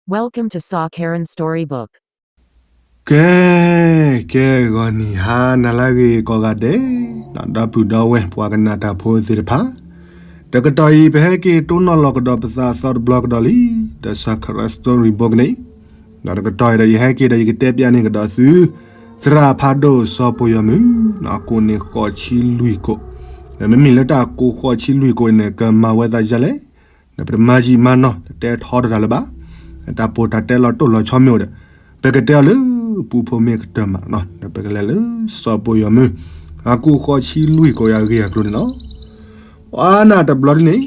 Welcome to Saw Karen Storybook. ကဲ, ကဲ ဂီၤနံၤဟါနၤလၢအဂ့ၤကိးဂၤဒဲး, ဒီပုၢ်ဒီဝဲၢ်ပှၤကနၣ်တၢ်ဖိသ့ၣ်တဖၣ်, တကတီၢ်အံၤ ပဟဲက့ၤတိၢ်နီၣ်လီၤကဒီးပသးအသီတဘျီကဒီးလံ, ဒီး Saw Karen Storybook န့ၣ်, ဒီးတကတီၢ်အံၤဒီး ယဟဲက့ၤဒီးယကတဲပျးန့ၢ်ကဒီးသု သရၣ်ဖးဒိၣ်စီၤပိာ်ယီၤမုၢ်, အကိးန့ၣ်ဃိးဆံလွံၢ်ကိး, မ့မ့ၢ်လၢတၢ်ကိးဃိးဆံလွံၢ်ကိးအံၤန့ၣ် ကမၤဝဲသးယၤလဲၣ်, ဒီးပတမၤယံာ်မၤနီၢ် တတဲထီတတၢ်လၢၤဘၣ်, တၢ်ပိာ်တၢ်တဲလီၤတိၢ်လီၤဆီမ့ၢ်အိၣ်ဒီး ပကတဲအီၤလၢပူဖိမ့ၢ်ကတၢၢ်မးနီၤ, ဒီးပကလဲၤလၢစီၤပိာ်ယီၤမုၢ် အကိးဃိးဆံလွံၢ်ကိးအဂ့ၢ်အကျိၤန့ၣ်လီၤ. ပှၤနၢ်တဘျီဒ်န့ၣ်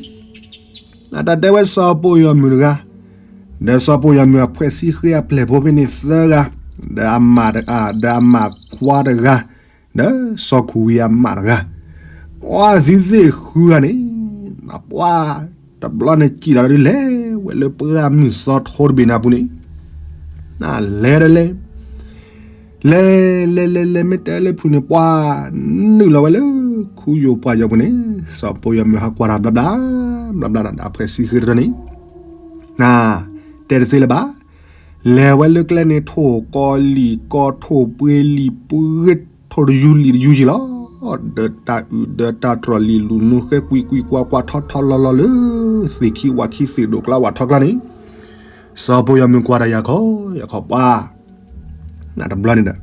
အတၢ်တဲဝဲစီၤပိာ်ယီၤမုၢ်တဂၤ, ဒီးစီၤပိာ်ယီၤမုၢ်အဖှဲးဆံဃ့အပျဲၢ်ဖိဖဲန့ၣ်သၢဂၤ, ဒီးအမါ, ဒီးအမါခွါတဂၤ, ဒီးစီၤခူၣ်ဝံၤအမါတဂၤ, ပှၤသုသ့ၣ်ဃုဂၤန့ၣ်, ပှၤတဘျီန့ၣ်စံၣ်လီၤဒ်လဲၣ်, ဝဲလၢပှၢ်မုၢ်သီထိတဘ့ၣ်န့ၣ်အပူၤန့ၣ်, နလဲၤဒီးလဲၤ လဲၤလဲၤလဲၤလဲၤ မ့ၢ်တဲလၢဖုန့ၣ် ပှၤနုာ်လီၤဝဲလၢခူယိာ်ပှၢ်ယီၤပူၤန့ၣ်, စီၤပိာ်ယီၤမုၢ်ဟးကွၢ်တၢ်ဘျီဘျီ, ဘျီဘျီဒီးအဖှဲးဆံဃ့တထီန့ၣ်, နတဲတသ့လၢၤဘၣ်, လဲၤဝဲလၢကျဲန့ၣ် ထိၣ်ကီလံာ်ကီ ထိၣ်ပှ့ၤလံာ်ပှ့ၤ ထိၣ်တယူလံာ်တယူယံာ်လီၤ, ဒီးတၢ်အုၣ်ဒီးတၢ်တြီၢ်လံာ်လူၤနူဃဲကွံာ်ကွံာ်ကွၢ်ကွၢ်ထီထီလီၤလီၤလၢ သ့ၣ်ခံဝၣ်ခံသ့ၣ်ဒိၣ်ကျါဝၣ်ထီကျါန့ၣ်, စီၤပိာ်ယီၤမုၢ်ကွၢ်တၢ်ယၤခီယၤခီပှၤ နတဘျီန့ၣ်ဒီး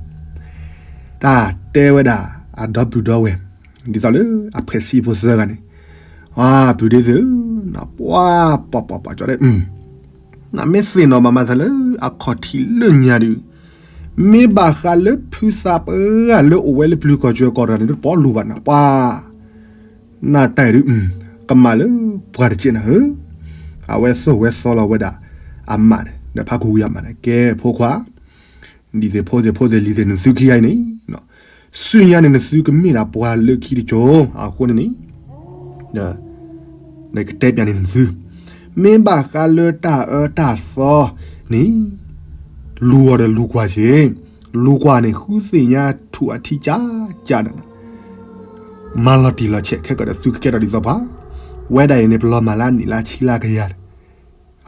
တၢ်တဲဝဲဒၣ်အဒီပုၢ်ဒီဝဲၢ် ဒ်သိးလၢအဖှဲးဆံဖိသၢဂၤန့ၣ်, အပုၢ်ဒ့သ့ၣ်ဧၢ, နပှၤပှၤပှၤပှၤကၠီဒဲး, နမ့ၢ်သ့ၣ်နီၣ်ဘၣ်မၤသးလၢအခီၣ်ထံးလၢညါဒုး, မ့ၢ်ဘၣ်ဃးလၢဖုသးပှၢ်လၢအိၣ်ဝဲလၢပျုၤကီၢ်ကၠီၣ်ကီၢ်တဂၤန့ၣ် တပီလူၤဘၣ်နပှၤ နတၢ်အံၤဒုး, ကမၣ်လၢပှၤတကဲးနၤဧၢ, အဝဲသိၣ်ဝဲသီလီၤဝဲဒၣ်အမါန့ၣ် ဒီးဖးခူဝံၤအမါန့ၣ် ကဲဖိခွါ, ဒ်သိးဖိသ့ၣ်ဖိသ့ၣ်လံၤသ့ၣ်နသုခံဂၤအံၤန့ၣ်, ဆူညါန့ၣ်နသုကမ့ၢ်ဒၣ်ပှၤလၢခံတကၠိၤအဃိန့ၣ်န့ၣ်, ဒီးကတဲပျးန့ၢ်နသု, မ့ၢ်ဘၣ်ဃးလၢတၢ်အၢတၢ်သီန့ၣ်, လူၤအီၤဒီးလူၤကွၢ်က့ၤ, လူၤကွၢ်န့ၣ် ဃုသ့ၣ်ညါထူၣ်အထံကၢ်ကၢ်ဒီး မၤလီၤတံၢ်လီၤဆဲးခဲကဒီးသုကကဲထီၣ်ဒ်သိးပှၤ, ဝဲဒၣ်အံၤန့ၣ် ပလီၤမၢ်လၢအနံၣ်လၢအဆံလၢအကယၤ,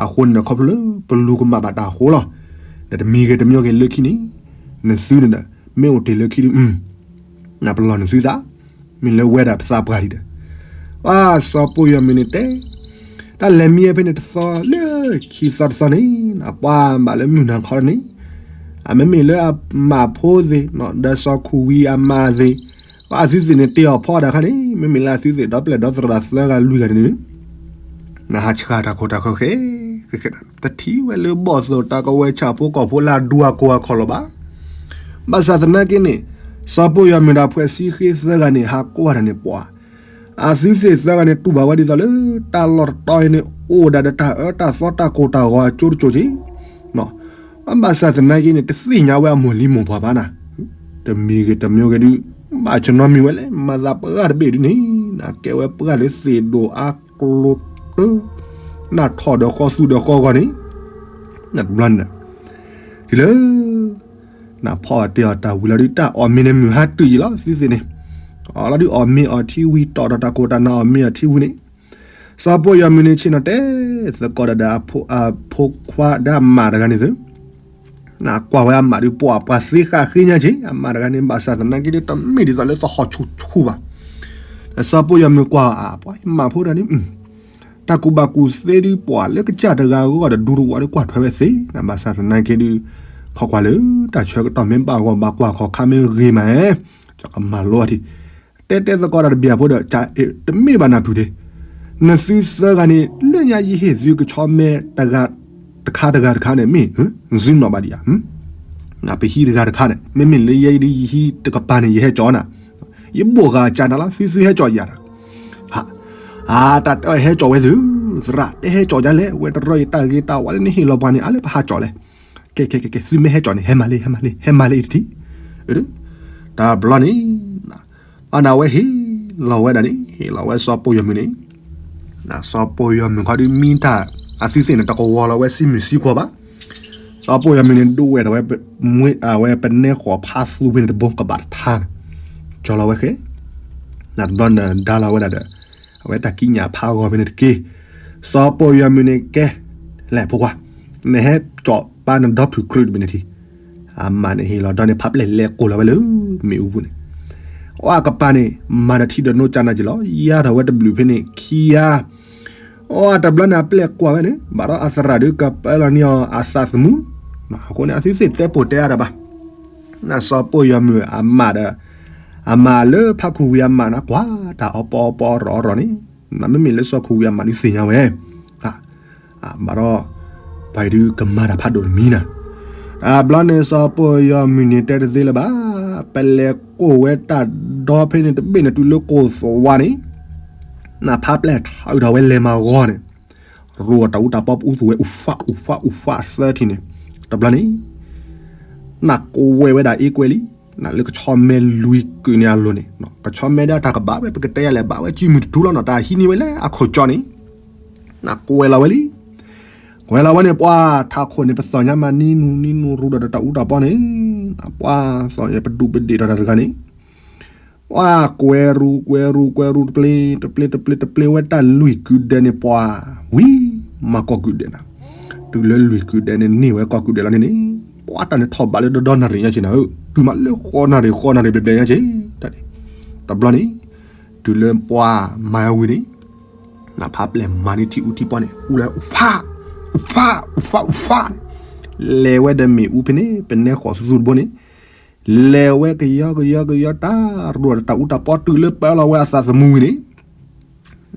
အဃိန့ၣ်ဒီး ခီဖျိလၢပလူၤကမၣ်ဘၣ်တၢ်အဃိလီၤ, ဒီးတမံၤဂ့ၤတမံၤဂ့ၤလၢခံန့ၣ်, နသုန့ၣ်ဒီး မ့ၢ်အိၣ်တ့ၢ်လၢခံဒုး, နပလီၢ်နသုသး, မ့ၢ်လၢဝဲဒၣ်ပသးပှၢ်ဒံးဒီး, ပှၤစီၤပိာ်ယီၤမုၢ်န့ၣ်တဲ တၢ်လဲၤမံဝဲဖဲန့ၣ်တသီလၢခံသီတသီန့ၣ်, ပှၤဘၣ်လၢမုၢ်နၤခီန့ၣ်, အမ့မ့ၢ်လၢအမါဖိသ့ၣ်, ဒီးစီၤခူၣ်ဝံၤအမါသ့ၣ်, ပှၤအသုသ့ၣ်န့ၣ်တ့ၢ်အီၤဖီဒၣ်ခါန့ၣ်, မ့မ့ၢ်လၢအသုသ့ၣ်ဒီပျဲၢ်ဒီသရၣ်သၢဂၤလွံၢ်ဂၤန့ၣ်, နဟးဆှၢတၢ်ခိၣ်တၢ်ဃၢၤဃဲ, တထံၣ်ဝဲလၢဘီၣ်သိၣ်တၢ်ကဝဲၤဆၣ်ဖိကီၢ်ဖိလၢအဒူအကိၢ်အခီၣ်လီၤဘၣ်. ဘၣ်ဆၣ်သနာ်က့န့ၣ်, စီၤပိာ်ယီၤမုၢ်ဒီးဖှဲးဆံဃ့သၢဂၤန့ၣ် ဟးကွၢ်တၢ်န့ၣ်ပှၤ, အသုသ့ၣ်သၢဂၤန့ၣ် တူၢ်ဘၣ်ဝဲဒ်သိးလၢ တၢ်လီၢ်တတီၤအံၤန့ၣ် အိၣ်ဒၣ်ဒီးတၢ်အၢတၢ်သီတၢ်ကိၢ်တၢ်ဂီၤအကၠိတကၠိက့ၤ, ဘၣ်ဆၣ်သနာ်က့န့ၣ် တသ့ၣ်ညါဝဲအမိၢ်လံမိၢ်ပှၢ်ဘၣ်နၤ, တမံၤဂ့ၤတမံၤဂ့ၤဒုး, ဘၣ်ဆၢနီတမံၤဝဲလဲၣ်, မၤသးပှၢ်တဘ့ၣ်ဒုးန့ၣ်, နကဲဝဲပှၢ်လၢသ့ၣ်ဒိၣ်အါကျိၤတၢ, နထီၣ်ဒီးဃီသူဒီးဃီဂီၤန့ၣ်, နတဘျီန့ၣ်ဒီး, တုၤလၢ နဖီၣ်အီၤတဲအီၤတၢ်ဝံၤလီၤဒုး တၢ်အီၣ်မ့ၤန့ၣ်မုၢ်ဟါတုၤယံာ်လီၤ သုသ့ၣ်န့ၣ်, အီၣ်လီၤဒုးအီၣ်မ့ၤအီၣ်ထံဝံၤ တီၣ်ဒီးတၢ်ကိၢ်တၢ်နၤအီၣ်မ့ၤအီၣ်ထံဝံၤန့ၣ်, စီၤပိာ်ယီၤမုၢ်န့ၣ်ဆ့ၣ်နီၤတဲသကိးဒီး အဖိခွါဒီးအမါတဂၤန့ၣ်သု, ကွၢ်ဝဲအမါဒုး ပှၤပှၤသ့ဃာ်ဃ့ညါက့ၤ အမါတဂၤန့ၣ် ဘၣ်ဆၣ်သနာ်က့ဒုး တမ့ၢ်ဒ်သိးလၢသဟီၣ်ဆူၣ်ဆူၣ်ဘၣ်, စီၤပိာ်ယီၤမုၢ်ကွၢ်အပှၤမါဖိတဂၤန့ၣ် တၢ်ကူၣ်ဘၣ်ကူၣ်သ့ဒုး ပှၤလၢကစၢ်တဂၤအဂီၢ်ဒီး ဒူတဝီဒုးကွၢ်ထွဲဝဲသ့, ဘၣ်ဆၣ်သနာ်က့ဒုး, ခိးကွၢ်လၢတၢ်ဆၢကတီၢ်မ့ၢ်ဘၣ်ဂီၢ်ဘၣ်ကွၢ်ခီၣ်ခါမ့ၢ်ဂ့ၤမး, ကမၤလိအီၤထံ, တဲတဲသကိးတၢ်တဘျီဖိဒီး တမ့ၢ်ဘၣ်နၢ်ပၢၢ်ဒ့, နသုသၢဂၤန့ၣ် လၢညါယဟ့ၣ်သုကဆီမဲတဂၤတခါတဂၤတခါန့ၣ် မ့ၢ်သုနီၣ်ဘၣ်ဒံးဧါ ပဟံးတဂၤတခါန့ၣ် မ့မ့ၢ်လၢယဲအံၤဒ် ယဟံးတကပၤန့ၣ် ယဟဲကၠီနၤ, ယဘိၣ်ဃာ်ကၢ်နၤလီၤ သုသုဟဲကၠီယၤတၢ်, ဟး, အတၢ်တဲအီၤဟဲကၠီဝဲသု, သရၣ် တဲဟဲကၠီယၤလဲၣ် ဝဲတရီယတၢ်ဂ့ၤတၢ်ဝါလၢ နဟ့ၣ်လီၤပှၤန့ၣ် အါလၢပဟးကၠီလဲၣ်, ကဲ ကဲ ကဲ ကဲ သုမ့ၢ်ဟဲကၠီန့ၣ် ဟဲမၤလၢ ဟဲမၤလၢ ဟဲမၤလၢအံၤတထံၣ်, တၢ်ဘျီန့ၣ် အန့ၣ်ဝဲဟ့ၣ်လီၤဝဲဒၣ်န့ၣ် ဟ့ၣ်လီၤဝဲစီၤပိာ်ယီၤမုၢ်န့ၣ်, စီၤပိာ်ယီၤမုၢ်ခီဒုးမံတၢ် အသုသ့ၣ်န့ၣ် တကဝီၤလီၤဝဲစံမုၢ်စံခွီဘၣ်, စီၤပိာ်ယီၤမုၢ်န့ၣ် ဒိးဝဲဒၣ်ဝဲ အဝဲပနဲဃီၤဖးသူဖဲန့ၣ်တဘိကဘၣ်တထါန့ၣ်, ကၠီလီၤဝဲဃဲ, နတဘျီန့ၣ်ဒါလီၤဝဲဒၣ်ဒီး အဝဲတၢ်ကံးညာ်ဖးဂီၤဖဲန့ၣ်တက့ၢ်, စီၤပိာ်ယီၤမုၢ်န့ၣ်ကဲ, လဲၤဖိခွါ, နဟဲကၠီၣ်ပာ်နဒီဖုၣ်ကြုၢ်တဘ့ၣ်န့ၣ်ထံၣ်, အမါန့ၣ်ဟ့ၣ်လီၤဒီးန့ၣ် ဖးပျဲၢ်လဲၤကိၢ်လီၤဝဲလၢမ့ၣ်အူပူၤန့ၣ်, အကပၤန့ၣ် မၤဒီးထံဒီးနိကၢ်နၢ်က့ၤလီၤ ယါထီၣ်ဝဲတဘျုးဖဲန့ၣ်ခံဂၤ, အတဘျီန့ၣ် အပျဲၢ်ကွၢ်ဝဲန့ၣ် ဘၣ်ဒီးအသရၣ်ဒုးကပၢလီၤန့ၢ်အီၤအသးသမူ, အဃိန့ၣ် အသုသ့ၣ်တဲပိာ်တဲအါတၢ်ဘၣ်, နစီၤပီၢ်ယီၤမုၢ်အမါဒီး အမါလၢဖးခူဝံၤအမါန့ၣ် ကွၢ်တၢ်အီပီအီပီအီရီၣ်အီရီၣ်န့ၣ်, မ့မ့ၢ်လၢစီၤခူဝံၤအမါဒုးသ့ၣ်ညါဝဲ ဘၣ်ဒီး ပှၤဒုးကမၤတၢ်ဖးဒိၣ်တမံၤနၤ, တဘျီန့ၣ် စီၤပီၢ်ယီၤမုၢ်န့ၣ်တဲတသ့လၢၤဘၣ်, ပလဲၤကိၢ်ဝဲတၢ်ဒီဖဲန့ၣ်တဘ့ၣ်န့ၣ် တုၤလၢကိၢ်သဝါန့ၣ်, နဖးပျဲၢ်ထးအုးထီၣ်ဝဲလဲၤမၤဂီၤန့ၣ်, ရိၣ်တၢ်အူတၢ်ပီပအူသူၣ်ဝဲ အူဖးအူဖးအူဖးသၢထံၣ်န့ၣ်, တဘျီန့ၣ် နကွဲးဝဲဒၣ်အ့ကွဲးလံ, နလၢကဆီမဲလွံၢ်ကုၢ်န့ၣ်အလိၤန့ၣ်, ကဆီမဲဒၣ်တၢ်ကဘၣ်ဝဲ ပကတဲယၤလဲၣ် ဘၣ်ဝဲစုမုၢ်တထူလီၤနီၤ တၢ်ဟံးန့ၢ်ဝဲလၢအခီၣ်ကၠီန့ၣ်, နကွဲးလီၤဝဲလံ, ကွဲးလီၤဝဲန့ၣ် ပှၤထးခိၣ်န့ၣ် ပသီၣ်ညါမးနံနူနံနူရူဒီးတၢ်အူတၢ်ပီန့ၣ်, ပှၤသီၣ်ညါပဒူးပဒ့ၣ်ထီၣ်တၢ်တဂၤန့ၣ်, ပှၤကွဲးရူကွဲးရူကွဲးရူတပျ့ၤ တပျ့ၤတပျ့ၤတပျ့ၤဝဲတၢ်လွံၢ်ကုၢ်ဒဲးန့ၣ် ပှၤဝံၤမၤကီၢ်ကုၢ်ဒဲးနၤ, တုၤလၢလွံၢ်ကုၢ်ဒဲးန့ၣ်န့ၢ်ဝဲကီၢ်ကုၢ်ဒဲးလီၤန့ၣ်န့ၣ်, ပှၤတၢ်န့ၣ်ထီၣ်ဘးလၢဒီဒီနၣ်ရံၣ်ညါက့ၤနၤဧၢ, တုၤမးလၢဃိးနၣ်ရံၣ်ဃိးနၣ်ရံၣ်ဘျဲၣ်ဘျဲၣ်ညါက့ၤ, တၢ်န့ၣ်, တဘျီန့ၣ်, တုၤလၢပှၤမၤဝံၤန့ၣ်, နဖးပျဲၢ်မၤန့ၢ်ထံအူထံပီန့ၣ် အူလၢအူဖး, အူဖး, အူဖး, အူဖးန့ၣ်, လဲၤဝဲဒီးမ့ၣ်အူဖဲန့ၣ် ပနဲဃီၤသူသူတဘိန့ၣ်, လဲၤဝဲကယီကယီကယီတၢ်ရိၣ်ဒီးတၢ်အူတၢ်ပီတုၤလၢပၢလီၤဝဲအသးသမူဝံၤန့ၣ်,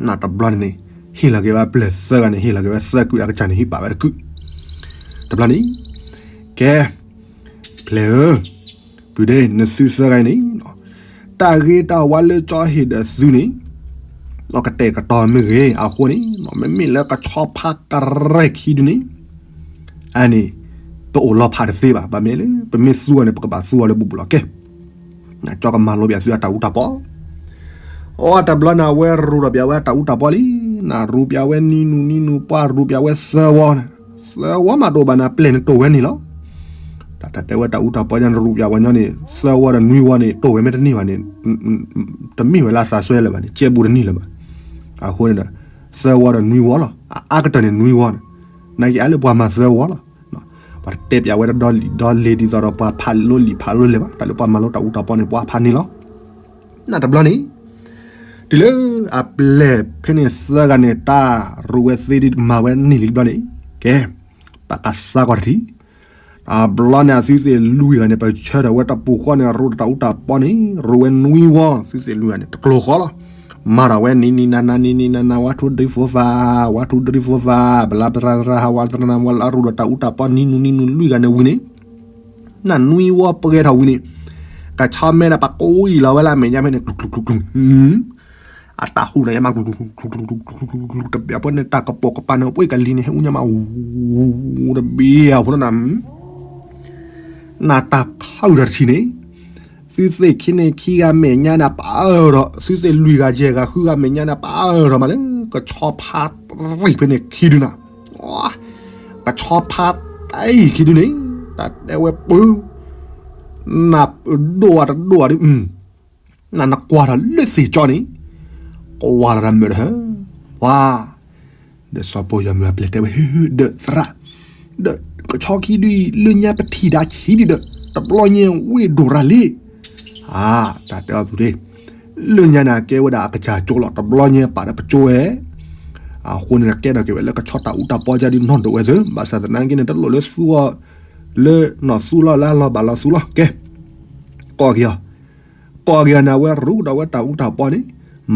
နတဘျီန့ၣ်န့ၣ်, ဟ့ၣ်လီၤက့ၤဝဲပျဲၢ်သၢဂၤန့ၣ် ဟ့ၣ်လီၤက့ၤဝဲသၢကုၢ်အကစၢ်န့ၣ် ဟံးပာ်ဝဲတကုၢ်, တဘျီန့ၣ်, ကဲ, ပျဲၢ်ဧၢ, ပုၢ်ဒ့ နသုသၢဂၤန့ၣ်, တၢ်ဂ့ၤတၢ်ဝါလၢကၠီဟ့ၣ်ဒီးသုန့ၣ်, ကတဲာ်ကတီၤမ့ၢ်ဂ့ၤအဃိန့ၣ်, မ့မ့ၢ်လၢကဆီဖါကရဲၣ်ခံဒုန့ၣ်, အန့ၣ်, ပအိၣ်လီၤဖးတသ့ဘၣ်, ဘၣ်မ့ၢ်လၢ ပမ့ၢ်သူအီၤန့ၣ် ပကဘၣ်သူအီၤလၢဘူးဘူးလီၤကဲ ကၠီကမၤလိပၠးသုအတၢ်အူတၢ်ပီ, အတဘျီန့ၣ် အဝဲရူးဒီးပၠးဝဲအတၢ်အူတၢ်ပီလံ, နရူးပၠးဝဲနံနူနံနူ ပှၤရူးပၠးဝဲသၢဝီန့ၣ်, သၢဝီမးတအိၣ်ဘၣ်န့ၣ် ပျဲၢ်န့ၣ်တိၢ်ဝဲန့ၣ်လီၤ. တၢ်တဲဝဲတၢ်အူတၢ်ပီညါန့ၣ် ရူးပၠးဝဲညီန့ၣ် သၢဝီဒီးနွံဝီန့ၣ် တိၢ်ဝဲမ့ၢ်တန့ၢ်ဘၣ်န့ၣ်, တမ့ၢ်ဝဲလၢအသးစွဲလၢၤဘၣ်န့ၣ် ကဲဘူးတန့ၢ်လၢၤဘၣ်. အဃိန့ၣ်ဒီး သၢဝီဒီးနွံဝီလီၤ. အအါကတၢၢ်န့ၣ်နွံဝီန့ၣ်, နာ်က့အါလၢပှၤမၤသၢဝီလီၤ. ပှၤတတဲပၠးဝဲတၢ်ဒီလံာ်ဒီလဲၢ်ဒ်သိးဒီးပှၤဖးလိလံာ်ဖးလိလဲၢ်ဘၣ်, တၢ်လၢပှၤမၤလိတၢ်အူတၢ်ပီန့ၣ် ပှၤဖးန့ၣ်လီၤ. နတဘျီန့ၣ်, တုၤလၢအပျဲၢ်ဖဲန့ၣ်သၢဂၤန့ၣ် တၢ်ရူးဝဲသ့ဒ်မၤဝဲန့ၢ်လံတဘျီန့ၣ်, ကဲ, ပကစးကွၢ်တထံၣ်. တဘျီန့ၣ် အသုသ့ၣ်လွံၢ်ဂၤန့ၣ် ပဆၢထၢၣ်ဝဲတၢ်ပူၤဃီန့ၣ် ရူးဒီးတၢ်အူတၢ်ပီန့ၣ် ရူးဝဲနွံဝီ, သုသ့ၣ်လွံၢ်ဂၤန့ၣ် တကျိၤဃီလီၤ. မၤထီၣ်ဝဲနံၤနံၤနၤနၤ နံၤနံၤနၤနၤ ဝါထူဒံဖိသၣ်, ဝါထူဒံဖိသၣ်, ဘလါပရၤရၤဟးဝါသရနၤ ဝါလၢအရူးဒီးတၢ်အူတၢ်ပီ နံၤနူၤနံၤနူၤလွံၢ်ဂၤန့ၣ်ဝံၤန့ၣ်, နနွံဝီပှဲၤထီၣ်ဝံၤန့ၣ်, ကဆီမဲဒီးပကိးအံၤလီၤဝဲလၢအမဲာ်ညါဖဲန့ၣ် ကျူၤကျူၤကျူၤကျူၤ, အတၢ်ဟူးန့ၣ်ယမး ကျူၤကျူၤကျူၤကျူၤကျူၤကျူၤကျူၤ တဘၣ်ပှဲၤန့ၣ် တၢ်ကပိာ်ကပၤန့ၣ် ပှဲၤကလံၤန့ၣ် ဟဲအူညါမး ဝူတဘ့ၣ်အဃိန့ၣ် နတၢ်ခးအုၣ်တၢ်တထံၣ်န့ၣ်, သုသ့ၣ်ခံန့ၣ်ခံဂၤမဲာ်ညါန့ၣ် ပာ်အၢၣ်ထီၣ်, သုသ့ၣ်လွံၢ်ဂၤယဲၢ်ဂၤဃုဂၤမဲာ်ညါန့ၣ် ပာ်အၢၣ်ထီၣ်မးလၢ ကဆီဖါရံၣ်ဖဲန့ၣ်ခံဒုနၤ, ကဆီဖါတံၢ်ခံဒုန့ၣ်, တၢ်တဲဝဲပၢ, နဒိၣ်အတဒိၣ်အဒု နနကွၢ်ထီၣ်လၢသ့ၣ်ကၠီန့ၣ်, ကွၢ်လီၤတၢ်မုာ်တဟၢ, ပှၤ, ဒီးစီၤပီၢ်ယီၤမုၢ်အပျဲၢ်တဲဝဲ ဟ့ၣ်ဟ့ၣ် ဒီးသရၣ်, ဒီးကဆီခံဒုအံၤ လၢညါပထံၣ်ဒၣ်ဆံးဒံးဒီး တဘျီညါဝ့ၢ်ဒိၣ်ရၤလံ, အ, တၢ်တဲအီၤပူၤဒ့, လၢညါန့ၣ် အကဲဝဲဒၣ်အကစၢ်ကၠိလီၤ တဘျီညါပာ်ဒီးပကၠိဝဲ, အဃိန့ၣ် ကဲထီၣ်က့ၤဝဲလၢကဆီတၢ်အူတၢ်ပီယါဒုးနီၢ်ဒိၣ်ဝဲသ့, ဘၣ်ဆၣ်သနာ်က့န့ၣ် တလိၣ်လၢသူအီၤ, လၢနီၢ်သူလီၤလၢအလီၤဘၣ်လီၤသူလီၤ ကဲ, ကိးက့ၤအီၤ ကိးက့ၤအီၤန့ၣ် အဝဲရူးကဒီးဝဲတၢ်အူတၢ်ပီန့ၣ်,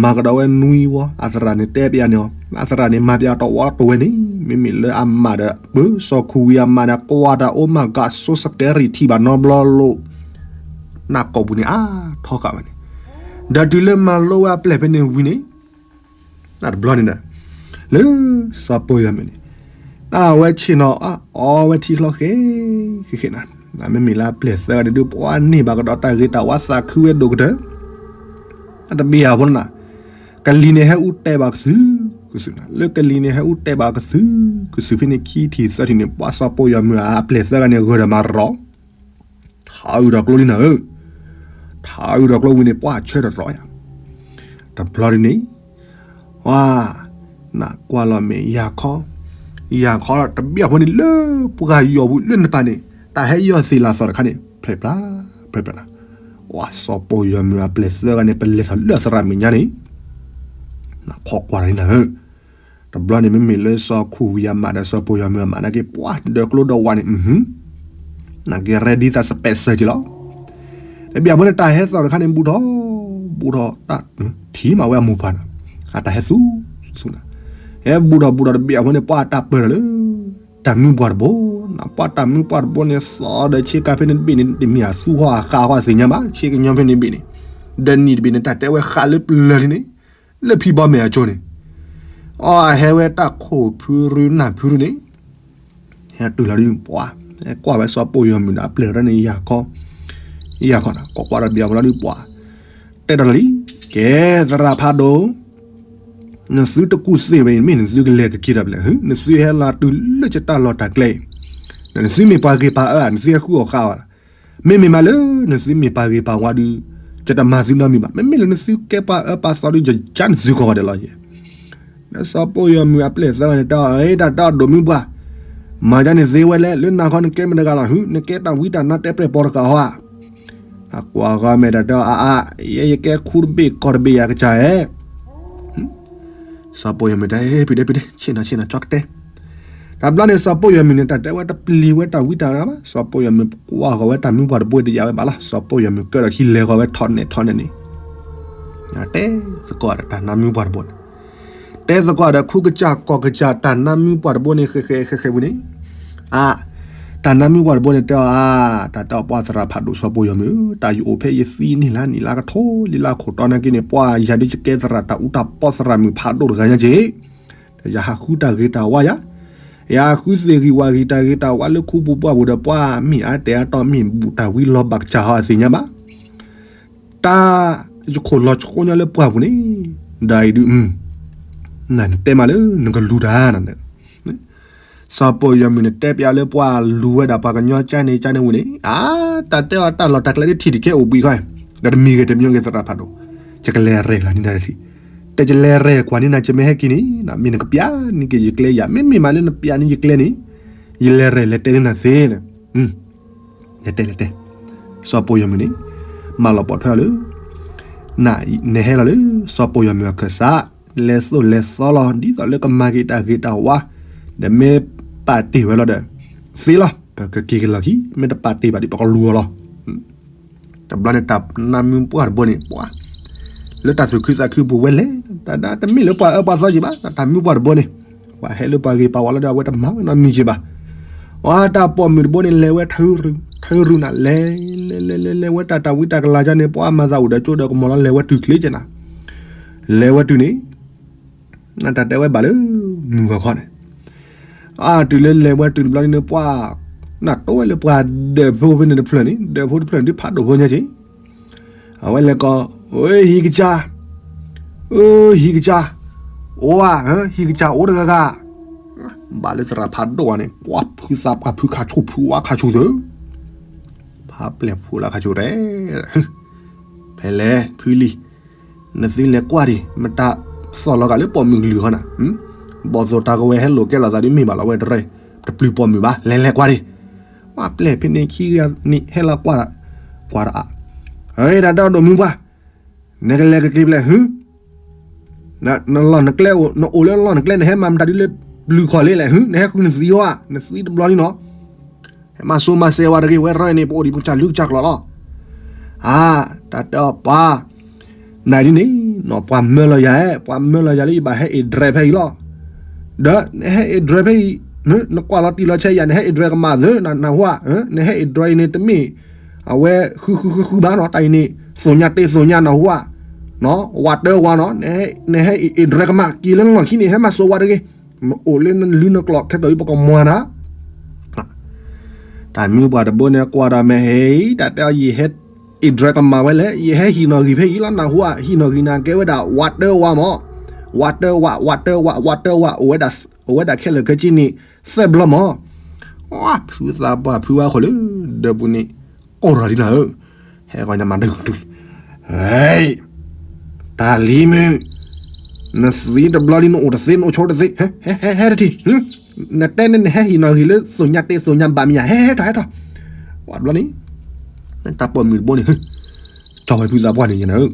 မၤကဒီးဝဲနွံဝီ, အသရၣ်န့ၣ်တဲပျးန့ၣ်, အသရၣ်န့ၣ်မၤပျးတဝီတိၢ်ဝဲန့ၣ်, မ့မ့ၢ်လၢအမၤဒီး ပၢစီၤခူဝံၤအမၤန့ၣ် ကွၢ်တၢ်အိၣ်မး ကးစိစကဲရံၣ်ထံၣ်ဘၣ်နီတဘျီလိၤ, နကိာ်ပူၤန့ၣ် အါထီဃာ်ဝဲန့ၣ်, ဒီးတုၤလၢမၤလိဝဲအပျဲၢ်ဖဲန့ၣ်ဝံၤန့ၣ် တဘျီန့ၣ်ဒီး လၢစီၤပီၢ်ယီၤမုၢ်န့ၣ်, အဝဲဆ့ၣ်နီၤအီဝဲထံချီဃဲ, ဃဲဃဲနၤ, မ့မ့ၢ်လၢအပျဲၢ်သၢဂၤန့ၣ်ဒုး ပှၤန့ၢ်ဘၣ်ကဒီးတၢ်ဂ့ၤတၢ်ဝါသးခုဝဲဒိၣ်ကတၢၢ်, တဘ့ၣ်အဃိန့ၣ်, ကလံၤန့ၣ်ဟဲအူတဲဘၣ်ကသုးကသုးနၤ, လၢကလံၤန့ၣ်ဟဲအူတဲဘၣ်ကသုးကသုးဖဲန့ၣ်ခံထံၣ်သၢထံၣ်န့ၣ် ပှၤစီၤပီၢ်ယီၤမုၢ်အပျဲၢ်သၢဂၤန့ၣ် ဂၢၢ်ဒီးမၤရီ ထးအုးထီၣ်ကျိလံနၤဧၢ, ထးအုးထီၣ်ကျိဝံၤန့ၣ် ပှၤဆၢထီၣ်ရီယၤ, တဘျီဒ်န့ၣ်, ဝါ, နကွၢ်လီၤမဲာ်ယၤခီ, ယၤခီတဘ့ၣ်အဃိန့ၣ် လၢပှၤယီၤပူၤလၢနပၤန့ၣ် တၢ်ဟဲယီၤသ့ၣ်လၤသီၣ်တခါန့ၣ် ဖျဲးဖျါ ဖျဲးဖျါနၤ, ဝဲစီၤပီၢ်ယီၤမုၢ်အပျဲၢ်သၢဂၤန့ၣ် ပလဲၤထီၣ်လၢအသရၣ်မဲာ်ညါန့ၣ် နခီကွၢ်တၢ်လံနၤဧၢ, တဘျီန့ၣ် မ့မ့ၢ်လၢစီၤခူၣ်ဝံၤအမးဒီးစီၤပီၢ်ယီၤမုၢ်အမးနာ်က့ ပှၤဒၢးကျိဒီးဝးန့ၣ် နာ်က့ ready သးစပဲးစၢက့ၤလီၤ. တဘ့ၣ်အဃိန့ၣ် တၢ်ဟဲသီၣ်တခါန့ၣ် ဘူးထီၣ် ဘူးထီၣ် ထံၣ်မးဝဲအမိၢ်ပှၢ်နၤ, အတၢ်ဟဲသူ သူနၤ, ဟဲဘူးထီၣ်ဘူးထီၣ်တဘ့ၣ်အဃိန့ၣ် ပှၤတၢ်ပၢၢ်ထီၣ်လၢ တၢ်မုၢ်ပှၢ်တဘိနၤ, ပှၤတၢ်မုၢ်ပှၢ်တဘိန့ၣ် သီၣ်ဒီးဆ့ကၤဖဲန့ၣ်တဘ့ၣ်န့ၣ် တမ့ၢ်အသူဟီၣ်အဃးဟီၣ်သ့ၣ်ညါဘၣ်, ဆ့ကညီဖဲန့ၣ်တဘ့ၣ်န့ၣ်, ဒီးနံၣ်တဘ့ၣ်န့ၣ် တၢ်တဲဝဲဃးလၢပျၢၤလံန့ၣ်, လၢဖံဘီမဲာ်အကၠိန့ၣ်, အဟဲဝဲတၢ်ခိၣ်ဖုရူနၢ်ဖုရူန့ၣ် ဟဲတုၤလီၤဒုးပှၤ, ဟဲကွၢ်ဝဲစီၤပီၢ်ယီၤမုၢ်ဒီးအပျဲၢ်ရၢန့ၣ် ယၤခီ, ယၤခီနၤ ကွၢ်ကွၢ်ဒီးဘံၣ်အဝဲလီၤဒုးပှၤ, တဲဒီးလီၤလံ, ကဲသရၣ်ဖးဒိၣ်, နသုတကူၣ်သ့ဝဲအံၤ မ့ၢ်နသုကလဲၤကက့ၤဒီးပျဲၢ်, နသုဟဲလီၤတုၤလၢယတၢ်လီၢ်တၢ်ကျဲအံၤ, နသုမ့ၢ်ပှၤဂ့ၤပှၤအၢဧါ, နသုဟဲဃုအီၣ်ဃုအီလီၤ, မ့မ့ၢ်မးလၢ နသုမ့ၢ်ပှၤဂ့ၤပှၤဝါဒုး, ယတမၤသုနီတမံၤဘၣ်, မ့မ့ၢ်လၢနသုကဲပှၤအၢပှၤသီဒုး ယကါနသုကီၢ်ဂီၤဒဲးလီၤယဲ ဒီးစီၤပီၢ်ယီၤမုၢ်အပျဲၢ်သၢဂၤန့ၣ်တဲအီၤ အ့ တၢ်တဲအီၤဒိၣ်မုၢ်ပှၢ်, မၤဒ်န့ၣ်သ့ဝဲလဲၣ်, လၢနၤခီနကဲမတၤတဂၤလီၤ, နကဲတၢ်ဝံတၢ်နါတဲပျဲၢ်ပီၤတဂၤဧါ, အကွၢ်ဂီၤမဲာ်တၢ်တဲအီၤ အါအါ, ယဲယကဲခူတဘ့ၣ်ကီၢ်တဘ့ၣ်ယၤကစၢ်ဧဲ စီၤပီၢ်ယီၤမုၢ်တဲ ဖံးဒဲဖံးဒဲ ဆ့ၣ်နီၤဆ့ၣ်နီၤ ကၠီကတဲ, တဘျီန့ၣ် စီၤပီၢ်ယီၤမုၢ်န့ၣ် တၢ်တဲဝဲတပျံၤဝဲတၢ်ဝံတၢ်နါဘၣ်, စီၤပီၢ်ယီၤမုၢ်ကွၢ်ဂီၤဝဲတၢ်မုၢ်ပှၢ်တဘိတယၤဝဲဘၣ်လီၤ, စီၤပီၢ်ယီၤမုၢ်ကၢၢ်ဒီးခံလဲၤဂီၤဝဲထီၣ်နဲၣ်ထီၣ်နဲၣ်န့ၣ်, တဲသကိးဒီးတၢ်နါမုၢ်ပှၢ်တဘိန့ၣ်, တဲသကိးဒီးခူကစၢ်ကီၢ်ကစၢ်တၢ်နါမုၢ်ပှၢ်တဘိန့ၣ် ဃဲဃဲဃဲဃဲဝံၤန့ၣ်, အါ, တၢ်နါမုၢ်ပှၢ်တဘိန့ၣ်တဲအီၤ အါ, တၢ်တဲအီၤပှၤသရၣ်ဖးဒိၣ်စီၤပီၢ်ယီၤမုၢ်, တၢ်ယအိၣ်ဖဲယသံနံၣ်လါနံၣ်လါကထိလံလါခိၣ်တီနာ်က့န့ၣ် ပှၤယၤဒုးယကဲသရၣ်တၢ်အူတၢ်ပီသရၣ်မုၣ်ဖးဒိၣ်တဂၤညါက့ၤ ဒီးယဟးဃုတၢ်ဂ့ၤတၢ်ဝါယၤ, ယဟးဃုသ့ၣ်ဂံၢ်ဝၣ်ဂံၢ်တၢ်ဂ့ၤတၢ်ဝါလၢခူပူၤပှၢ်ပူၤဒီး ပှၤမ့ၢ်အါတဲာ်အါတီမ့ၢ်ဘူၣ်တၢ်ဝံလီၤဘၣ်ကစၢ်ဟီအသ့ၣ်ညါဘၣ်, တၢ်ယခိၣ်လီၤဆှိညါလၢပှၢ်ပူၤန့ၣ်, ဒီးအံၤဒုး, နတဲမးလၢနကလူၤတၢ်န စီၤပီၢ်ယီၤမုၢ်န့ၣ် တဲပျးလၢပှၤလူၤဝဲဒၣ်ပှၤကညီကၠါန့ၣ်ကၠါန့ၣ်ဝံၤန့ၣ်, အါ, တၢ်တဲအီၤတၢ်လီၢ်တၢ်ကျဲတထံၣ်တကဲအိၣ်ဘှံးခီ, ဒီးတမံၤဂ့ၤတမံၤဂ့ၤသရၣ်ဖးဒိၣ်, ယကလဲၤရဲၣ်လီၤန့ၢ်နၤတထံၣ်, တဲယလဲၤရဲၣ်ကွၢ်န့ၢ်နၤ ယမ့ၢ်ဟဲက့ၤန့ၣ် မ့ၢ်နကပျးန့ၢ်က့ၤယကျဲယၤ, မ့မ့ၢ်မးလၢနပျးန့ၢ်ယကျဲန့ၣ်, ယလဲၤရဲၣ်လဲၤတဲန့ၢ်နၤသ့န့ၣ်, လဲၤတဲလဲၤတဲ, စီၤပီၢ်ယီၤမုၢ်န့ၣ်, မၤလီၤပိာ်ထွဲအီၤလၢ နဟဲလီၤလၢ စီၤပီၢ်ယီၤမုၢ်အခၢၣ်စး, လဲၤသိၣ်လဲၤသီလီၤ ဒ်သိးလၢကမၤက့ၤတၢ်ဂ့ၤတၢ်ဝါ, ဒီးမ့ၢ်ပာ်တ့ၢ်ဝဲလီၤဒီး, သ့လီၤ, ပကက့ၤက့ၤလီၢ်ခံ, မ့ၢ်တပာ်တ့ၢ်ဘၣ်ဒီး ပကလူၤအီၤလီၤ. တဘျီန့ၣ် တၢ်နါမုၢ်ပှၢ်တဘိန့ၣ် ပှၤ, လၢတၢ်သူၣ်ခုသးခုပူၤဝဲလဲၣ်, တၢ်ဒၣ်တမ့ၢ်လၢပှၤအၢပှၤသီယံၤဘၣ်, တၢ်မုၢ်ပှၢ်တဘိန့ၣ်, ပှၤဟဲလၢပှၤဂ့ၤပှၤဝါလီၤဒီး အဝဲတမၤဝဲနီတမံၤက့ၤဘၣ်. အတၢ်ပိာ်မုၣ်တဘိန့ၣ် လဲၤဝဲထုရု, ထုရုနၤ, လဲၤ, လဲၤလဲၤလဲၤလဲၤဝဲတၢ်တၢ်ဝံတၢ်ကလၤကၢန့ၣ် ပှၤမၤသးအိၣ်ဒီးကၠိဒီးကမီၤလီၤ လဲၤဝဲတုၤချ့ကဲနၤ, လဲၤဝဲတုၤန့ၣ်, နတၢ်တဲဝဲဘၣ်လၢ မုၢ်ဂီၤခီန့ၣ်, အတုၤလၢလဲၤဝဲတုၤတဘျီန့ၣ် ပှၤ, နတိၢ်ဝဲလၢပှၤဒၢးဖိဖဲန့ၣ်တဖျၢၣ်န့ၣ်, ဒၢးဖိတဖျၢၣ်န့ၣ်ဒုးဖးဒိၣ်ဖိညါက့ၤ, အဝဲလဲၤကိး, အၢ ဟံၣ်ကစၢ်, အၢ ဟံၣ်ကစၢ်, အိၣ်ဧါ, ဟံၣ်ကစၢ်အိၣ်တဂၤဂၤ, ဘၣ်လၢသရၣ်ဖးဒိၣ်ဝဲန့ၣ် ပှၤဖုသးပှၢ်ဖုခါဆူၣ်ဖုဝါခါဆူၣ်သၢ, ဖးပျဲၢ်ဖိလၢခါဆူၣ်ရဲ, ဖဲလဲၣ် ဖုလံၤ, နသုလဲၤကွၢ်ဒံး မတၤသီၣ်လီၤဂာ်လၢပိာ်မုၣ်ကလုၢ်ဃီနၤ, ဘီၣ်သိၣ်တၢ်ကဝဲၤဟဲလိာ်ကဲလိာ်သးဒ်မ့ၢ်ဘၣ်လီၤဝဲတရဲ, တပျုၢ်ပိာ်မုၣ်ဘၣ် လဲၤလဲၤကွၢ်ဒံး, ပှၤပျဲၢ်ဖဲန့ၣ်ခံဂၤန့ၣ် ဟဲလီၤကွၢ်, ကွၢ်တအါ, တၢ်တဲအီၤဒိၣ်မုၢ်ပှၢ်, နကလဲၤကက့ၤဖဲလဲၣ်ဟု, နလီၢ်နကျဲ, နအိၣ်လၢနလီၢ်နကျဲ နဟဲမၤမတၤဒ်လၢပျုၢ်ခီၣ်လ့လဲၣ်ဟု, နဟဲဃုနသံဧါ, နသံတဘျီလံနီၤ ဟဲမၤစိၤမၤစဲးဝဲတဂ့ၤ ဝဲရဲၣ်န့ၣ် ပအိၣ်ဒံးပကစၢ်လုၢ်ကစၢ်ကျိာ်လီၤ. အါ, တၢ်တဲအီၤပှၤ, နဒ်န့ၣ်, ပှၤမၢလီၤယၤ, ပှၤမၢလီၤယၤလၢယဘၣ်ဟဲအ့ၣ်ဒြဲဖဲအံၤလီၤ. ဒီးနဟဲအ့ၣ်ဒြဲဖဲအံၤ, နကွၢ်လီၤတံၢ်လီၤဆဲးယၤ နဟဲအ့ၣ်ဒြဲကမၣ်သၢ, နၢ်ဟူဧါ, နဟဲအ့ၣ်ဒြဲအံၤန့ၣ်တမ့ၢ်, အဝဲဃုဃုဃုဃုဘၣ်နီၤ တၢ်အံၤန့ၣ်, သိၣ်ညါတ့သိၣ်ညါနၢ်ဟူဧါ, ဝးတၢဝးနီၤ, နဟဲအ့ၣ်ဒြဲကမၣ် က့ၤလၢနလီၢ်ခံန့ၣ် ဟဲမၤစိၤဝဲတဂ့ၤ နအိၣ်လၢနလုၢ်နကျိာ်ခဲကၢ်အံၤ ပကမွၤနၤ. တၢ်မုၢ်ပှၢ်တဘိန့ၣ် ကွၢ်ဒီးမ့ၢ်ဟဲအံၤ တၢ်တဲအီၤ ယဟဲအ့ၣ်ဒြဲကမၣ်ဝဲလဲၣ်, ယဟဲဟံၣ်နီၣ်ဂံၢ်ဖဲအံၤလီၤ နၢ်ဟူဧါ, ဟံၣ်နီၣ်ဂံၢ်နၤကဲဝဲဒၣ် ဝးတၢဝးမး, ဝးတၢဝး ဝးတၢဝး ဝးတၢဝး အိၣ်ဝဲဒၣ်ခဲလၢာ်ခဲဆ့န့ၣ် သၢဘျီမး. ဖုသးပှၢ်ဖုဝဲဃီလၢ ဒၢးပူၤန့ၣ် ကိၢ်ထီၣ်လံနၤဧၢ, ဟဲဂီၤညါမးဒုး, တၢ်လံၤမုၢ်, နသံတဘျီလံ နအိၣ်တသ့ နအိၣ်ဆိတသ့, ဟဲ ဟဲ ဟဲတထံၣ် နတဲန့ၣ်နဟဲဟံးနီၤဂ့ၤလၢသူၣ်ညါတ့သူၣ်ညါဘၣ်မ့ၢ်ဧါ, ဟဲဟဲထီၣ်ဟဲထီၣ်. ပှၤတဘျီန့ၣ် တၢ်ပိာ်မုၣ်တဘိန့ၣ် ကၠီဝဲဖုသးပှၢ်န့ၣ်ယနၤဧၢ,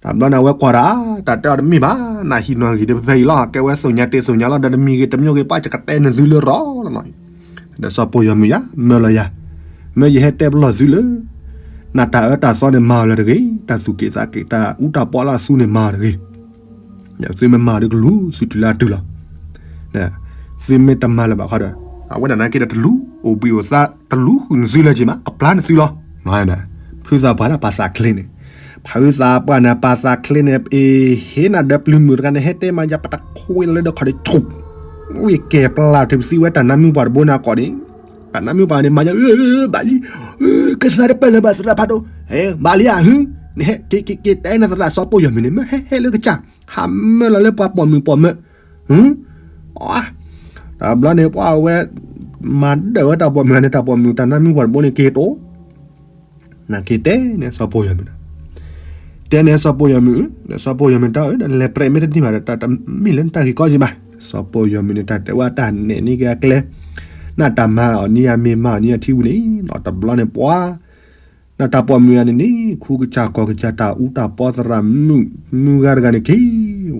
တဘျီန့ၣ်အဝဲကွၢ်ဒၣ်, တၢ်တဲအီၤတမ့ၢ်ဘၣ်, နဟံးနီၤဂ့ၤဒီးဖဲဖဲအံၤလီၤ, ကဲဝဲသူၣ်ညါတ့သူၣ်ညါလီၤ, ဒီးတမံၤဂ့ၤတမံၤဂ့ၤ ပှၤကတဲနသုလၢရီလီၤနီၤ. ဒီးစီၤပိာ်ယီၤမုၣ်ယါ မၢလီၤယၤ, မ့ၢ်ယဟဲတဲပလီၢ်သုလၢ နတၢ်အၢတၢ်သီန့ၣ်မၤအီၤလၢၤတဂ့ၤ, တၢ်သူၣ်က့ၣ်သးက့ၣ် တၢ်အူတၢ်ပီလၢအသူန့ၣ်မၤအီၤတဂ့ၤ. သုမ့ၢ်မၤအီၤဒီးကလူၤသုတုၤလၢအတုၤလီၤ. သုမ့ၢ်တမၤလၢၤဘၣ်ခီဒီး အဝဲဒၣ်နာ်က့ဒီးတလူၤအိၣ်ဘှံးအိၣ်သါ တလူၤဃုာ်နသုလၢၤက့ၤမး ကပျၢ်နသုလီၤ. ဖုသးပှၢ်ဒၣ်ပာ်သးချ့န့ၣ်, ဖုသးပှၢ်န့ၣ် ပာ်သးချ့န့ၣ် အ့ ဟ့ၣ်နၤဒီးပျုၤမုၣ်တဂၤန့ၣ် ဟဲတဲမၤယၤ ပတခိးလၢဒီးခီၣ်ဒီးဆူၣ်, ဝံၣ်ကဲၤပျၢ်ထံးပသံဝဲတၢ်နါမုၢ်ပှၢ်တဘိန့ၣ်အကိာ်န့ၣ်, တၢ်နါမုၢ်ပှၢ်န့ၣ် မၤယၤ အၢ ဘၣ်လံ, ကသးတပၢၢ်လၢၤဘၣ်သရၣ်ဖးဒိၣ်, ဘၣ်လံဧါ, ဟ့ၣ်, နဟဲက့ၤက့ၤက့ၤတဲနသရၣ်စီၤပိာ်ယီၤမုၣ်န့ၣ် မ့ၢ်ဟဲဟဲလၢကစၢ်, ဟးမၢလီၤလၢပှၤပိာ်မုၣ်ပိာ်မၢၢ်, တဘျီန့ၣ်ပှၤဝဲ မၤဒၢၣ်ဝဲတၢ်ပိာ်မုၣ်န့ၣ် တၢ်ပိာ်မုၣ်တၢ်နါမုၢ်ပှၢ်တဘိန့ၣ်က့ၤတိၢ် နာ်က့တဲန့ၣ်စီၤပိာ်ယီၤမုၣ်, တဲန့ၣ်စီၤပိာ်ယီၤမုၣ်, စီၤပိာ်ယီၤမုၣ်တၢ်အၢ ဒီးလဲၤပြဲးမ့ၢ်တန့ၢ်ဘၣ်ဒီး တၢ်တမ့ၢ်လၢနတၢ်ဂ့ၢ်ကီက့ၤဘၣ်. စီၤပိာ်ယီၤမုၣ်န့ၣ် တၢ်တဲဝဲတၢ်နဲၣ်န့ၢ်က့ၤအကျဲ, နတၢ်မၤအီၤန့ၢ်အမ့ၢ်မၤအီၤန့ၢ်အထံဝံၤန့ၣ် ဒီးတဘျီန့ၣ်ပှၤ နတၢ်ပိာ်မုၣ်ဂၤန့ၣ်န့ၣ် ခူကစၢ်ကီၢ်ကစၢ်တၢ်အူတၢ်ပီသရၣ်မုၣ်မုၢ်ဂၤတဂၤန့ၣ်က့ၤ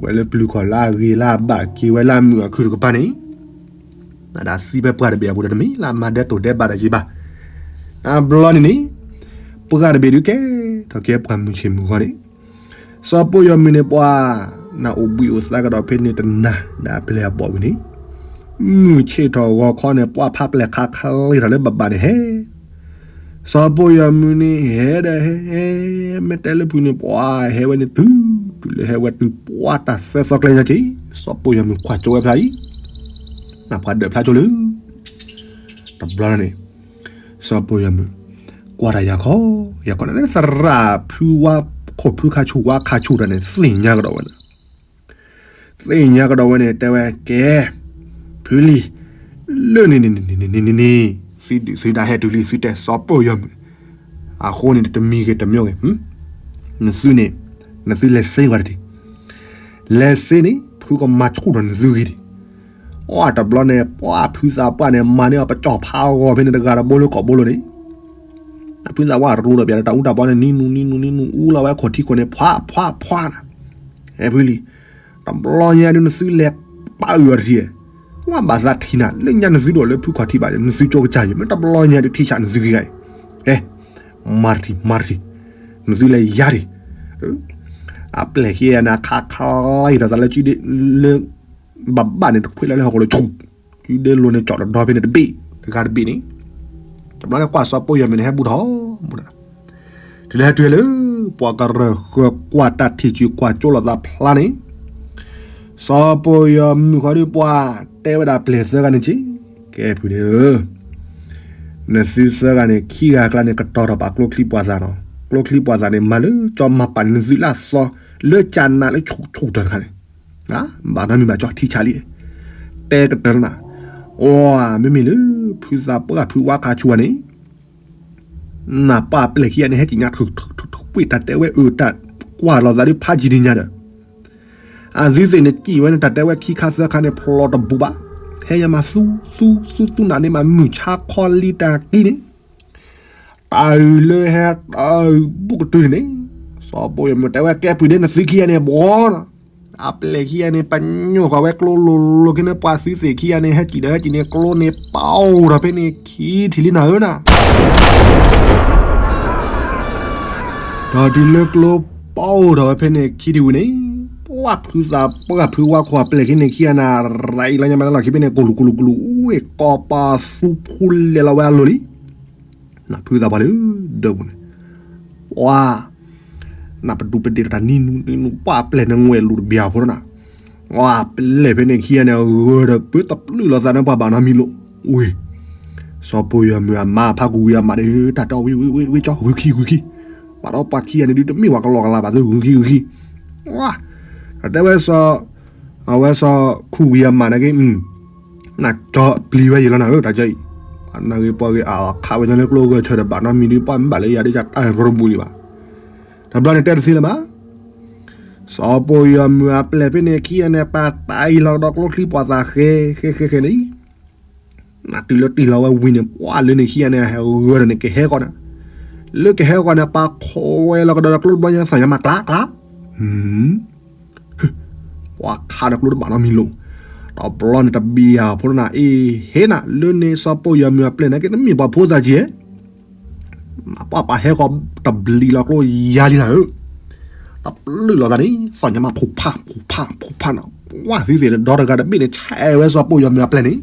ဝဲလၢပျုၤခီၣ်လၢအဂ့ၤလၢအဘၣ်က့ၤဝဲလၢအမုာ်အခုၣ်တကပၤန့ၣ် နဒၣ်သံဖဲပှၢ်တဘ့ၣ်အပူၤဒီးတမ့ၢ်လၢအမၤဒဲတိၢ်ဒဲးဘးဒီးက့ၤဘၣ်. တဘျီန့ၣ်န့ၣ် ပှၢ်တဘ့ၣ်ဒုးကဲထီၣ်က့ၤပှၢ်မုၢ်ဆ့ၣ်မုၢ်ဂီၤန့ၣ် စီၤပိာ်ယီၤမုၣ်န့ၣ်ပှၤ နအိၣ်ဘှံးအိၣ်သါကဒီးဖဲန့ၣ်တနၤဒီးအပျဲၢ်အဘီၣ်ဝံၤန့ၣ် မုၢ်ဆ့ၣ်ထီၣ်ဂီၤခီန့ၣ် ပှၢ်ဖးပျဲၢ်ခးခးလံထီၣ်လၢဘၣ်ဘၣ်န့ၣ်ဟဲ စီၤပိာ်ယီၤမုၣ်န့ၣ်ဟဲဒီးဟဲ မ့ၢ်တဲလၢဖုန့ၣ် ပှၤဟဲဝဲန့ၣ်တုၤ တုၤလၢဟဲဝဲတုၤပှၢ်တၢ်သၢသီကျဲညါက့ၤ စီၤပိာ်ယီၤမုၣ်ခွါကၠိဝဲဖျါအံၤ နပှၤဒၢးဖျါကၠိလၢ တဘျီန့ၣ် စီၤပိာ်ယီၤမုၣ် ကွၢ်တၢ်ယၤခီ ယၤခီန့ၣ် သရၣ်ဖုဝါခိၣ်ဖုခါဆူၣ်ဝါခါဆူၣ်တၢ်န့ၣ် သ့ၣ်ညါကဒီးဝဲန့ၣ် သ့ၣ်ညါကဒီးဝဲန့ၣ် တဲဝဲကဲ ဖုလံၤ လၢန့ၣ်န့ၣ်န့ၣ်န့ၣ်န့ၣ်န့ၣ် သုဒုၣ်သုဒါဟဲတုၤလံ သုတဲစီၤပိာ်ယီၤမုၣ် အဃိန့ၣ် တမံၤဂ့ၤတမံၤဂ့ၤ နသုန့ၣ် နသုလဲၤစ့ကွၢ်တထံၣ် လဲၤစ့န့ၣ် ဖုကမၤဆူၣ်ထီၣ်နသုဂ့ၤဒံး အတဘျီန့ၣ် ပှၤဖုသးပှၢ်န့ၣ် မၤန့ၢ်အီၤပကၠီၣ်ဖးဂီၤဖဲန့ၣ်တဂၤတဘိလၢကိာ်ဘိလိၤန့ၣ် ဖုသးပှၢ်ရူဒီးပၠးဒီးတၢ်အူတၢ်ပီန့ၣ် နံၤနူၤနံၤနူၤနံၤနူၤ အူလီၤဝဲခိၣ်ထံခိၣ်န့ၣ် ဖှးဖှးဖှးနၤ ဟဲဖုလံၤ တဘျီညါဒုးနသုလဲၤပာ်အုၣ်အီၤတထံၣ် ဝဲဘၣ်သးထံၣ်နၤ လၢညါနသုဒိၣ်လၢဖုခီၣ်ထံးဘၣ် နသုကၠိကစၢ်ယံၤ မ့ၢ်တဘျီညါဒုးထံၣ်ဆးနသုဂ့ၤဂၤအံၤ ဟဲ မၤတထံၣ် မၤတထံၣ် နသုလဲၤယါတထံၣ် အပျဲၢ်ခံဂၤန့ၣ် အခါခါအံၤဒီးသးလၢ လၢ ဘၣ်ဘၣ်န့ၣ် တခွ့လၢလၢဟီၣ်ခိၣ်လၢဆူၣ် ကုဒဲလိၤန့ၣ် ကၠီၣ်တဒီဖဲန့ၣ်တဘ့ၣ် တဂၤတဘ့ၣ်န့ၣ် တဘျီန့ၣ်ကွၢ်စီၤပိာ်ယီၤမုၣ်န့ၣ် ဟဲဘူးထီၣ် ဘူးထီၣ် တုၤလၢဟဲတုၤလၢ ပှၤကရၢၢ်ဃၢၤကွၢ်တၢ်ထံၣ်စုကွၢ်ကၠိလိာ်သးဖျါန့ၣ် စီၤပိာ်ယီၤမုၣ်ဃီဒုးပှၤ တဲဝဲဒၣ်ပျဲၢ်သၢဂၤန့ၣ်က့ၤ ကဲဖုဒဲဧၢ နသုသၢဂၤန့ၣ် ခံဂၤအကျါန့ၣ် ကတီၤထီၣ်ပာ်ကျိချံပှာ်သၣ်နီၤ ကျိချံပှာ်သၣ်န့ၣ် မၤလၢကၠီမၤပာ်န့ၢ်နသုလၢအသီ လၢကၠးနးလၢဆူၣ်ဆူၣ်တၢ်တခါန့ၣ် ဘၣ်နီတမံၤဘၣ်ကၠီထံဆးလံ တဲကတၢၢ်နၤ အိ မ့မ့ၢ်လၢ ဖုသးပှၢ်ဖုဝါခါဆူၣ်န့ၣ် နပၢ်ပျဲၢ်ခံဂၤန့ၣ် ဟဲက့ၤညါထုးထုးထုးဝ့ၢ်တၢ်တဲဝဲအၢတၢ် ကွၢ်လီၤသးဒ်ဖးယံၤဒ်ညါဒီး အသုသ့ၣ်န့ၣ် ကံၣ်ဝဲန့ၣ် တၢ်တဲဝဲခံခါသၢခါန့ၣ် ဖျိတဘူးဘၣ် ဟဲယၤမးသူသူသူသူနၤန့ၣ်မး မုၢ်ဆါခီလံတၢ်ကံန့ၣ် တၢ်အုၣ်လၢဟဲတၢ်အုၣ်ဘူးကတုၤန့ၣ်န့ၣ် စီၤပိာ်ယီၤမုၣ်တဲဝဲ ကဲပှ့ၤဒ်နသုခံဂၤန့ၣ် ဘှီနီၤ အပျဲၢ်ခံဂၤန့ၣ် ပညိၣ်ဃီၤဝဲကျိလိၤလိၤက့ၤန့ၣ် ပှၤသုသ့ၣ်ခံဂၤန့ၣ် ဟဲကံၣ်ဒီးဟဲကံၣ်န့ၣ် ကျိန့ၣ်ပအိၣ်ထီၣ်ဖဲန့ၣ်ခံထံၣ်လံနၤဧၢနၤ ဒီးတုၤလၢကျိပအိၣ်ထီၣ်ဝဲဖဲန့ၣ်ခံထံၣ်ဝံၤန့ၣ် ပှၢ်ဖုသးပှၢ်ဖုဝါခိၣ်အပျဲၢ်ခံန့ၣ်ခံဂၤန့ၣ် ရၤအံၤလီၤညါမးလီၢ်ခံဖဲန့ၣ် ကလူၤကလူၤကလူၤ ဝ့ၢ်ကီၢ်ပၤသူဖိလဲၤလီၤဝဲအလိၤလံ နဖုသးပှၢ်လၢဒၢးပူၤန့ၣ် ပှၤ နပဒူးပဒ့ၣ်တၢ်နံၤနူၤနံၤနူၤ ပှၢ်ပျဲၢ်န့ၣ်ငွဲၣ်လူၤတဘျီဖိနီၤ ပျဲၢ်ဖဲန့ၣ်ခံဂၤန့ၣ် ဂၢၢ်ဒီးပၢတပျုၢ်လိာ်သးန့ၣ် ပှၤဘၣ်နီတမံၤလိာ် ဝ့ၢ် စီၤပိာ်ယီၤမုၣ်အမါဖးကူဝံၤအမးဒီး တၢ်တဲအီၤဝံၤဝံၤဝံၤဝံၤကၠီ ဂုာ်ခံဂုာ်ခံ ဘၣ်ဒီးပှၤခံဂၤန့ၣ်ဒုးတမ့ၢ်ပှၤကလီကလီဘၣ်သ့ၣ် ဂုာ်ခံဂုာ်ခံ တၢ်တဲဝဲစီၤ အဝဲစီၤခူဝံၤအမးန့ၣ်က့ နကၠီပျံၤဝဲယံၤလီၤနၤဧၢ တၢ်ကၠီအံၤ နဂ့ၤပှၤဂ့ၤအခးဝဲညီလၢကျိဂၢၢ်ဆၢဒီး ဘၣ်နီတမံၤဒုး ပှၤမ့ၢ်ဘၣ်လၢယၤဒ်တၢ်တၢ်ရၢတဘူလံဘၣ် တဘျီန့ၣ်တဲတသ့လၢၤဘၣ် စီၤပိာ်ယီၤမုၣ်အပျဲၢ်ဖဲန့ၣ်ခံဂၤန့ၣ် ပာ်တၢ်အံၤလီၤကဒီးကျိချံပှာ်သၣ်ဃဲ ဃဲ ဃဲ ဃဲန့ၣ် တုၤလၢတ့ၢ်လီၤဝဲဝံၤန့ၣ် ပှၢ်လၢန့ၣ်ခံဂၤန့ၣ် ဟဲဂၢၢ်ဒီးန့ၣ် ကဟဲဃီန့ၣ်, လၢကဟဲဃီန့ၣ် ပာ်ခိးဝဲလီၤကဒီးဒီးကျိတဘျီညါ သီၣ်ညါမးကျးကျး, ပှၤခးဒီးကျိတဘၣ်နီတမံၤလီၤ. တဘျီန့ၣ်တဘံယၤဖိနၤ အ့ဟ့နၤ လၢန့ၣ်စီၤပီၢ်ယွၤမုၢ်အပျဲၢ်န့ၣ် ကတမ့ၢ်ပှၤဖိသၣ်က့ ပှၤပာ်ဟဲဃီတဘျံးလီၤကျိယါလံနၤဧၢ, တပျုာ်လီၤသးန့ၣ် သီၣ်ညါမး ဖူးဖး ဖူးဖး ဖူးဖးနီၤ, ပှၢ်သုသ့ၣ်ဒီတဂၤတဘ့ၣ်န့ၣ် ဆဲးဝဲစီၤပီၢ်ယွၤမုၢ်အပျဲၢ်န့ၣ်,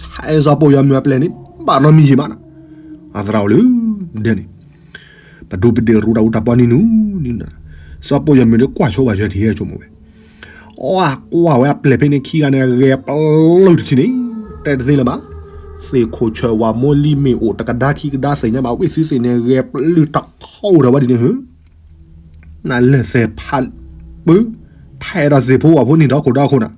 ဆဲးစီၤပီၢ်ယွၤမုၢ်အပျဲၢ်န့ၣ် ဘၣ်နီတမံၤယံၤဘၣ်နီၤ, အသရၣ်အိၣ်လၢဒဲန့ၣ် ပဒိၣ်ပဒ့ၣ်ရူတၢ်အူတၢ်ပီနံၤနူၤနံၤ, စီၤပီၢ်ယွၤမုၢ်ဒီးကွၢ်ဆိဘၣ်ယွၤထံၣ် ဟဲဆိကမိၣ်ဝဲ အီကွၢ်ဝဲအပျဲၢ်ဖဲန့ၣ်ခံဂၤန့ၣ် ဂဲၤပျုၢ်တထံၣ်န့ၣ်, တဲတသ့လၢၤဘၣ်, သ့ၣ်ခိၣ်ဆၢဝၤမိၢ်လံမ့ၣ်အိၣ်တကဒါခံကဒါသ့ၣ်ညါဘၣ် ဝ့ၢ်သုသ့ၣ်န့ၣ် ဂဲၤပျုၢ်တခီအိၣ်ဒီးဝဲဒ်န့ၣ်ဧၢ, နလဲၤသဲးဖးပၢ, ထဲးဒီးသ့ၣ်ဖိဝၤဖိန့ၣ်ဒီးခိၣ်ဒီးခိၣ်နၤ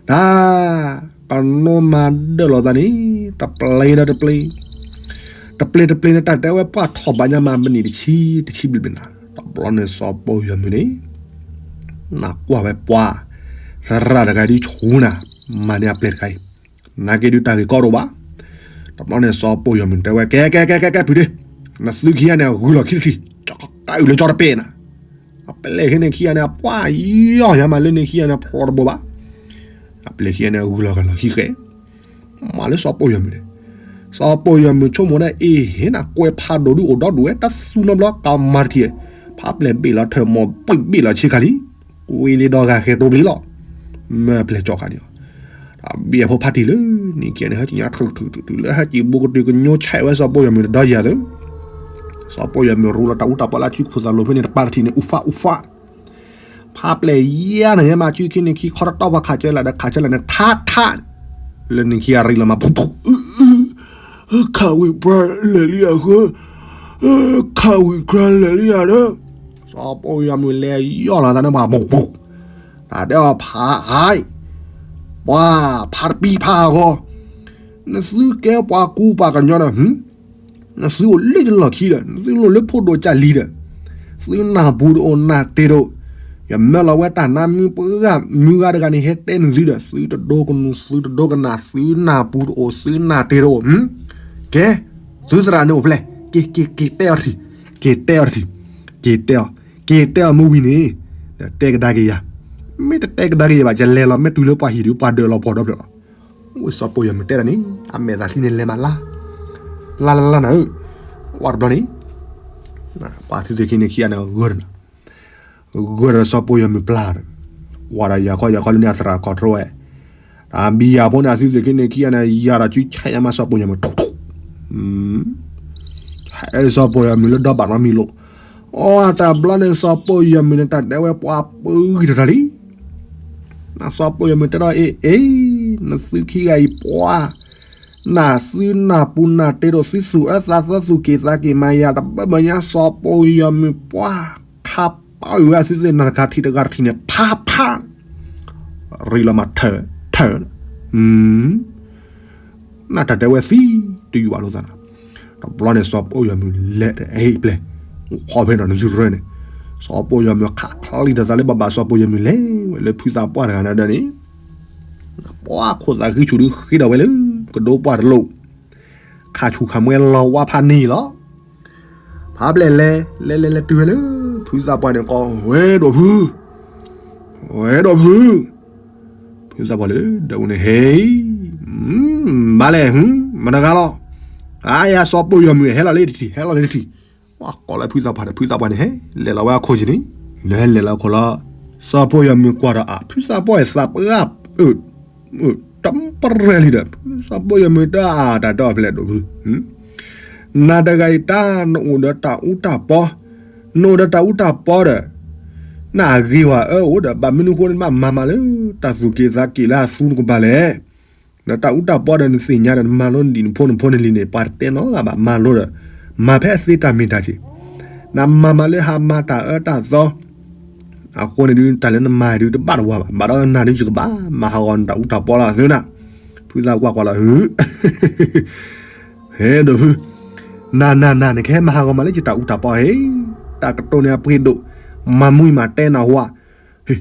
တၢ်, ပနီၢ်မၤဒၢၣ်လီၤသးန့ၣ်, တပျ့ၤဒီးတပျ့ၤ, တပျ့ၤတပျ့ၤန့ၣ် တၢ်တဲဝဲပှၢ်ထီၣ်ဘၣ်ညါမး မနံၤတဆံ, တဆံဘျ့ဘျ့နၤ, တဘျီန့ၣ်စီၤပီၢ်ယွၤမုၢ်န့ၣ်, နကွၢ်ဝဲပှၤ, သရၣ်တဂၤဒ်ဆူနၤ, မၤန့ၢ်အပျဲၢ်တခါအံၤ, နာ်က့ဒုးတၢ်ဂ့ၢ်ကီတအိၣ်ဘၣ်, တဘျီန့ၣ်စီၤပီၢ်ယွၤမုၢ်တဲဝဲ ကဲကဲကဲကဲကဲ ဖုးဒ့, နသုခံဂၤန့ၣ် ဂုၢ်လီၤခံတထံၣ်, ကဲအုၣ်လၢကၠီတပဲာ်နၤ အပျဲၢ်ခံန့ၣ်ခံဂၤန့ၣ် အပှၢ်ယီၢ်ညါမးလၢန့ၣ်ခံဂၤန့ၣ် ဖျိတဘိဘၣ်, အပျဲၢ်ခံဂၤန့ၣ် ဂုၢ်လီၤဂာ်လီၤခံဃဲ, မၤလၢစီၤပီၢ်ယွၤမုၢ်န့ၣ်, စီၤပီၢ်ယွၤမုၢ်ဆိကမိၣ်ဒၣ်အ့ဟ့နၤ ကွဲးဖးဒိၣ်ဒုးအိၣ်ဒီဒူၣ်ဝဲ တၢ်သူနီတဘျီ ကမၤတထံၣ်, ဖးပျဲၢ်ဘ့ၣ်လီၤထၢၣ် မီၢ်ပှံၢ်ဘ့ၣ်လီၤဆ့ကၤလံ, ကွံလ့ဒီဂၤဃဲၤတိပျံၤလီၤ, မၢပျဲၢ်ကၠီဃာ်န့ၣ်လီၤ တၢ်ဘံၣ်အဖိဖးတံၢ်လၢန့ၣ်ခံဂၤန့ၣ် ဟဲက့ၤညါထုးထုးထုးထုးလၢဟဲက့ၤဘိကတုၤကညိဆဲးဝဲစီၤပီၢ်ယွၤမုၢ်တဒီယၤသၢ, စီၤပီၢ်ယွၤမုၢ်ရူလီၤတၢ်အူတၢ်ပီလၢအစုခိၣ်သးလိၤဖဲန့ၣ် တပၤတထံၣ်န့ၣ် အူဖးအူဖး, ဖးပျဲၢ်ယါန့ၣ် ယဲမၤစုခံန့ၣ်ခံခီတတီၢ်ပှၤခးကဲလၢဒီးခးကဲလၢန့ၣ် ထးထး, လၢန့ၣ်ခံဂၤရံလီၤမး ဖူးဖူး ခးဝံၤပှၤလဲၤလံယၤဃၢ, ခးဝံၤပှၤလဲၤလံယၤဒီး, စီၤပီၢ်ယွၤမုၢ်လဲၤယီၢ်လီၤသးန့ၣ်ပှၤ ပူးပူး, တၢ်တဲအီၤဖးဟး, ပှၤဖးတပံၤဖးဟးဂီၤ, နသုကဲပှၤကူပှၤကညီဒီး, နသုအိၣ်လၢယလီၢ်ခံဒီး နသုလိၣ်လၢဖိဒိၣ်ကၢ်လံၤဒီး, သုနၢ်ပူၤတအိၣ်နၢ်တ့တအိၣ်, ယမၢလီၤဝဲတၢ်နါမုၢ်ပှၢ်မုၢ်ဂၤတဂၤန့ၣ် ဟဲတဲနသုဒီး သုတဒိကနူၤသုတဒိကနၣ် သုနၢ်ပူၤတအိၣ်သုနၢ်တ့တအိၣ်, ကဲ, သုသရၣ်န့ၣ်အိၣ်ဖျဲၣ်, က့ၤက့ၤက့ၤတဲအီၤတထံၣ်, က့ၤတဲအီၤတထံၣ်, က့ၤတဲအီၤ, က့ၤတဲအီၤမ့ၢ်ဝံၤန့ၣ်, ဒီးတဲကဒါက့ၤယၤ, မ့ၢ်တတဲကဒါက့ၤယၤဘၣ် ယလဲၤလီၤမ့ၢ်တုၤလၢပှၤဟံၣ်ဒုးပှၤဒၢးလီၤပှီၢ်ဒီဖျၢၣ်လီၤ. ဝဲစီၤပီၢ်ယွၤမုၢ်တဲဒၣ်န့ၣ် အမဲာ်သးသံန့ၣ်လဲၤမးလါ, လါလါလါနၤဧၢ, ဝဲတဘျီန့ၣ်, ပှၤသုသ့ၣ်ခံန့ၣ်ခံဂၤန့ၣ်ဂၢၢ်ဒီး, ဂၢၢ်ဒီးစီၤပီၢ်ယွၤမုၢ်ပျၢ်ဒီး, ကွၢ်ဒီးယၤခီယၤခီလၢန့ၣ်အသရၣ်ခီၣ်ထီဝဲ, တၢ်ဘံယၤဖိန့ၣ်အသုသ့ၣ်ခံန့ၣ်ခံဂၤန့ၣ် ယၤဒီးစုဆဲးညါမးစီၤပီၢ်ယွၤမုၢ် ဟဲစီၤပီၢ်ယွၤမုၢ်လၢဒီဘၣ်နီတမံၤလိာ်, အီတၢ်ဘျီန့ၣ် စီၤပီၢ်ယွၤမုၢ်န့ၣ် တၢ်တဲဝဲပှၤပဂံၢ်တထီၣ်လံ, နစီၤပီၢ်ယွၤမုၢ်တဲဒီးအ့ၣ်အ့ၣ်, နသုခံဂၤအံၤပှၤ, နသုနၢ်ပူၤနၢ်တ့တအိၣ် သုသူၣ်အၢသးသီသူၣ်က့ၤသးက့ၤမၤယၤတဘၣ်ဘၣ်ညါ စီၤပီၢ်ယွၤမုၢ်ပှၤ, ခးပာ်ဝဲအသုသ့ၣ်နၤတခါထံၣ်တဂၤတထံၣ်န့ၣ် ဖးဖး ရံလီၤမးထၢၣ်ထၢၣ်, နတၢ်တဲဝဲသံတယုၢ်ဘၣ်လိာ်သးနီၤ, တဘျီန့ၣ် စီၤပီၢ်ယွၤမုၢ်လဲၤတအဲၣ်ပျဲၢ်, အိၣ်ခိးဖဲနီၤနသုရၢန့ၣ်, စီၤပီၢ်ယွၤမုၢ်ခးချံတသးလၢဘၣ်ဘၣ်စီၤပီၢ်ယွၤမုၢ်လဲၤဝဲလၢဖုသးပှၢ်တဂၤန့ၣ်ဒီးန့ၣ်, ပှၤခိၣ်သးဃံဆူၣ်ဒုးဃ့ဒီးဝဲလၢ ကဒိပှၢ်တလိၣ်, ခးဆူၣ်ခးမွဲလီၤဝါဖးန့ၢ်လီၤ ဖးဘျဲၣ်လဲၤ လဲၤလဲၤလဲၤတုၤဝဲလၢ ဖုသးပှၢ်န့ၣ်ကီး ဝဲဒိၣ်ဖု, ဝဲဒိၣ်ဖု, ဖုသးပှၢ်လၢဒၢးအူန့ၣ် ဟဲ, ဘၣ်လဲၣ်ဟု, မတဂၤလီၤ, အါယၤစီၤပီၢ်ယွၤမုၢ် ဟဲလီၤလၢတထံၣ် ဟဲလီၤလၢတထံၣ်, ပှၤကိးလၢဖုသးပှၢ်ဒီး ဖုသးပှၢ်န့ၣ် ဟဲလဲၤလီၤဝဲအခိၣ်က့ၤန့ၣ်, လဲၤဟဲလဲၤလီၤအခိၣ်လီၤ, စီၤပီၢ်ယွၤမုၢ်ကွၢ်ဒီးအါ ဖုသးပှၢ်အသးပှၢ် တပရဲလံဒီး စီၤပီၢ်ယွၤမုၢ်တၢ်အါတၢ်ဒီဖျဲၣ်ဒိၣ်ဖု, နၤတဂၤအံၤတၢ် နအိၣ်ဒီးတၢ်အူတၢ်ပီ, နအိၣ်ဒီးတၢ်အူတၢ်ပီဒီး, နအဂ့ၤဝဲအၢအိၣ်ဒီး ဘၣ်မနုၤဃိနဘၣ်မၤမးလၢ တၢ်သူၣ်က့ၤသးက့ၤလၢအသူတကပၤလဲၣ်, ဒီးတၢ်အူတၢ်ပီဒီးနသ့ၣ်ညါဒီး နမၤလိနဒံၣ်နဖိနဖိနလံၤန့ၣ် ပှၤတတဲနီတဂၤဘၣ် မၤလိဒီး, မၤဖဲအသ့တၢ်မ့ၢ်တၢ်က့ၤ, နမၤမးလၢဟးမၤတၢ်အၢတၢ်သီ အဃိန့ၣ်ဒုး တၢ်လၢနမၤဒုးတဘၣ်တဝါဘၣ်, ဘၣ်ဒီးနၤဒုးယကဘၣ်မၤဟးဂီၤနတၢ်အူတၢ်ပီလီၤသ့နၤ, ဖုသးပှၢ်ကွၢ်လီၤဟု, ဟဲဒိၣ်ဖု, နၤနၤနၤ နကဟဲမၤဟးဂီၤမးလၢယတၢ်အူတၢ်ပီဟ့, တၢ်ကတိၤန့ၣ်အပှ့ၤဒိၣ်, မၤမူမၤတဲနၤဝါ, ဟ့,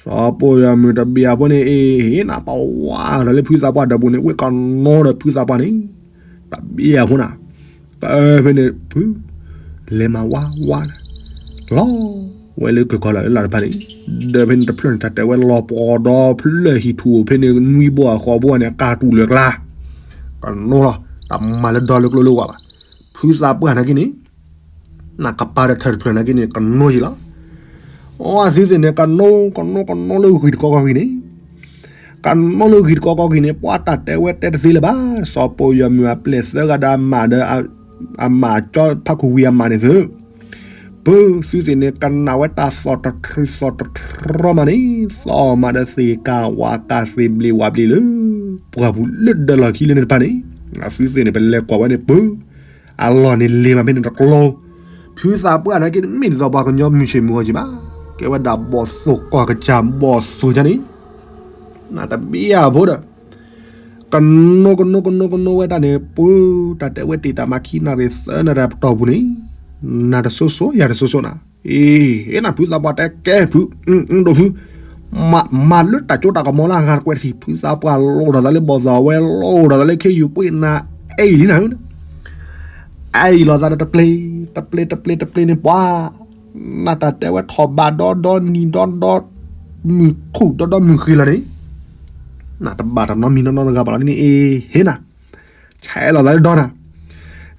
စီၤပိၢ်ယွၤမုၣ်တဘ့ၣ်အဖိန့ၣ် အ့ၣ် ဟ့ၣ်နၤပဝါဒီးလၢဖုသးပှၢ်ဒီးပူၤန့ၣ် ဝ့ၢ်ကနိဒီးဖုသးပှၢ်န့ၣ်, တဘ့ၣ်အဖိနၤ, တဖဲန့ၣ် ဖု လဲၤမၤဝါဝါနၤ, လီၤဝဲလၢကၢၤကီၤလၢ်လၢ်တဖၣ်န့ၣ်, ဒီးဖဲန့ၣ်တဖျၢၣ်န့ၣ် တၢ်တဲဝဲလီၤပှီၤဒီဖျၢၣ်ဟံၣ်ထူၣ်ဖဲန့ၣ် နွံဘိအဃီဘိန့ၣ် အကါတူၢ်လၢၤကျါ, ကနိလီၤ, တမၤလၢဒီလၢကျိလၢဝါဘၣ်, ဖုသးပှၢ်နာ်က့န့ၣ် နကပၤဒီးထၢၣ်တဖျၢၣ်နာ်က့န့ၣ် ကနိယံၤလီၤ. အသုသ့ၣ်န့ၣ် ကနိ ကနိ ကနိလၢဂံၢ်တကီကီၢ်ဂံၢ်န့ၣ်, ကနိလၢဂံၢ်တကီကီၢ်ဂံၢ်န့ၣ် ပှၤတၢ်တဲဝဲတဲတသ့လၢၤဘၣ်. စီၤပိၢ်ယွၤမုၣ်အပျဲၢ်သၢဂၤဒီးအမါဒီး အမါကၠီဖးခိၣ်ဝံၤအမါန့ၣ်သု, ပသုသ့ၣ်န့ၣ် ကနၣ်ဝဲတၢ်သီၣ်တထြံသီၣ်တထြီမးန့ၣ် သီၣ်မးဒီးသ့ၣ်ကါဝါကါသ့ၣ်ဘျ့ဝါဘျ့လၢ ပှၢ်ပူၤလၢဒၢးလီၢ်ခံလၢန့ၣ်တဖၣ်န့ၣ်, အသုသ့ၣ်န့ၣ် ပလဲၤကွၢ်ဝဲန့ၣ် ပၢ အလီၢ်န့ၣ်လ့ၤမးဖဲန့ၣ်တကျိၤ, ဖုသးပှၢ်နာ်က့န့ၣ် မ့ၢ်ဒ်သိးပှၤကညီမုၢ်ဆ့ၣ်မုၢ်ဂီၤက့ၤဘၣ်, ကဲဝဲဒၣ်ဘီၣ်သိၣ်ကီၢ်ကစၢ်ဘီၣ်သိၣ်ကန့ၣ်, နတဘ့ၣ်အဖိဒီး ကနိကနိကနိကနိဝဲတၢ်န့ၣ် ပၢ တၢ်တဲဝဲတ့ၢ်တၢ်မၤခံနၣ်ရံၣ်သၢနၣ်ရံၣ်ပတီၢ်ပူၤန့ၣ်, နၤတစိစိယၤတစိစိနၤ, အ့ၣ် နဖုသးပှၢ်တဲကဲဖု, ဒိၣ်ဖု မၤလၢတၢ်ကၠိတၢ်ကမီၤလၢအဂၤတကွဲးတထံၣ်, ဖုသးပှၢ်လိၣ်ထီၣ်သးလၢဘီၣ်သိၣ် အဝဲလိၣ်ထီၣ်သးလၢခ့ယုၢ်ပှ့ၤနၤ, အဲၣ်လံနၤ, အဲၣ်လီၤသးဒီးတပျ့ၤ, တပျ့ၤ တပျ့ၤ တပျ့ၤန့ၣ် ပှၤ နတၢ်တဲဝဲထီၣ်ဘးဒီဒီနံၤဒီဒီ မုၢ်ထူၣ်ဒီဒီမုၢ်ဃ့လီၤန့ၣ်, နတဘၣ်တၢ်နီတမံၤနီတဂၤဘၣ်လီၤန့ၣ် အ့ၣ် ဟ့ၣ်နၤ, ဆဲးလီၤသးလၢဒီနၤ,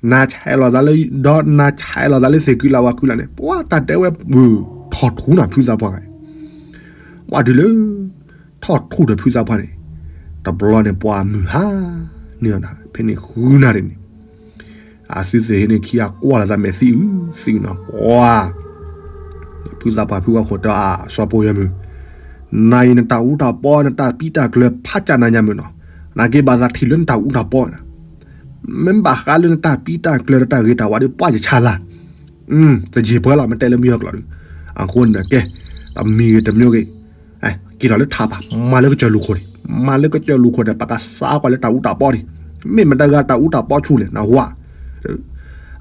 နဆဲးလီၤသးလၢဒီ နဆဲးလီၤသးလၢသ့ၣ်ကုလၢဝါကုလၢန့ၣ် ပှၤတၢ်တဲဝဲ ထီၣ်ထူၣ်နၤဖုသးပှၢ်ဂၤ, ပှၤတုၤလၢ ထီၣ်ထူၣ်ဒီးဖုသးပှၢ်န့ၣ်, တဘျီန့ၣ်ပှၤမုၢ်ဟါ န့ၣ် ဖဲန့ၣ်ဃုနၣ်ရံၣ်န့ၣ်, အသုသ့ၣ်ဟ့ၣ်န့ၣ်ခံဂၤကွၢ်လီၤသးမဲာ်သံအုး သံအုးနီၤ ပှၤ ဖုသးပှၢ်ဖုဝဲခိၣ်တဲအါ စီၤပိၢ်ယွၤမုၣ်, နၤအံၤနတၢ်အူတၢ်ပီ နတၢ်ပံးတၢ်ကျၢၤဖးကၢ်နၤညါမုၢ်နီၤ, နက့ဘၣ်သးထံၣ်လၢနတၢ်အူတၢ်ပီနၤ, မ့ၢ်ဘၣ်ဃးလၢနတၢ်ပံးတၢ်ကျၢၤ နတၢ်ဂ့ၤတၢ်ဝါဒီး ပှၤယဆါလၢ်, တယံာ်ပှဲၤလီၤ မ့ၢ်တဲလၢမုၢ်ယီၢ်ကျိာ်ဒီး, အဃိန့ၣ်ကဲ, တမံၤဂ့ၤတမံၤဂ့ၤ က့ၤထီၣ်လၢထးပၤ မၤလၢကစၢၢ်လူၢ်ခိၣ်န့ၣ်, မၤလၢကစၢၢ်လူၢ်ခိၣ်န့ၣ် ပကစးကွၢ်လၢတၢ်အူတၢ်ပီန့ၣ်, မ့ၢ်မတၤဂၤတၢ်အူတၢ်ပီဆူၣ်လဲၣ် နဝၤ,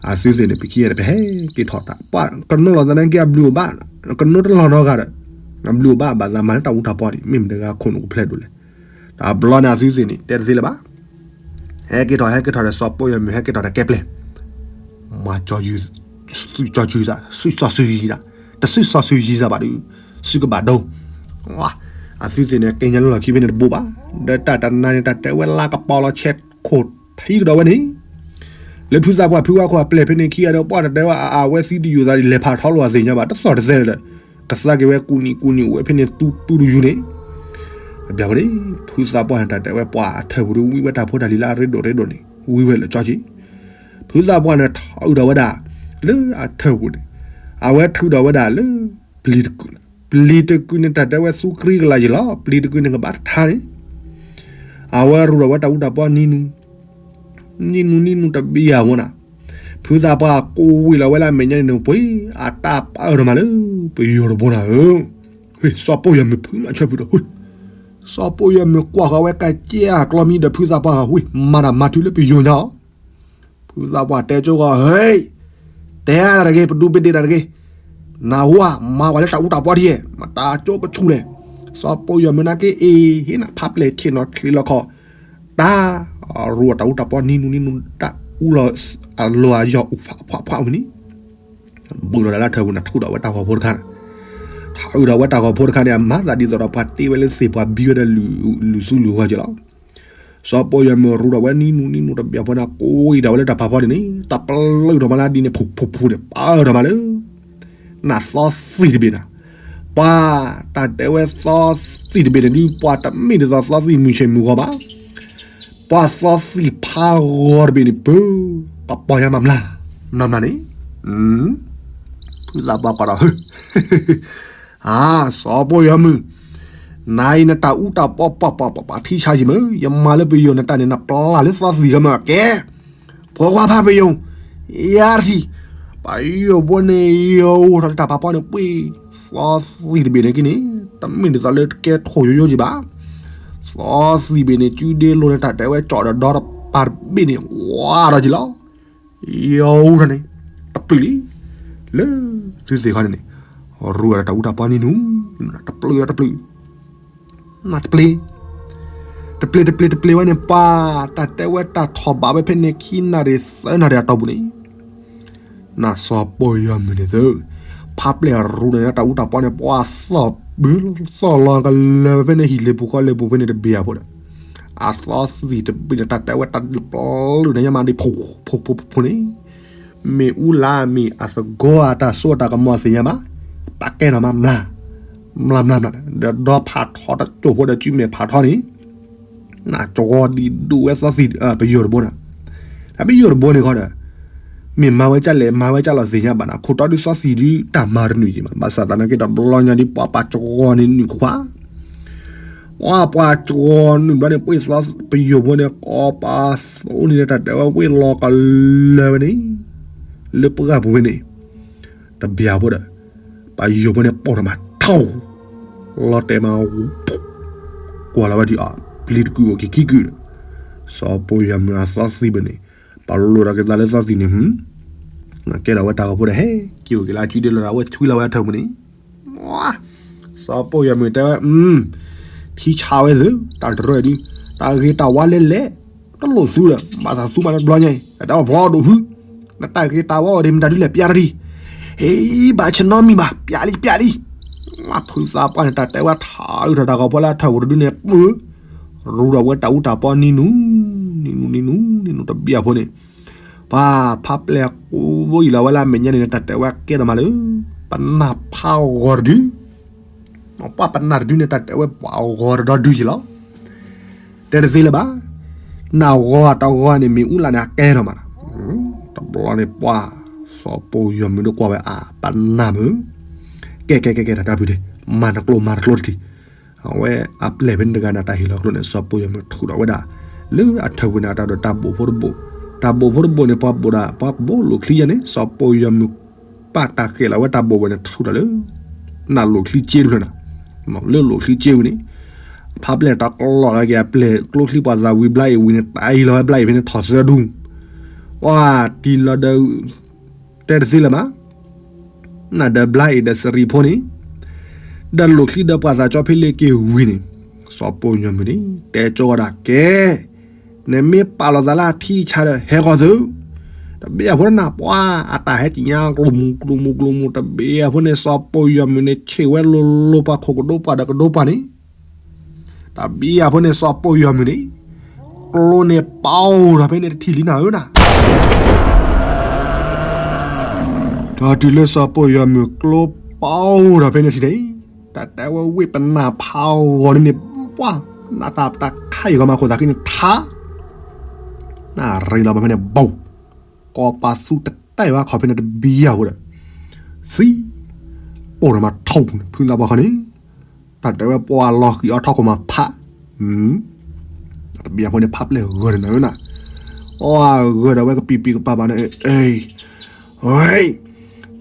အသုသ့ၣ်န့ၣ် ပခံဂၤန့ၣ် ပဟဲက့ၤထီၣ်တၢ် ပှၤကနိလိာ်သးန့ၣ်က့ အဘျုးအဘၣ်, ကနိတလီၢ်နီတဂၤဒီး, အဘျုးအဘၣ်ဘၣ်သးမၤလၢတၢ်အူတၢ်ပီန့ၣ် မ့ၢ်မတၤဂၤခိၣ်နူာ်ကဖျဲးဒိၣ်လဲၣ်, တဘျီန့ၣ်အသုသ့ၣ်န့ၣ် တဲတသ့လၢၤဘၣ် ဟဲက့ၤထီၣ် ဟဲက့ၤထီၣ်ဒီး စီၤပိၢ်ယွၤမုၣ် ဟဲက့ၤထီၣ်ဒီးကဲပျဲၢ်, မၤ သုးစီၤစုၤယံၤသး, တစုစီၤစုၤယံၤသးဘၣ်ဒီး, စုကဘၣ်ဒိ, အသုသ့ၣ်န့ၣ် က့ညါလၢလီၢ်ခံဖဲန့ၣ်တဘိဘၣ်, ဒီးတၢ်တနၤန့ၣ် တၢ်တဲဝဲလၢကပီၤလီၤဆဲးခိၣ်ထံကဒီးဝဲန့ၣ်, လၢဖုသးပှၢ်ဖုဝဲခိၣ်အပျဲၢ်ဖဲန့ၣ်ခံဂၤဒီး ပှၤတတဲဝဲအဝဲသံတယုၢ်သးဒ်လဲၣ်ဖးထီလိာ်အသ့ၣ်ညါဘၣ် တသီၣ်တသဲဒီး, ကသးက့ၤဝဲကူၣ်နံၣ်ကူၣ်နံၣ်အိၣ်ဝဲဖဲန့ၣ် သူတူတယုၢ်န့ၣ် အဘျီန့ၣ် ဖုသးပှၢ်န့ၣ် တၢ်တဲဝဲပှၤအထၢၣ်ပူၤဒီး ဝံဝဲတၢ်ဖိတၢ်လံၤလၢအရ့ဒိၣ်ရ့ဒိၣ်န့ၣ် ဝံဝဲလၢာ်ကၠီက့ၤ, ဖုသးပှၢ်န့ၣ် ထီၣ်အုးထီၣ်ဝဲဒၣ် လၢအထၢၣ်ပူၤန့ၣ်, အဝဲထုးထီၣ်ဝဲဒၣ်လၢ ပျံၤတကုာ်, ပျံၤတကုာ်န့ၣ် တၢ်တဲဝဲသူကရံကလၤယ့ၤလီၤ, ပျံၤတကုာ်န့ၣ် ကဘၣ်တထါန့ၣ်, အဝဲရူးထီၣ်ဝဲတၢ်အူတၢ်ပီနံၤနူၤ, နံၤနူၤနံၤနူၤတဘ့ၣ်ယၤဝဲနၤ, ဖုသးပှၢ်ကိးဝံၤလီၤဝဲလၢအမဲာ်ညါန့ၣ် ပှ့ၤ အတၢ်ပာ်အၢထီၣ်မးလၢ ပယီၤတဘိနၤဧၢ, စီၤပိၢ်ယွၤမုၣ်ဖုမၤဆၢဖုဒီး စီၤပိၢ်ယွၤမုၣ်ကွၢ်ဃီၤဝဲကကဲအကျီမံဒီး ဖုသးပှၢ်ဂၤဝံၤ မၤတၢ်မၤထုးလၢပယီၤညါအီၤ, ဖုသးပှၢ်တဲကၠိဂီၤ ဟ့ၣ်, တဲတၢ်တဂ့ၤ ပဒူပဒ့ၣ်တၢ်တဂ့ၤ, နဟူဧါ မၤဝဲလၢတၢ်အူတၢ်ပီထံဧါ, မတၤကၠိကဆူၣ်လဲၣ်, စီၤပိၢ်ယွၤမုၣ်နာ်က့အ့ၣ် ဟ့ၣ်နၤဖးပျဲၢ်ဆ့ၣ်နီၤချံလီၤခီၣ်, တၢ် ရူးအတၢ်အူတၢ်ပီနံၤနူၤနံၤနူၤ တၢ်အူလီၤအလီၢ်အယီၢ်အိၣ်ဖးဖးဖးဝံၤန့ၣ် ဘူးဒီးလၢထၢၣ်ပူၤန့ၣ် ထုးထီၣ်ဝဲတၢ်ဂီၤဖိတခါန့ၣ်, ထုးထီၣ်ဝဲတၢ်ဂီၤဖိတခါန့ၣ် အမၤသးဒ်သိးဒီးပှၤတ့ဝဲလၢသ့ၣ်ပှၤဘံဝဲဒီး လုၢ်သူလုၢ်ဂီၢ်က့ၤလီၤ, စီၤပိၢ်ယွၤမုၣ်ရူးထီၣ်ဝဲနံၤနူၤနံၤနူၤတဘ့ၣ်ဖိန့ၣ် ကိးဝံၤဒီးဝဲလၢတၢ်ဖးဖီန့ၣ်န့ၣ် တပျုာ်ထီၣ်မးလၢဒ်န့ၣ် ဖူးဖူးဖူးန့ၣ် ပာ်အၢထီၣ်မးလၢ နသီသံၣ်တဘ့ၣ်နၤ, ပှၤတၢ်တဲဝဲသီသံၣ်တဘ့ၣ်န့ၣ်ဒုး ပှၤတမ့ၢ်ဒ်သိးသီသံၣ်မုၢ်ဆ့ၣ်မုၢ်ဂီၤဘၣ် ပှၤသီသံၣ်ဖးဂီၤတဘ့ၣ်န့ၣ် ပၢ ပှၤပီၢ်ယါမၤမျၢ်, မၤမျၢ်န့ၣ်, ဖုသးပှၢ်ကွၢ်ဒီး ဟ့ၣ်, အါ စီၤပိၢ်ယွၤမုၣ်, နၤအံၤနတၢ်အူတၢ်ပီပှၤပှၤပှၤပှၤထံဆါယံၤမ့ၢ် ယမၤလၢပယီၤနတၢ်န့ၣ် နပျၢ်လၢသီသံၣ်ဂီၤမ့ၢ် ကဲ, ဖိခွါဖးပယီၤ, ယါတထံၣ်, ပယီၤဖိန့ၣ် ယအိၣ်ထီၣ်လၢတၢ်ဖးဖီန့ၣ် ပှ့ၤ, သီသံၣ်တဘ့ၣ်န့ၣ်က့န့ၣ် တမ့ၢ်ဒ်သိးလၢကဲထိၣ်ယိယိက့ဘၣ် သီသံၣ်ဘ့ၣ်န့ၣ် ကုဒ့လိၤန့ၣ်တၢ်တဲဝဲကၠီၣ်ဒီးဒီတပၤတဘ့ၣ်န့ၣ် ဝါဒီးက့ၤလီၤ. ယအိၣ်ထီၣ်န့ၣ် တပျုာ်လံ. လၢသုသ့ၣ်ခီန့ၣ်န့ၣ် ရူးဒီးတၢ်အူတၢ်ပီနံၤနူၤ, တပျုာ်ဒီးတပျုာ် နတပျ့ၤ တပျ့ၤတပျ့ၤတပျ့ၤဝဲန့ၣ် ပှၤတၢ်တဲဝဲတၢ်ထီၣ်ဘးဝဲဖဲန့ၣ် ခံနၣ်ရံၣ်သၢနၣ်ရံၣ်အတီၢ်ပူၤန့ၣ် နစီၤပီၢ်ယီၤမုၢ်န့ၣ်သု ဖးပျဲၢ်ရူန့ၣ် တၢ်အူတၢ်ပီန့ၣ် ပှၤသီၣ်ဘုသီၣ်လီၤကလၢာ်ဝဲဖဲန့ၣ် ဟံၣ်လ့ၤပူၤဃီလ့ၤပူၤဖဲန့ၣ်တဘ့ၣ်အဖိဒီး အသီသံၣ်တဘ့ၣ်န့ၣ် တၢ်တဲဝဲတၢ်ပျုၢ်န့ၣ် ညါမးဒ်ဖိးဖိးဖိးဖိးန့ၣ် မ့ၣ်အူလါမ့ၢ်အသကိးအတၢ်စိတၢ်ကမီၤသ့ၣ်ညါဘၣ် ပာ်ကဲထီၣ်မး မျၢ်မျၢ်မျၢ် ဒီးဖးထီတကၠိၢ်ဖိဒီးကုမဲာ်ဖးထီန့ၣ် နၢ်ကဝီၤဒံးဒိၣ်ဝဲသီသံၣ် ပယိာ်တဘိနၤ, တၢ်ပယိာ်တဘိန့ၣ်ခီဒီး မ့ၢ်မၤဝဲကၢ်လဲၣ် မၤဝဲကၢ်လီၤသ့ၣ်ညါဘၣ်နၤ, ခိၣ်တီဒုးသီသံၣ်ဒုးတၢ်မၤတနုာ်က့ၤဘၣ်, ဘၣ်ဆၣ်သနာ်က့ဒီး တဘျီညါဒ်ပှၤပာ်ကဝီၤန့ၣ်နုာ်ခွါ, ပှၤပာ်ကဝီၤနုာ်ဘျီန့ၣ် ပှ့ၤသီပယိာ်ဖိန့ၣ် ကိးပာ်သိန့ၣ် တၢ်တဲဝဲဝ့ၢ်လီၤကလၢာ်ဝဲန့ၣ် လၢပှၢ်ပူၤဖဲန့ၣ် တဘျီဖိဒီး ပယိာ်ဖိန့ၣ် ပိၢ်ထီၣ်မးထီၣ် လီၤတဲာ်မး ကွၢ်လီၤဝဲဒ်အီၤ ပျံၤတကုာ်အိၣ်က့ၤခံကုာ်ဒီး စီၤပီၢ်ယွၤမုၢ်အသီသံၣ်ဘၣ်န့ၣ် ပလိၣ်ထီၣ်က့ၤသးလၢသီသံၣ်န့ၣ် ကဲထီၣ်ဝဲတၢ်ဂီၤဖိဒီး ဟဲက့ၤအိၣ်က့ၤလၢအစုဒ့လီၤဒီး အဝဲထွံလီၤဝဲအထၢၣ်ပူၤန့ၣ် စီၤပီၢ်ယွၤမုၢ်တဲဝဲ ထံဆးဝဲသု တၢ်တရၢၣ်ဒုး တၢ်ဂ့ၤတၢ်ဝါလဲၣ်လဲၣ် တလိၣ်သူဒီး ဘၣ်သးသူမးလၢတဘျီညါအံၤ တၢ်တဲအီၤဖျီဒိၣ်ဖု နတၢ်ဂ့ၤတၢ်ဝါအိၣ်ဒံးမတၤဒုလဲၣ် ပျးတရံး, ဟ့ၣ် ဘၣ်ဆၢနီတမံၤဘၣ် ပျးလံ ပျးလံ, ဖုသးပှၢ်န့ၣ် တၢ်တဲဝဲထးအုးထီၣ်တၢ်ဂီၤဖိလၢအထၢၣ်ပူၤတဒုန့ၣ် ပၢၢ် ရူဒီးဝဲတၢ်အူတၢ်ပီနံၤနူၤ နံၤနူၤ နံၤနူၤ နံၤနူၤ တဘျီဖိန့ၣ် ပှၤဖးပျဲၢ်ကူဘိယံာ်လီၤဝဲလၢအမဲာ်ညါန့ၣ် တၢ်တဲဝဲကဲထီၣ်မးလၢ ပနၢ်ဖးဂီၤတဒု ပှၤပနၢ်တဒုန့ၣ် တၢ်တဲဝဲပှၤဂီၤတဒီဒုယံာ်လီၤ. တဲတသ့လၢၤဘၣ်. နၢ်ဂီၤတဂီၤန့ၣ်မ့ၣ်အူလၢ်န့ၣ် အကဲထီၣ်မးလီၤ. တဘျီန့ၣ်ပှၤ စီၤပီၢ်ယွၤမုၢ်ဒိၣ်ကွၢ်ဝဲအပနၢ်မုၢ်, ကဲကဲကဲကဲ တၢ်တၢ်ဖုတဲ, မၤတကျိမၤတကျိတထံၣ်. အဝဲအပျဲၢ်ဖဲန့ၣ်တဂၤန့ၣ် တၢ်ဟ့ၣ်လီၤကျိန့ၣ် စီၤပီၢ်ယွၤမုၢ်ထုးထီၣ်ဝဲဒၣ် လၢအထၢၣ်ပူၤန့ၣ် အတၢ်ဒိးတၢ်ဘိၣ်ဖိတဘိၣ်, တၢ်ဘိၣ်ဖိတဘိၣ်န့ၣ် ပှၤဘိၣ်ဒၣ် ပှၤကဘိၣ်လိာ်ချံယဲန့ၣ် စီၤပီၢ်ယွၤမုၢ် ပာ်တၢ်ဃဲၤလီၤဝဲတၢ်ဘိၣ်ဝဲန့ၣ် ထုးထီၣ်လၢ နလိာ်ချံက့တဖျၢၣ်န့ၣ်, လၢလိာ်ချံက့ဝံၤန့ၣ် အဖးပျဲၢ်တကျီၢ်က့ၤအပျဲၢ်ကျိချံပှၤသးဝံၤဘျါအံၤဝံၤန့ၣ် တၢ်အံၤလီၤဝဲဘျါအံၤဖဲန့ၣ် ထီၣ်သၢဒူ, ဝါ တံၢ်လီၤဒီး တဲတသ့လၢၤဘၣ်. နဒီးဘျါအံၤဒီးစရံးဖိန့ၣ် ဒီးလိာ်ချံဒီးပှၤသးကၠီဖဲလ့ၣ်က့ၤဝံၤန့ၣ် စီၤပီၢ်ယွၤမုၢ်န့ၣ် တဲကၠီဝဲဒၣ်ကဲ နမ့ၢ်ပာ်လီၤသးလၢအထံဆးဒီး ဟဲဃီၤသု, တဘ့ၣ်အဖိန့ၣ် ပှၤအတၢ်ဟဲကညါ ကျိမူကျိမူကျိမူ တဘ့ၣ်အဖိန့ၣ် စီၤပီၢ်ယွၤမုၢ်န့ၣ် ဆ့ၣ်ဝဲလိၤလိၤ ပှၤခိၣ်ကဒိပှၤဒီးကဒိပှၤန့ၣ်, တဘ့ၣ်အဖိန့ၣ် စီၤပီၢ်ယွၤမုၢ်န့ၣ် ကျိန့ၣ်ပီၢ်ထီၣ်ဖဲန့ၣ်တထံၣ်လံနၤဧၢနၤ ဒီးတုၤလၢစီၤပီၢ်ယွၤမုၢ်ကျိပီၢ်ထီၣ်ဖဲန့ၣ်ထံၣ်န့ၣ်, တၢ်တဲဝဲဝ့ၢ်ပနၢ်ဖးဂီၤန့ၣ် ပှၤ နတၢ်တခါအံၤဂီၤမးခိၣ်သးခံန့ၣ်ထါ, နရ့လီၤပှၤဖဲန့ၣ် ဘိၣ်, ကိးပာ်သူတတဲဘၣ်ခီဖဲန့ၣ်တဘံယၤဖိဒီး သံ, ပိၢ်ထီၣ်မးထီၣ်န့ၣ် ဖုသးပှၢ်ခီန့ၣ် တၢ်တဲဝဲပှၤလီၤဃံၤအီထီၣ်ခိၣ်မးဖး, တဘံယၤဖိန့ၣ် ဖးပျဲၢ်ဂၢၢ်န့ၣ်နၤဧၢနၤ, အဂၢၢ်ဒီးဝဲကပံာ်ပံာ်ကပၤဘၣ်န့ၣ်, ဝဲ,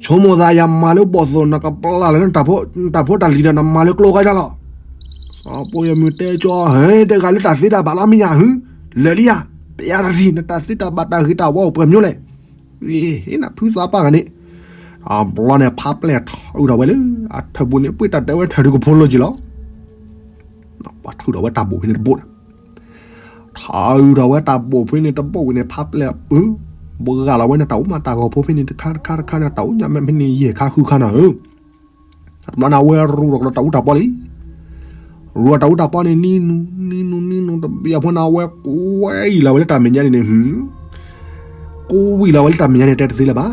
ဆိကမိၣ်သးယမၤလၢဘီၣ်သိၣ် နကပျၢ်လၢနတၢ်ဖိတၢ်လံၤဒီး နမၤလၢကျိခါယါလီၤ. စီၤပီၢ်ယွၤမုၢ်တဲကၠီ, ဟဲ တဂၤလၢတၢ်သ့တၢ်ဘၣ်လီၤမ့ၢ်ယၤ, လၢာ်လံယၤ, ပျးတထံၣ် နတၢ်သ့တၢ်ဘၣ်တၢ်ဂ့ၤတၢ်ဝါအိၣ်ပှဲၤမျိလဲၣ်. ဟ့ၣ် နဖုသးပှၢ်ဂၤန့ၣ်, တဘျီန့ၣ် ဖးပျဲၢ်ထီၣ်အုးထီၣ်ဝဲလၢ အထၢၣ်ပူၤန့ၣ် ပှ့ၤတၢ်တဲဝဲထၢၣ်ဒုးကဖိလၢက့ၤလီၤ. ပှၤထုးထီၣ်ဝဲတၢ်ဘိၣ်ဖဲန့ၣ်တဘိၣ်န့ၣ်, ထုးထီၣ်ဝဲတၢ်ဘိၣ်ဖဲန့ၣ်တဘိၣ်ဝံၤန့ၣ် ဖးပျဲၢ်အုး, ဘှါလီၤဝဲန့ၣ် တၢ်အိၣ်မးတၢ်ဂီၤဖိဖဲန့ၣ်တခါတခါတခါန့ၣ် တၢ်အိၣ်ညါမးဖဲန့ၣ်ယဲၢ်ခါဃုခါနၤဧၢ တဘျီန့ၣ် အဝဲရူဒီးတၢ်အူတၢ်ပီလံ. ရူဒီးတၢ်အူတၢ်ပီန့ၣ် နံၤနူၤ နံၤနူၤ နံၤနူၤ တဘံယၤဖိန့ၣ် အဝဲကူဝဲအံၤလီၤဝဲလၢတၢ်မဲာ်ညါန့ၣ်န့ၣ်, ကူဝံၤလီၤဝဲလၢတၢ်မဲာ်ညါန့ၣ် တဲတသ့လၢၤဘၣ်.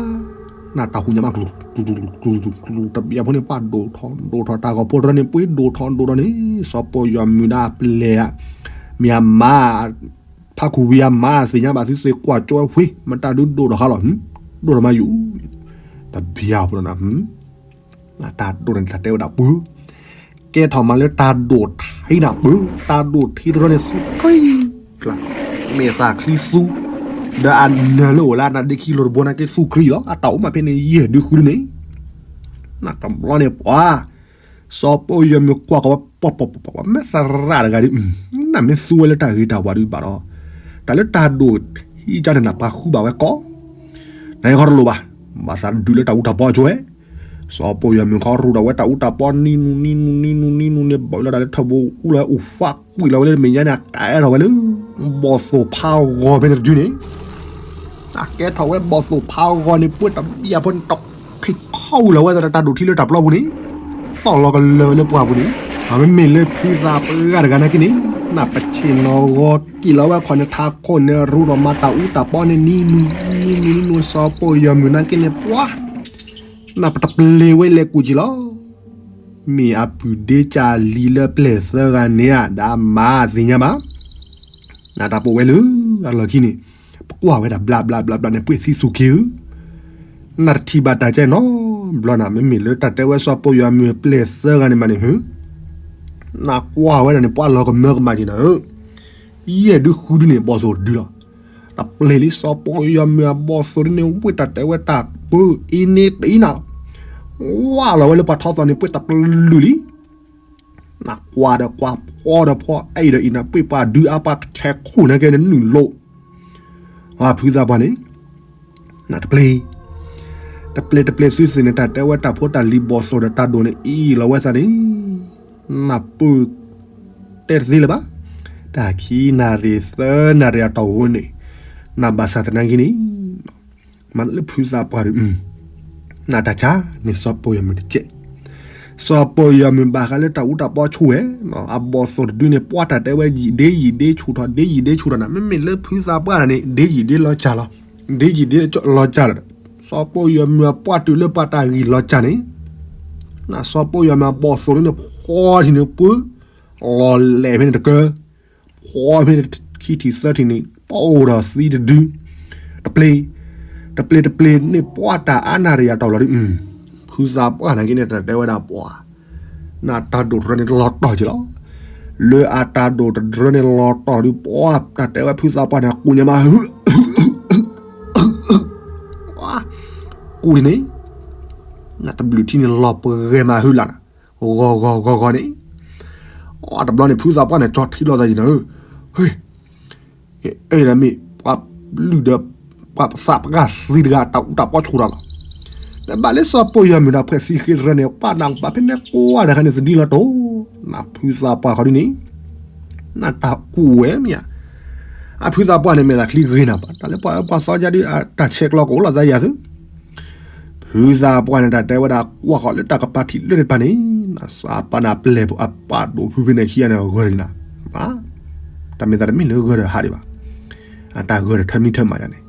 နတၢ်ဟူညါမး ကျူၤကျူၤကျူၤကျူၤ တဘံယၤဖိန့ၣ် ပှၤဒိၣ်ထီၣ်ဒိၣ်ထီၣ် တၢ်ဂီၤဖိတရၢန့ၣ် ပှ့ၤဒိၣ်ထီၣ်ဒိၣ်ထီၣ်န့ၣ် စီၤပီၢ်ယွၤမုၢ်ဒၣ်ပျဲၢ်ဧါ, မ့ၢ်အမါ ဖးခူၣ်ဝံၤအမါသ့ၣ်ညါဘၣ် သုသ့ၣ်ကွၢ်ကၠီဝဲ မတၤဒုးဒိၣ်ထီၣ်ဃါလီၤ, ဒိၣ်ထီၣ်မးယိာ်, တဘံယၤဖိန့ၣ် တၢ်ဒိၣ်န့ၣ် တၢ်တဲဝဲဒၣ်ပှၤ, ကဲထီၣ်မးလၢတၢ်ဒိၣ်ထံနၢ်ပၢၢ်, တၢ်ဒိၣ်ထံတရီန့ၣ် သူချံကျါ, မ့ၢ်သးချံသူ, ဒီးအနၢၤလၢအိၣ်လၢအနါဒ့ခံလိၤတဘိန့ၣ်က့ သူချံလီၤ. အတၢ်အိၣ်မးဖဲန့ၣ် ယဲၢ်ဒုဃုဒုန့ၣ်, နတဘျီန့ၣ်ပှၤ စီၤပီၢ်ယွၤမုၢ်ကွၢ်ကီးဝဲ ပှၤပှၤပှၤပှၤ မ့ၢ်သရၣ်တဂၤဒုး, နမ့ၢ်သူဝဲလၢတၢ်ဂ့ၤတၢ်ဝါဒုးဘၣ်ဒီး, တၢ်လၢတၢ်ဒိၣ်ထံကၢန့ၣ် နပှၤဃုဘၣ်ဝဲကီး, နဟဲခီတလိၣ်ဘၣ်, ဘၣ်သးဒုးလၢတၢ်အူတၢ်ပီအကၠိဝဲ, စီၤပီၢ်ယွၤမုၣ်ခီရူးဒီးဝဲတၢ်အူတၢ်ပီနံနူနံနူနံနူနံနူန့ၣ် ဘၣ်လီၤတၢ်လၢထၢၣ်ဘိအူလီၤ အိၣ်ဖးကွံာ်လီၤဝဲလၢမဲာ်ညါန့ၣ် အကဲထီၣ်ဝဲလၢ ဘီၣ်သိၣ်ဖးဂီၤဖဲန့ၣ်တဒုန့ၣ် အကဲထီၣ်ဝဲဘီၣ်သိၣ်ဖးဂီၤန့ၣ် ပှဲၤတဘံၣ်အဖိန့ၣ် တခ့ခီဝံၤလီၤဝဲသတးဒီးတၢ်ဒိၣ်ထံလၢတၢ်ပျီပူၤန့ၣ် သီၣ်လီၤကလၢာ်ဝဲလၢပှၢ်ပူၤန့ၣ် အမ့မ့ၢ်လၢဖုသးပှၢ်တဂၤနာ်က့န့ၣ် နပဆ့ၣ်နီၤဂီၤက့ၤလီၤဝဲခီၣ်န့ၣ် ထးခိၣ်န့ၣ် ရူးဒီးမၤတၢ်အူတၢ်ပီန့ၣ် နံနူနံနူနံနူ စီၤပီၢ်ယွၤမုၣ်နာ်က့န့ၣ် ပှၤ နပတပျ့ၤဝဲလဲၤကူၣ်က့ၤလီၤ. မ့ၢ်အပုၢ်ဒ့ကၢ်လံၤလၢပျဲၢ်သၢဂၤန့ၣ်ဧါ ဒီးမၤသ့ၣ်ညါဘၣ်. နတၢ်ပိာ်ဝဲလၢအလီၢ်ခံန့ၣ် ပကွၢ်ဝဲဒၣ်ဘျးဘျးဘျးဘျးန့ၣ် ပှ့ၤသံသူၣ်က့ၤဧၢ, နတထံၣ်ဘၣ်တၢ်ကဲနီတဘျီနၤ မ့မ့ၢ်လၢတၢ်တဲဝဲစီၤပီၢ်ယွၤမုၣ်ပျဲၢ်သၢဂၤန့ၣ်မးန့ၣ် နကွၢ်ဝဲဒၣ်န့ၣ် ပှၤလီၤကမၢကမၣ်က့ၤနၤဧၢ, ယဲၢ်ဒုဃုဒုန့ၣ် ဘီၣ်သိၣ်တဒုလီၤ. တပျ့ၤလံ စီၤပီၢ်ယွၤမုၣ်အဘီၣ်သိၣ်ဒုန့ၣ် ဝ့ၢ်တၢ်တဲဝဲတၢ်ပၢအံၤန့ၣ်တအံၤနၤ, ဝါလီၤဝဲလၢပှၤထီသီန့ၣ် ပှ့ၤတၢ်ပလုာ်လံ. နကွၢ်ဒီးကွၢ်ဖီဒီးဖီ အဲၣ်ဒီးအံၤနၤ ပှ့ၤပှၤဒုအါပှၤဆဲးခိၣ်နၤကဲန့ၣ်နုာ်လိာ်, ဖုသးပှၢ်န့ၣ် နတပျ့ၤ တပျ့ၤတပျ့ၤသုသ့ၣ်န့ၣ် တၢ်တဲဝဲတၢ်ဖိတၢ်လံၤဘီၣ်သိၣ်ဒီးတၢ်ဒိၣ်န့ၣ် အံၤလီၤဝဲသးန့ၣ် နပၢၢ် တဲတသ့လၢၤဘၣ်, တၢ်ခံနၣ်ရံၣ်သၢနၣ်ရံၣ်အတီၢ်ဝဲန့ၣ် နဘၣ်ဆၣ်သနာ်က့န့ၣ် မၤလၢဖုသးပှၢ်ဒီး နတၢ်ဆါန့ၣ် စီၤပီၢ်ယွၤမုၣ်တကဲး, စီၤပီၢ်ယွၤမုၣ်ဘၣ်ဃးလၢတၢ်အူတၢ်ပီဆိဝဲ, အဘီၣ်သိၣ်တဒုန့ၣ် ပှၤတၢ်တဲဝဲယံာ်ဒ့ယံာ်ဒ့ဆူၣ်ထီၣ် ဒ့ယံာ်ဒ့ဆူၣ်ထီၣ်နၤ မ့မ့ၢ်လၢဖုသးပှၢ်န့ၣ် ဒ့ယံာ်ဒ့လီၤစၢ်လီၤ, ဒ့ယံာ်ဒ့လီၤစၢ်လီၤ, စီၤပီၢ်ယွၤမုၣ်အပှၢ်တုၤလၢပှၤတၢ်ဂံၢ်လီၤစၢ်န့ၣ် နစီၤပီၢ်ယွၤမုၣ်အဘီၣ်သိၣ်ဒုန့ၣ် ဖီထံၣ်န့ၣ်ပှၤ လီၤလဲၤဖဲန့ၣ်တကၢ ဖီဖဲန့ၣ်ခံထံၣ်သၢထံၣ်န့ၣ် ပအိၣ်ဒီးသံတဒု, တပျ့ၤ တပျ့ၤတပျ့ၤန့ၣ် ပှၤတၢ်အါနၣ်ရံၣ်အတီၢ်လီၤဒုး, ဖုသးပှၢ်နာ်က့န့ၣ် တၢ်တဲဝဲဒၣ်ပှၤ နတၢ်ဒိၣ်တရၢန့ၣ်လီၤတီၢ်က့ၤလီၤ, လၢအတၢ်ဒိၣ်တရၢန့ၣ်လီၤတီၢ်ဒုး ပှၤတၢ်တဲဝဲဖုသးပှၢ်န့ၣ် ကူၣ်ညါမး ကူၣ်န့ၣ် နတဘျုးထံန့ၣ်လီၤပှဲၤမးဟုလၢ်နၤ, ဂီၤဂီၤဂီၤဂီၤန့ၣ်, အတဘျီန့ၣ် ဖုသးပှၢ်န့ၣ် ကၠီထံလီၤသးယံၤနၤဧၢ, ဟ့, အဲၣ်ဒၣ်မ့ၢ် ပှၤလုၢ်ဒီး ပှၤပသးပှၢ်သံတဂၤ တၢ်အူတၢ်ပီဆိၣ်တၢ်လီၤ, နဘၣ်လၢစီၤပီၢ်ယွၤမုၣ်ဒီး ဖှဲးစံဃ့တရၢန့ၣ် ပှၤနၢ်ပာ်ဖဲန့ၣ်ကိးဂၤဒဲးခါန့ၣ် သဒံလီၤတိၢ်, နဖုသးပှၢ်ခီဒ်န့ၣ် နတၢ်ကူၣ်ဝဲမ့ၢ်ဧါ, အဖုသးပှၢ်န့ၣ် မ့ၢ်သးချံဂ့ၤနၤဘၣ် တၢ်လၢပှၤအၢပှၤသီယါဒုး တၢ်ဆဲးကျိးကအိၣ်လီၤသးယၤသု, ဖုသးပှၢ်န့ၣ် တၢ်တဲဝဲဒၣ်ကွၢ်ဃီၤလၢတၢ်ကပၤထံးလၢန့ၣ်တဖၣ်န့ၣ်, နစီၤပၤန့ၣ်အပျဲၢ်အပၢ်ဒိၣ်ဖုဖဲန့ၣ်ခံဂၤန့ၣ် ဂၢၢ်လံနၤ, တၢ်မ့ၢ်သးတမ့ၢ်လၢဂၢၢ်ဒီးဟးဒံးဘၣ်, အတၢ်ဂၢၢ်ဒီးထၢမံထၢမးယၤန့ၣ်,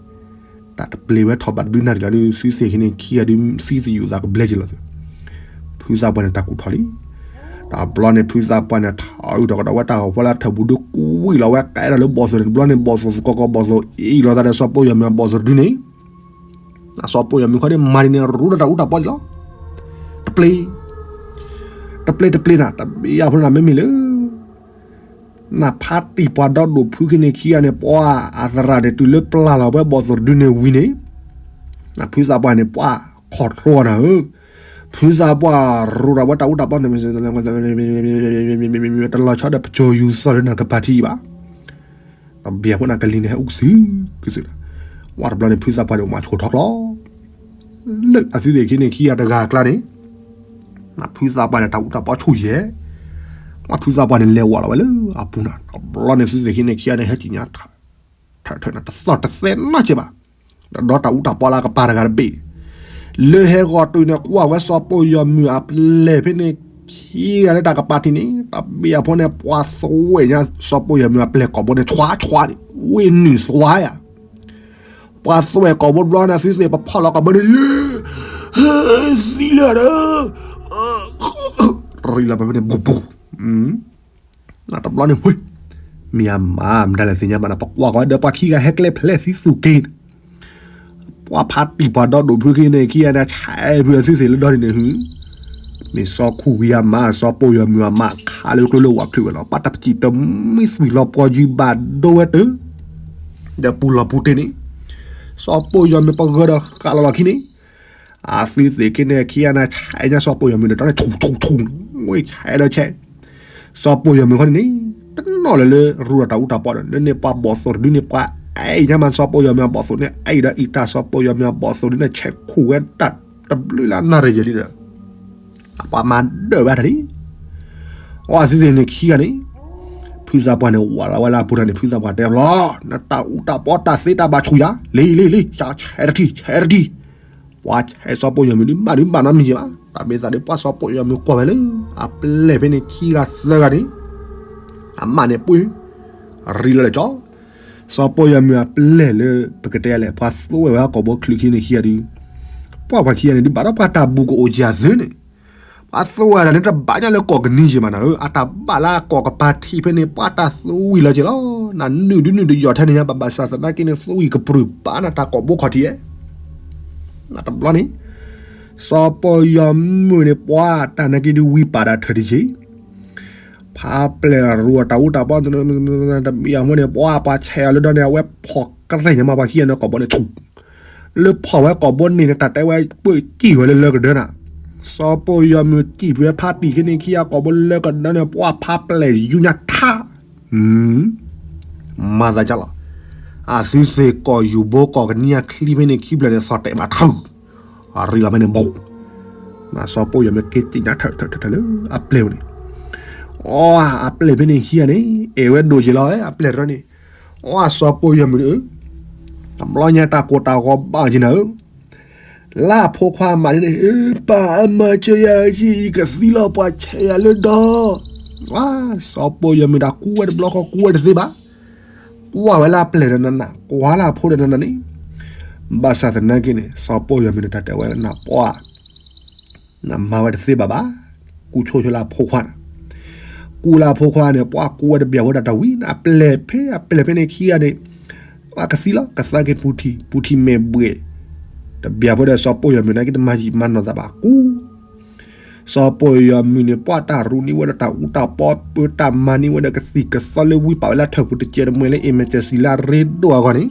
တၢ်တပျ့ၤဝဲထီၣ်ဘၣ်တဘျုးနၣ်ရံၣ်လီၤဒုး သုသ့ၣ်ခံန့ၣ်ခံဂၤဒုး သံသယုၢ်သးကဘျဲက့ၤလီၤသု, ဖုသးပှၢ်န့ၣ် တၢ်ကူၣ်ထီၣ်လံ တဘျီန့ၣ် ဖုသးပှၢ်န့ၣ် ထီၣ်အုးထီၣ်ကဒီးဝဲတၢ်ဂီၤဖီလၢထၢၣ်ပူၤဒုး ကွံာ်လီၤဝဲကဲထီၣ်လၢဘီၣ်သိၣ်န့ၣ် တဘျီန့ၣ် ဘီၣ်သိၣ်သကိးကီးဘီၣ်သိၣ်အံၤလီၤသးဒီးစီၤပီၢ်ယွၤမုၣ်အဘီၣ်သိၣ်တဒုန့ၣ်, စီၤပီၢ်ယွၤမုၣ်ခီန့ၣ် မၤဒ်န့ၣ် ရူးဒီးတၢ်အူတၢ်ပီလံလီၤ, တပျ့ၤ တပျ့ၤတပျ့ၤနၤ တဘ့ၣ်အဖိနၤ မ့မ့ၢ်လၢ နဖးတံၢ်ပှၤဒီဒိၣ်ဖုခံန့ၣ်ခံဂၤန့ၣ် ပှၤအသရၣ်န့ၣ် တုၤလၢပျၢ်လီၤဝဲဘီၣ်သိၣ်တဒုန့ၣ်ဝံၤန့ၣ်, နဖုသးပှၢ်န့ၣ် ပှၤခီၣ်ထီနၤဧၢ, ဖုသးပှၢ်ရူးဒီးဝဲတၢ်အူတၢ်ပီန့ၣ် တလီၤဆီဒီးပစိၤယူၤသီလၢနကပၤထံအံၤဘၣ်, တဘ့ၣ်အဖိနၤကလံၤန့ၣ်ဟဲအူကသုၣ်ကသုၣ်, ဝဲတဘျီန့ၣ် ဖုသးပှၢ်န့ၣ် မၤဆိၣ်ထီၣ်ကျီ လၢအသုသ့ၣ်ခံန့ၣ်ခံဂၤတဂၤအကျါန့ၣ်, နဖုသးပှၢ်န့ၣ် တၢ်အူတၢ်ပီဆိၣ်ယဲၢ်, ဝဲဖုသးပှၢ်န့ၣ် လဲၤဝးလီၤဝဲလၢအပူၤနၤ တဘျီန့ၣ် သုသ့ၣ်ခံန့ၣ်ခံဂၤန့ၣ် ဟဲက့ၤညါ ထၢထၢနၤ တသီၣ်တသဲနီတစဲးဘၣ်, ဒီးတၢ်အူတၢ်ပီလၢအကပၤတဂၤတဘ့ၣ်န့ၣ်, လၢဟဲဂီၤတုၤန့ၣ် ကွၢ်ဝဲစီၤပီၢ်ယွၤမုၣ်အပျဲၢ်ဖဲန့ၣ် ခံဂၤလၢတၢ်ကပၤထံးန့ၣ် တဘ့ၣ်အဖိန့ၣ် ပှၤသွဲၣ်ညါစီၤပီၢ်ယွၤမုၣ်အပျဲၢ်ကိာ်ဘိန့ၣ် ဆွးဆွးန့ၣ် ဝ့ၢ်နုာ်သွါယၤ ပှၤသွဲၣ်ကိာ်ဘိတဘျီန့ၣ် သုသ့ၣ်ပဖီၣ်လီၤကိာ်ဘိန့ၣ် လၢ သံလၢာ်ဒီး ရံၣ်လီၤပဖဲန့ၣ် ဘူးဘူး, တဘျီန့ၣ် မ့ၢ်အမၤမတၤလဲၣ်သ့ၣ်ညါဘၣ်နၤ ပကွၢ်ဃီၤဒီးပှၤခံဂၤဟဲကျဲဖျဲးသံသူၣ်က့ၤ ပှၤဖးတံၢ်ပှၤဒီဒိၣ်ဖုခံန့ၣ်ခံဂၤန့ၣ် ဆဲးဖုအသုသ့ၣ်လၢဒီန့ၣ်န့ၣ် မ့ၢ်စီၤခူၣ်ဝံၤအမါ စီၤပီၢ်ယွၤမုၣ်အမါ ခးလၢကျိလၢဝးချုးဝဲလီၤ ပှၤတပစံးတမှံသွံၣ်လီၤပှီၤယုၤဘၣ်ဒိဝဲတၢ် ဒီးပူၤလီၤပူၤတ့ၢ်န့ၣ် စီၤပီၢ်ယွၤမုၣ်ပဂၢၢ်ဒီးဃးလီၤလီၤခံန့ၣ် အသုသ့ၣ်ခံန့ၣ်ခံဂၤန့ၣ် ဆဲးညါစီၤပီၢ်ယွၤမုၣ်န့ၣ် တၢ်န့ၣ်ဆူၣ်ဆူၣ်ဆူၣ် ဝဲဆဲးဒီးဆဲး စီၤပီၢ်ယွၤမုၣ်ခီန့ၣ်န့ၣ် တနီၣ်လၢၤလၢရူဒီးတၢ်အူတၢ်ပီဒီး လၢန့ၣ်ပှၤဘီၣ်သိၣ်တဒုန့ၣ် ပှၤအဲၣ်ညါမးစီၤပီၢ်ယွၤမုၣ်အဘီၣ်သိၣ်န့ၣ် အဲၣ်ဒီးအံၤတၢ်စီၤပီၢ်ယွၤမုၣ်အဘီၣ်သိၣ်ဒုန့ၣ် ဆဲးခူၣ်ဝဲတၢ်တဘျုးလၢနၣ်ရံၣ်ယဲၢ်လံဒီး ပှၤမၤဒၢၣ်ဝဲတၢ်လံ. အီၣ်သ့ၣ်သ့ၣ်န့ၣ်ခံဂၤန့ၣ်, ဖုသးပှၢ်န့ၣ် ဝးလီၤဝဲလၢအပူၤတၢ်န့ၣ် ဖုသးပှၢ်တဲလီၤ, နတၢ်အူတၢ်ပီတၢ်သ့တၢ်ဘၣ်ဆူၣ်ယၤ, လံလံလံ, ဆဲးတထံၣ် ဆဲးတထံၣ်. ပှၤဆဲးစီၤပိာ်ယွၤမုၣ်ဒုးဘၣ်ဒုးဘၣ်နီတမံၤဘၣ်, တၢ်ဘၣ်သးဒီးပှၤစီၤပိာ်ယွၤမုၣ်ကွၢ်ဝဲလၢ အပျဲၢ်ဖဲန့ၣ်ခံဂၤသၢဂၤန့ၣ်, အမးန့ၣ်ပှ့ၤ ရံလီၤလၢကၠီ စီၤပိာ်ယွၤမုၣ်အပျဲၢ်လၢ ပကတဲလဲၣ် ပှၤသိဝဲဝဲကိာ်ဘိချံခံန့ၣ်ခံဂၤဒုး, ပှၤပှၤခံဂၤန့ၣ်ဒုးဘၣ်ဒီးပှၤတၢ်ဘူးကအိၣ်ကၢ်သုန့ၣ်, ပှၤသိဝဲဒၣ်န့ၣ်တဘၣ်ညါလၢကိးကနံၤက့ၤမးနၤဧၢ, အတၢ်ဘၣ်လၢအကိာ်ကပၤထံးဖဲန့ၣ် ပှၤတၢ်သိဝံၤလီၤက့ၤလီၤ. နနုာ်ဒုးနုာ်တယီၢ်ထဲန့ၣ်ညါ ဘၣ်ဘၣ်ဆၣ်သနာ်က့န့ၣ် သိဝံၤကပြုၢ်ပာ်နၤတၢ်ကိာ်ဘိခီၣ်ထံးဧါ. တဘျီန့ၣ် စီၤပိာ်ယွၤမုၣ်န့ၣ် ပှၤတၢ်နာ်က့ဒုးဝံပာ်တၢ်ထၢၣ်တက့ၢ် ဖးပျဲၢ်ရူအတၢ်အူတၢ်ပီ တဘျီအဃိန့ၣ် ပှၤပှၤဆဲးအီၤလၢဒီန့ၣ် အဝဲဖီၣ်ကရဲၣ်ညါမး ပှၤခံဂၤန့ၣ်ကိာ်ဘိန့ၣ်ဆူၣ်, လၢဖီၣ်ဝဲကိာ်ဘိန့ၣ်န့ၣ် တၢ်တဲဝဲပၢၢ်ကံၣ်ဝဲလၢလၢကဒၢနၤ, စီၤပိာ်ယွၤမုၣ်ကံၣ်ဖုဝဲဖါတံၢ်ခံန့ၣ်ခံဂၤကိာ်ဘိလၢကဒၢန့ၣ် ပှၤဖးပျဲၢ်ယူညါထါ မၤသးဒ်လီၤ. အသုသ့ၣ်ကိာ်ယူၤဘိကိာ်ကနံၤအချံဖဲန့ၣ်ခံဖျၢၣ်န့ၣ် သီၣ်တဲာ်မးထၢၣ်, အရံလီၤဖဲန့ၣ်ဘိ, စီၤပိာ်ယွၤမုၣ်က့ၤသ့ၣ်ညါထၢၣ်ထၢၣ်ထၢၣ်ထၢၣ်လၢအပျဲၢ်န့ၣ်, အီ အပျဲၢ်ဖဲန့ၣ်ခံဂၤန့ၣ် အဲၣ်ဝဲဒိၣ်က့ၤလီၤဝဲအပျဲၢ်တရၢန့ၣ်, အီ စီၤပိာ်ယွၤမုၣ်ဧၢ, တဘျီညါတၢ်ကိၢ်တၢ်ဂီၤဘၣ်က့ၤနၤဧၢ လၢအဖိခွါမးန့ၣ် ပၢ်အမၤစၢၤယၤက့ၤ ယကသံလီၤပှၤဆဲးယၤလၢဒီး, စီၤပိာ်ယွၤမုၣ်တၢ်ကူဝဲတဘျီဃီကူဝဲတသ့ဘၣ်, ကွၢ်ဝဲလၢအပျဲၢ်ဒီးနၤနၤ ကွၢ်လၢအဖိဒီးနၤနၤန့ၣ်, ဘၣ်ဆၣ်သနာ်က့န့ၣ် စီၤပိာ်ယွၤမုၣ်န့ၣ် တၢ်တဲဝဲနၤပှၢ် နမၤဝဲတသ့ဘၣ်ဘၣ်, ကူဆိဆိလၢအဖိခွါန့ၣ်, ကူလၢအဖိခွါန့ၣ် ပှၤကူဝဲတဘၣ်ဖိဒီးတၢ်ဝံၤန့ၣ် အပျဲၢ်ဖဲ အပျဲၢ်ဖဲန့ၣ်ခံဂၤန့ၣ်, အကသံလီၤ ကသါက့ၤပူၤထံၣ် ပူၤထံၣ်မဲာ်ဘှဲၣ်, တဘၣ်ဖိဒီးစီၤပိာ်ယွၤမုၣ်နာ်က့တမၤယံာ်မၤနီၢ်သးဘၣ်ကူ စီၤပိာ်ယွၤမုၣ်န့ၣ် ပှၤတၢ်ရူန့ၢ်ဝဲဒီးတၢ်အူတၢ်ပီ ပၢတၢ်မၤန့ၢ်ဝဲဒီးကသံၣ်ကသီလၢဝံပာ်ဝဲလၢထၢၣ်ပူၤတကဲးတမှဲၤလၢ emergency လၢအရ့ဒိၣ်အဂီၢ်န့ၣ်,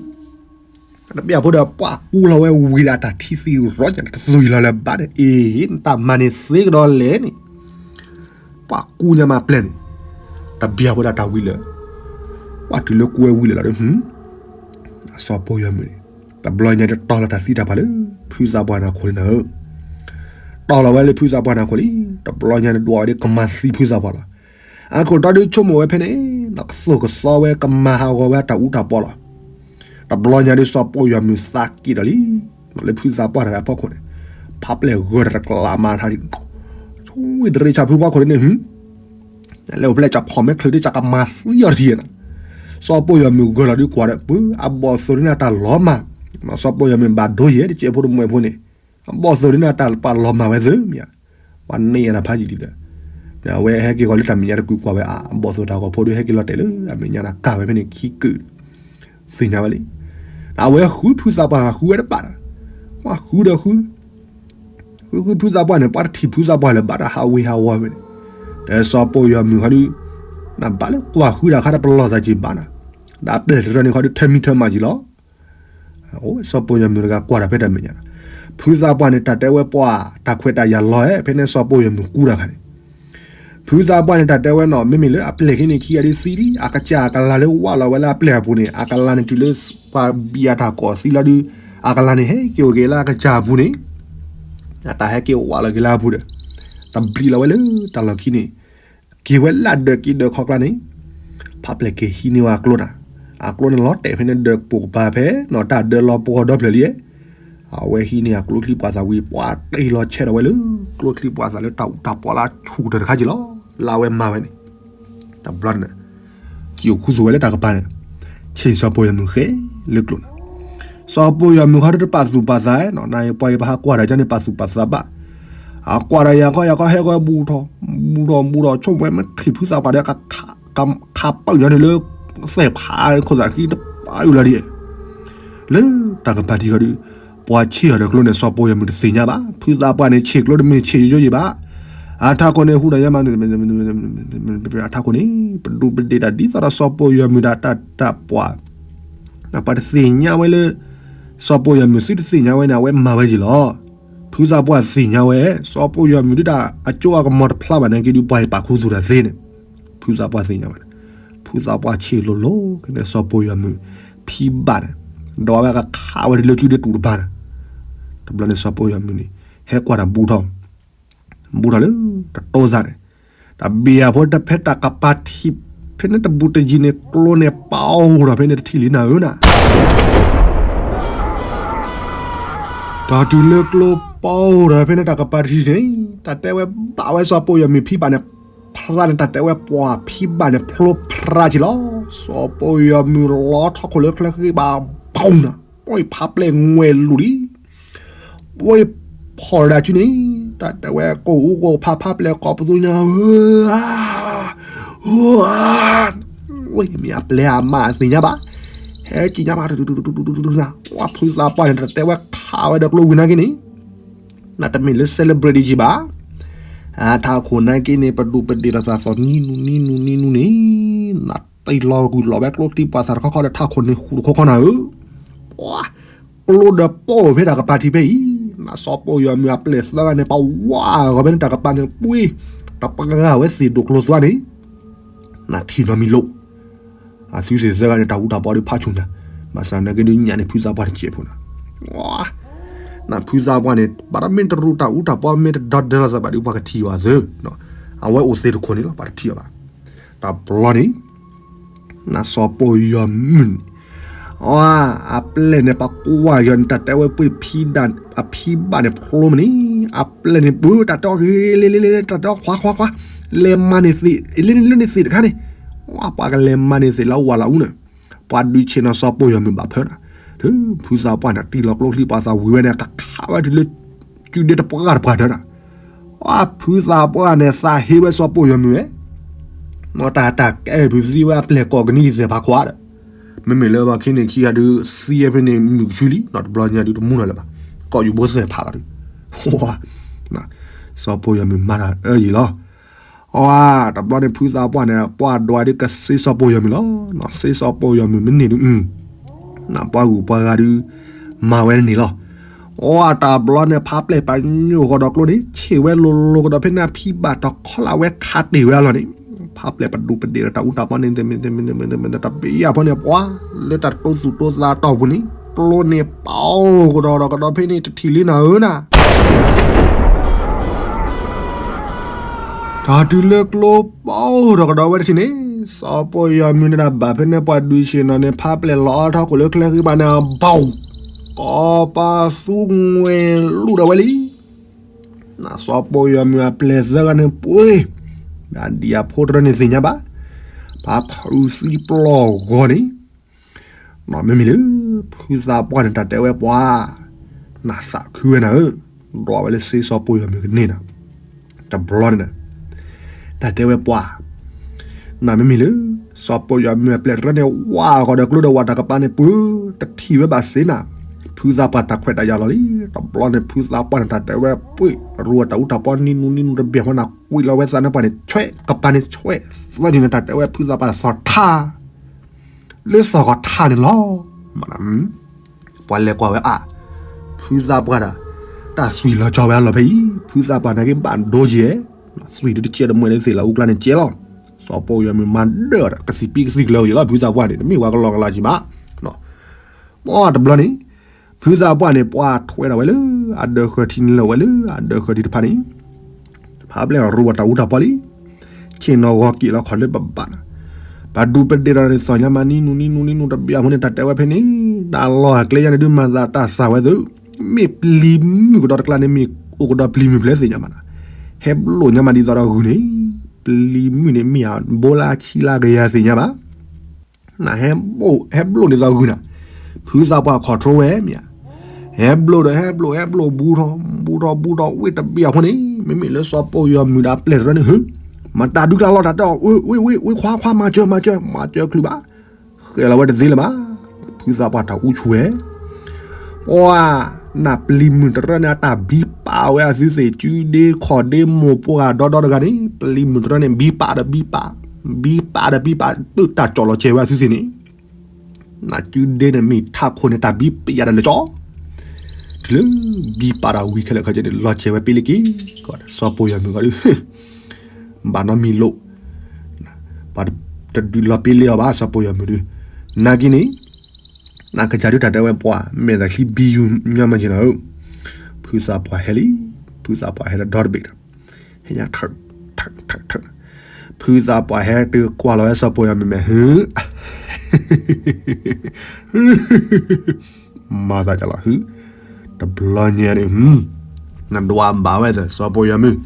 တဘၣ်ဖိဒီးပှၤကူလီၤဝဲဝံၤဒီးတၢ်ထံၣ်သံရီညါတသွံၣ်လီၤလၢၤဘၣ်ဒီး အ့ၣ် နတၢ်မၤန့ၣ်သ့ကဒီးလဲၣ်န့ၣ်, ပှၤကူညါမးပျဲၢ်န့ၣ်, တဘၣ်ဖိဒီးတၢ်ဝံၤလၢ ပှၤတုၤလၢကူဝဲဝံၤလၢာ်လီၤဒီး စီၤပိာ်ယွၤမုၣ်န့ၣ်, တဘျီညါတတီလီၤတၢ်သံတၢ်ပှၢ်လၢ ဖုသးပှၢ်နၢ်ခိၣ်လံနၤဧၢ, တီလီၤဝဲလၢဖုသးပှၢ်နၢ်ခိၣ်လံ, တဘျီညါန့ၣ်ဒွးဝဲဒ်ကမၤသံဖုသးပှၢ်လီၤ. အခိၣ်တီဒုးဆိကမိၣ်ဝဲဖဲန့ၣ်, ကသိၣ်ကသီဝဲကမၤဟးဂီၤဝဲအတၢ်အူတၢ်ပီလီၤ. တဘျီညါဒုးစီၤပိာ်ယွၤမုၣ်သးက့ၤဒီးလံ, လၢဖုသးပှၢ်တဂၤအဖီခိၣ်န့ၣ်, ဖးပျဲၢ်ဂၢၢ်တၢ်တကျးမၤထါလံ, ဆိဝံၣ်တရ့ဆၣ်ဖုဖီခိၣ်န့ၣ်, လၢအိၣ်ဖျဲၣ်ကဖီၣ်မဲာ်ချၢဒ်ကမၤသံအီၤတထံၣ်နၤ, စီၤပိာ်ယွၤမုၣ်ဂၢၢ်လီၤဒုးကွၢ်ဒီး ပှၤအဘီၣ်သိၣ်ဒ်န့ၣ်တၢ်လီၤမၢ်, စီၤပိာ်ယွၤမုၣ်ဘၣ်ဒိယဲၢ်တကဲးဖိတမှဲၤဖိန့ၣ်, အဘီၣ်သိၣ်ဒ်န့ၣ်တၢ်ပှၤလီၤမၢ်ဝဲသ့မ့ၢ်ဧါ, ပှၤန့ၢ်ယၤနၤဖးယံာ်လံဒီး, အဝဲဟဲက့ၤဃီၤလၢတၢ်မဲာ်ညါတကုာ်ကွၢ်ဝဲအါ, အဘီၣ်သိၣ်တၢ်ဂီၤဖိဒုးဟဲက့ၤလီၤတဲာ်လၢအမဲာ်ညါနၤကၢ်ဝဲဖဲန့ၣ်ခံကုာ်, သ့ၣ်ညါဝဲလံ. အဝဲဃုဖုသးပှၢ်ဃုဝဲတဘၣ်ဒီး, ပှၤဃုဒီးဃု ဃုဃုဖုသးပှၢ်န့ၣ် ပှၤတထံၣ်ဖုသးပှၢ်လၢၤဘၣ်ဒီးဟးဝ့ၤဟးဝီၤဝဲန့ၣ်, ဒီးစီၤပိာ်ယွၤမုၣ်ဃီဒုး, နဘၣ်လၢကွၢ်ဃုတၢ်ခါဒီးပလီၢ်သးက့ၤဘၣ်နၤ, ဒီးအပျဲၢ်တရၢန့ၣ်ဃီဒုးထၢမံထၢမးက့ၤလီၤ. အိၣ်ဝဲစီၤပိာ်ယွၤမုၣ်တဂၤကွၢ်တၢ်ဖဲတၢ်မဲာ်ညါ, ဖုသးပှၢ်န့ၣ် တၢ်တဲဝဲပှၤ တၢ်ခွဲးတၢ်ယာ်လီၤဧါ ဖဲန့ၣ်စီၤပိာ်ယွၤမုၣ်ကူတၢ်ခါန့ၣ် ဖုသးပှၢ်န့ၣ် တၢ်တဲဝဲနီၤ မ့မ့ၢ်လၢအပျဲၢ်ခံန့ၣ်ခံဂၤဒုးသံလံ အကစၢ်အကလၤလၢဝၢ်လီၤဝဲလၢအပျဲၢ်အပူၤန့ၣ် အကလၤန့ၣ်တုၤလၢ ပှၤဘံၣ်အတၢ်ကိးသံလီၤဒုး အကလၤန့ၣ်ဟဲက့ၤအိၣ်က့ၤလၢအကစၢ်အပူၤန့ၣ် အတၢ်ဟဲက့ၤဝၢ်လီၤက့ၤလၢအပူၤဒီး တဘျံးလီၤဝဲလၢတၢ်လီၢ်ခံန့ၣ် က့ၤဝဲလၢဒၢးက့ၤဒၢးခီကျါန့ၣ် ဖးပျဲၢ်က့ၤဟံးန့ၢ်ဝဲအကျိတၢ် အကျိန့ၣ်လီၤတဲာ်ဖဲန့ၣ်ဒၢးပိာ်ကပၤဖဲနီၤ တၢ်ဒၢးလီၤပှီၢ်ဒီဖျၢၣ်လံ အဝဲဟံးန့ၢ်အကျိချံပှၤသးဝံၤ ပှၤတ့ၢ်လီၤဆဲးထီၣ်ဝဲလၢ ကျိချံပှၤသးလၢတၢ်အူတၢ်ပီလၢအဆူၣ်ကတၢၢ်တခါက့ၤလီၤ လၢအဝဲမၤဝဲန့ၣ် တဘျီန့ၣ် က့ၤအိၣ်ခူသူၣ်ဝဲလၢတၢ်ကပၤန့ၣ် ဆ့ၣ်စီၤပီၢ်ယွၤမုၢ်ဃဲလၢကျိန့ၣ် စီၤပီၢ်ယွၤမုၢ်ခီဒုးတပာ်သူၣ်ပာ်သးနီၤ နပှၤအံၤပဟးကွၢ်တၢ်ကန့ၣ်ပာ်သူၣ်ပာ်သးဘၣ် အကွၢ်တၢ်ယၤခီယၤခီဟဲကီၢ်ဘူးထီၣ် ဘူးထီၣ်ဘူးထီၣ် ဆိကမိၣ်ဝဲမ့ၢ်ထံၣ်ဖုသးပှၢ်ဒီး ခးပာ်ညါန့ၣ်လၢ သဲၣ်ဖးခိၣ်သးဃံတပာ်အုၣ်လီၤဒ် လၢတၢ်ကပၤထံးဃီဒုး ပှၤဆ့ၣ်အီၤဒီးကျိန့ၣ် စီၤပီၢ်ယွၤမုၢ်တသ့ၣ်ညါဘၣ် ဖုသးပှၢ်န့ၣ် ဆ့ၣ်ကျိတမ့ၢ်ဆ့ၣ်ယိယိယံၤဘၣ် အထးခိၣ်န့ၣ် ဟူးဒီးညါမး အထးခိၣ်န့ၣ် ပဒူးပဒ့ၣ်တၢ်ဒ်သိးဒီးစီၤပီၢ်ယွၤမုၢ်တၢ်တၢ်ပှၤ ပှၤတသ့ၣ်ညါဝဲလၢ စီၤပီၢ်ယွၤမုၢ်သုတသ့ၣ်ညါဝဲန့ၣ် အဝဲမၤဝဲယံၤလီၤ ဖုသးပှၢ်သ့ၣ်ညါဝဲ စီၤပီၢ်ယွၤမုၢ်ဒုးတၢ်အကၠိအကမီၤတဖျါဘၣ်န့ၣ်က့ဒုး ပှၤဟ့ၣ်ပာ်ခူသူၣ်တၢ်သ့န့ၣ် ဖုသးပှၢ်သ့ၣ်ညါဝဲန့ၣ် ဖုသးပှၢ်ဆ့ၣ်လိၤလိၤက့ၤန့ၣ် စီၤပီၢ်ယွၤမုၢ်ဖံဘၣ်န့ၣ် ဒီးဝဲကခးဝဲဒ်လၢစုဒ့တူၢ်တပၤန့ၣ် တဘျီန့ၣ် စီၤပီၢ်ယွၤမုၢ်န့ၣ် ဟဲကွၢ်တၢ်ဘူးထီၣ် ဘူးထီၣ်လၢတတိသးန့ၣ်, တၢ်ဘံၣ်အဖိတဖဲတၢ်ကပၤထံးဖဲန့ၣ်တဘူးတယံၤန့ၣ် ကျိန့ၣ်ပီၢ်အိၣ်ထီၣ်ဖဲန့ၣ်တထံၣ်လံနၤဧၢနၤ. တၢ်တုၤလၢကျိပီၢ်အိၣ်ထီၣ်ဖဲန့ၣ်တၢ်ကပၤထံးန့ၣ်, တၢ်တဲဝဲဘၣ်ဝဲစီၤပိာ်ယီၤမုၢ်ဖံဘၣ်န့ၣ်, ဖရၣ်န့ၣ် တၢ်တဲဝဲပှၤဖံဘၣ်န့ၣ်ဖျိဖရၣ်က့ၤလီၤ. စီၤပိာ်ယီၤမုၢ်လီၤထီၣ်ခိၣ်လၢချၢဃံဘၣ်, ပူၤနၤ, ပီၢ်ဖးပျဲၢ်ငွဲၢ်လူၤလံ ပဝဲဖီၣ်ဒၣ်စုန့ၣ်, တၢ်တဲဝဲကိၢ်အူကိၢ်ဖးဖးပျဲၢ်ကိးပသူညါဧၢ, ဝဲမ့ၢ်အပျဲၢ်အမါသ့ၣ်ညါဘၣ်, ဟဲက့ၤညါဘၣ်, ဝဲဖုသးပှၢ်န့ၣ် တၢ်တဲဝဲခးဝဲဒီးကျိဝံၤနာ်က့န့ၣ်, နတမ့ၢ်လၢ celebrity က့ၤဘၣ်, အထးခိၣ်နာ်က့န့ၣ် ပဒူၣ်ပဒ့ၣ်တၢ်သးသီၣ်နံနူနံနူနံနူန့ၣ်, နတံၢ်လီၤဂုၢ်လီၤဝဲကျိချံပှၤသးတခီခီဒီးထးခိၣ်န့ၣ်ဃူတခီခီနၤဧၢ ပှၤ, ကျိဒီးပီၢ်ဖဲတၢ်ကပၤထံးဖဲအံၤ, နစီၤပိာ်ယီၤမုၢ်အပျဲၢ်သၢဂၤန့ၣ် ပဝါဂီၤဖဲန့ၣ်တၢ်ကပၤန့ၣ်ပှ့ၤ, တပှၤဂၤဝဲသ့ၣ်ဒိၣ်ကျိသွါန့ၣ်, နထံၣ်နီတမံၤလိာ်, အသုသ့ၣ်သၢဂၤန့ၣ် တၢ်အူတၢ်ပီဒုးဖးဆူၣ်ညါ, ဘၣ်ဆၣ်နာ်က့ဒုးညၣ်န့ၣ် ဖုသးပှၢ်န့ၣ်စဲးဖိနၤ, နဖုသးပှၢ်န့ၣ် ဘၣ်တမ့ၢ်တရူးတၢ်အူတၢ်ပီမ့ၢ်တဒီဒၢလီၤသးဘၣ်ဒုး ပှၤကထံၣ်အီၤအသၢ, အဝဲအိၣ်သ့တခိၣ်န့ၣ်လီၤ ပှၤတထံၣ်အီၤဘၣ်, တဘျီန့ၣ် နစီၤပိာ်ယီၤမုၢ်န့ၣ်, အပျဲၢ်န့ၣ် ပကွၢ်ယီၤန့ၣ် တၢ်တဲဝဲပှ့ၤဖံဒၣ်, အဖံဘၣ်န့ၣ်ဖျိမးန့ၣ်, အပျဲၢ်န့ၣ် ပတၢ်တဲအီၤဂ့ၤလ့လ့လ့ တၢ်တဲအီၤခွါခွါခွါ, လဲၤမၤန့ၢ်သ့ၣ်, လ့န့ၣ်လ့န့ၣ်သ့ၣ်တခါန့ၣ်, ပှၤကလဲၤမၤန့ၢ်သ့ၣ်လၢဝၤလၢအူန့ၣ်, ပှၤဒုးဆ့ၣ်နီၤစီၤပိာ်ယီၤမုၢ်ဘၣ်ဖၢနၤ, ဖုသးပှၢ်န့ၣ် တံၢ်လီၤကျိချံပှၤသးဝံၤဝဲန့ၣ် ကခးဝဲတုၤလၢ, စုဒ့တပှၢ်တပှၢ်တၢၢ်နၤ အဖုသးပှၢ်န့ၣ် သးဟ့ဝဲစီၤပိာ်ယီၤမုၢ်ဧဲ, တၢ်တၢ်ကဲဖုသံဝဲအပျဲၢ်ကိးကနံၣ်ဒ်သဲးဖးခွါဒီး, မ့မ့ၢ်လၢပှၤခံန့ၣ်ခံဂၤဒုး သံဝဲဖဲန့ၣ်မုၢ်ကဆူလံ, တဘျီညါဒုးတမူနီၤလၢၤဘၣ်, ကိးယူၤဘိသဲးဖးလီၤဒုး, စီၤပိာ်ယီၤမုၢ်မၤတၢ်အၢယံၤလီၤ, အတဘျီန့ၣ် ဖုသးပှၢ်န့ၣ် ပှၤဒွးဒုးကစ့စီၤပိာ်ယီၤမုၢ်လီၤ, စ့စီၤပိာ်ယီၤမုၢ်မ့ၢ်န့ၢ်ဒုး ပှၤဂုၤပှၤဂၤဒုး မၤဝဲန့ၣ်လီၤ, အတဘျီန့ၣ် ဖးပျဲၢ်ပညိၣ်ဂီၤဒီးကျိန့ၣ် ဆ့ၣ်ဝဲလိၤလိၤကဒီးဖဲန့ၣ် ဖံဘၣ်တခီလၢအဝဲခးတ့ၢ်ဝဲအလီၢ်န့ၣ်, ဖးပျဲၢ်ပဒူၣ်ပဒ့ၣ်ဒီးတၢ်အူတၢ်ပီန့ၣ် တဘ့ၣ်အဖီန့ၣ် ပှၤလၢတၢ်တိသူၣ်တိသးတီၢ်ပူၤန့ၣ် ကျိန့ၣ်ပီၢ်ကဒီးဒီးကဒီးဖဲန့ၣ်တထံၣ်လံနၤဧၢနၤ တၢ်တုၤလၢကျိပီၢ်ဒီးကဒီးဝဲတထံၣ်န့ၣ်, စီၤပိာ်ယီၤမုၢ်န့ၣ်ဒၣ်ဘၣ်ဖဲန့ၣ်ပှၤဒုးဆ့ၣ်နီၤန့ၣ် ဖးပျဲၢ်လီၤအီထီခိၣ်လၢချၢဃံဘၣ်န့ၣ် ဘီၣ်, ကိးပသူငွဲၢ်လူၤဒီးဝဲလံ, နစီၤပိာ်ယီၤမုၢ်အပျဲၢ်သၢဂၤန့ၣ်ပှ့ၤ, ဒ်အဖိတရၢန့ၣ်သ့ၣ်ညါဘၣ်, ပှၤဖုးသံပျီၢ်ဂီၤန့ၣ် မ့မ့ၢ်လၢ ဖုသးပှၢ်န့ၣ် တၢ်တဲဝဲပှၤ, နသးခုဝဲနၤဧၢ, ဒွးဝဲလၢစ့စီၤပိာ်ယီၤမုၢ်ကန့ၢ်နၤ, တဘျီန့ၣ်, တၢ်တဲဝဲပှၤ, နမ့မ့ၢ်လၢ စီၤပိာ်ယီၤမုၢ်အပျဲၢ်တရၢန့ၣ် ဝးဂီၤဒီးကျိဒီးဝးတၢ်ကပၤန့ၣ်ပှ့ၤ, တထံၣ်ဝဲဘၣ်စ့နၤ, ဖုသးပှၢ်တၢ်ခွဲးတၢ်ယာ်လီၤလံ, တဘျီန့ၣ် ဖုသးပှၢ်န့ၣ် တၢ်တဲဝဲပှ့ၤ, ရူအတၢ်အူတၢ်ပီနံနူနံနူတဘ့ၣ်ဃီနၤ ကွံာ်လီၤဝဲသးန့ၣ်ပှၢ်န့ၣ် ဆွဲး, ကပၤန့ၣ်ဆွဲး, သၢနံၤန့ၣ် တၢ်တဲဝဲဖုသးပှၢ်တၢ်သီၣ်ထါ လၢသီၣ်ဂီၤထါန့ၣ်လီၤ. ပှၤလဲၤကွၢ်ဝဲအါ, ဖုသးပှၢ်ဒီး တၢ်သွံၣ်လီၤကၠီဝဲအလီၢ်ဖဲအံၤ, ဖုသးပှၢ်နာ်က့ဘၣ်ဒိက့ၤ, သွံၣ်ဒုးတကဲတမှဲလၢသ့ၣ်လီၤအူကျါန့ၣ်ကဲလီၤ. စီၤပိာ်ယီၤမုၢ်မၤဒၢၣ်ဒီး ကသံၣ်ပံကသံၣ်ကျၢၤအံၤလီၤ ဖုသးပှၢ်န့ၣ် တမ့ၢ်ဝဲကလီကလီက့ၤဘၣ်. မ်တဘျီန့ၣ် ဖုသးပှၢ်န့ၣ် ပှၤထွဲဒီးဝဲလၢ အဒၢးဃၢၤထံန့ၣ်လၢဝဲလၢ အဒၢးဃၢၤထံတဖၣ်န့ၣ် ဖးပျဲၢ်ရူအတၢ်အူတၢ်ပီလံ. ဆ့ၣ်နီၤဂီၤက့ၤလီၤခီၣ်လၢပဘၣ်နၤ, ပဒူၣ်ပဒ့ၣ်ဒီးန့ၣ်သီၣ်ညါမးနံနူနံနူနံနူတဘ့ၣ်အဃိန့ၣ် တၢ်တဲဝဲဖဲန့ၣ်, တၢ်လီၢ်အကျဲယါန့ၣ်ဒုးမၤသးတၢ်သၣ်ဝဲသု, မ့ၢ်ပျံၤမုၣ်ကဒီးတကျါန့ၣ် မ့ၢ်အိၣ်ကဒီးပျံၤမုၣ်ဖျဲးသ့ၣ်ညါမးနၤ, ဟဲဘျိၣ်ညါမးဒ်သိးဒီးဂုၢ်န့ၣ်, ပျံၤမုၣ်န့ၣ်မ့ၢ်အဘိလၢဆံလၢကယၤသ့ၣ်ညါဘၣ် နဟဲဘျိၣ်န့ၣ်သီဂုၢ်နၤ, ဖုသးပှၢ် control ဝဲမ့ၢ်ဧါ, ဟဲဘျိၣ်ဒီးဟဲဘျိၣ် ဟဲဘျိၣ်ဘူးထီၣ် ဘူးထီၣ်ဘူးထီၣ် ဝ့ၢ်တဘ့ၣ်အဃိန့ၣ် မ့မ့ၢ်လၢစီၤပိာ်ယီၤမုၢ်ဒီးအပျဲၢ်တရၢန့ၣ် ဟု မၤတၢ်ဒုးကျါလီၤတၢ်တဲအီၤ ဝ့ၢ်ဝ့ၢ်ဝ့ၢ်ခွါခွါ မၤစၢၤမၤစၢၤ မၤစၢၤချုးဘၣ်, ဃဲလီၤဝဲတသ့လၢၤဘၣ်, ဖုသးပှၢ်တၢ်အူဆူၣ်ဝဲ ပှၤ နပျံၤမုၢ်တရၢန့ၣ် အတၢ်ဘံပာ်ဝဲအသုသ့ၣ် စုဒ့ခီၣ်ဒ့မိၢ်ပှၢ်ဒီဒီတဂၤန့ၣ် ပျံၤမုၢ်တရၢန့ၣ် ဘံပာ်ဒီးဘံပာ်, ဘံပာ်ဒီးဘံပာ် ပတၢ်ကၠီၣ်လီၤစဲၤဝဲအသုသ့ၣ်န့ၣ်, နစုဒ့န့ၣ်မ့ၢ်ထးခိၣ်န့ၣ် တၢ်ဘံပယၣ်ဒီးလၢကၠီၣ်, တုၤလၢ ဘံပာ်ဒီးဝံၤခဲလၢာ်ခဲဆ့န့ၣ် လီၤစဲၤဝဲပ့လ့က့ၤ, ကီၢ်စီၤပိာ်ယီၤမုၢ်ကီၢ်ဒုး ဘၣ်နီတမံၤလိာ် ပှၤတဒုးလီၤပ့လ့အီၤဘၣ် စီၤပိာ်ယီၤမုၢ်ဒုး, နာ်က့န့ၣ် နကစၢ်ဒုးတၢ်တဲဝဲပှၤ မဲာ်သးချံဘံယူၤညါမးက့ၤနၤဧၢ, ဖုသးပှၢ်ဟဲလံ, ဖုသးပှၢ်ဟဲလၢဒီတဘ့ၣ်ဒီး, ညါထၢၣ်, ထၢၣ်, ထၢၣ်, ထၢၣ်, ဖုသးပှၢ်ဟဲတုၤကွၢ်လီၤဝဲစီၤပီၢ်ယွၤမုၢ်မဲာ် ဟု မၤသးကလီၤဟု, တဘျီညါန့ၣ် နဒွးဘၣ်ဝဲသၢ စီၤပီၢ်ယွၤမုၢ်,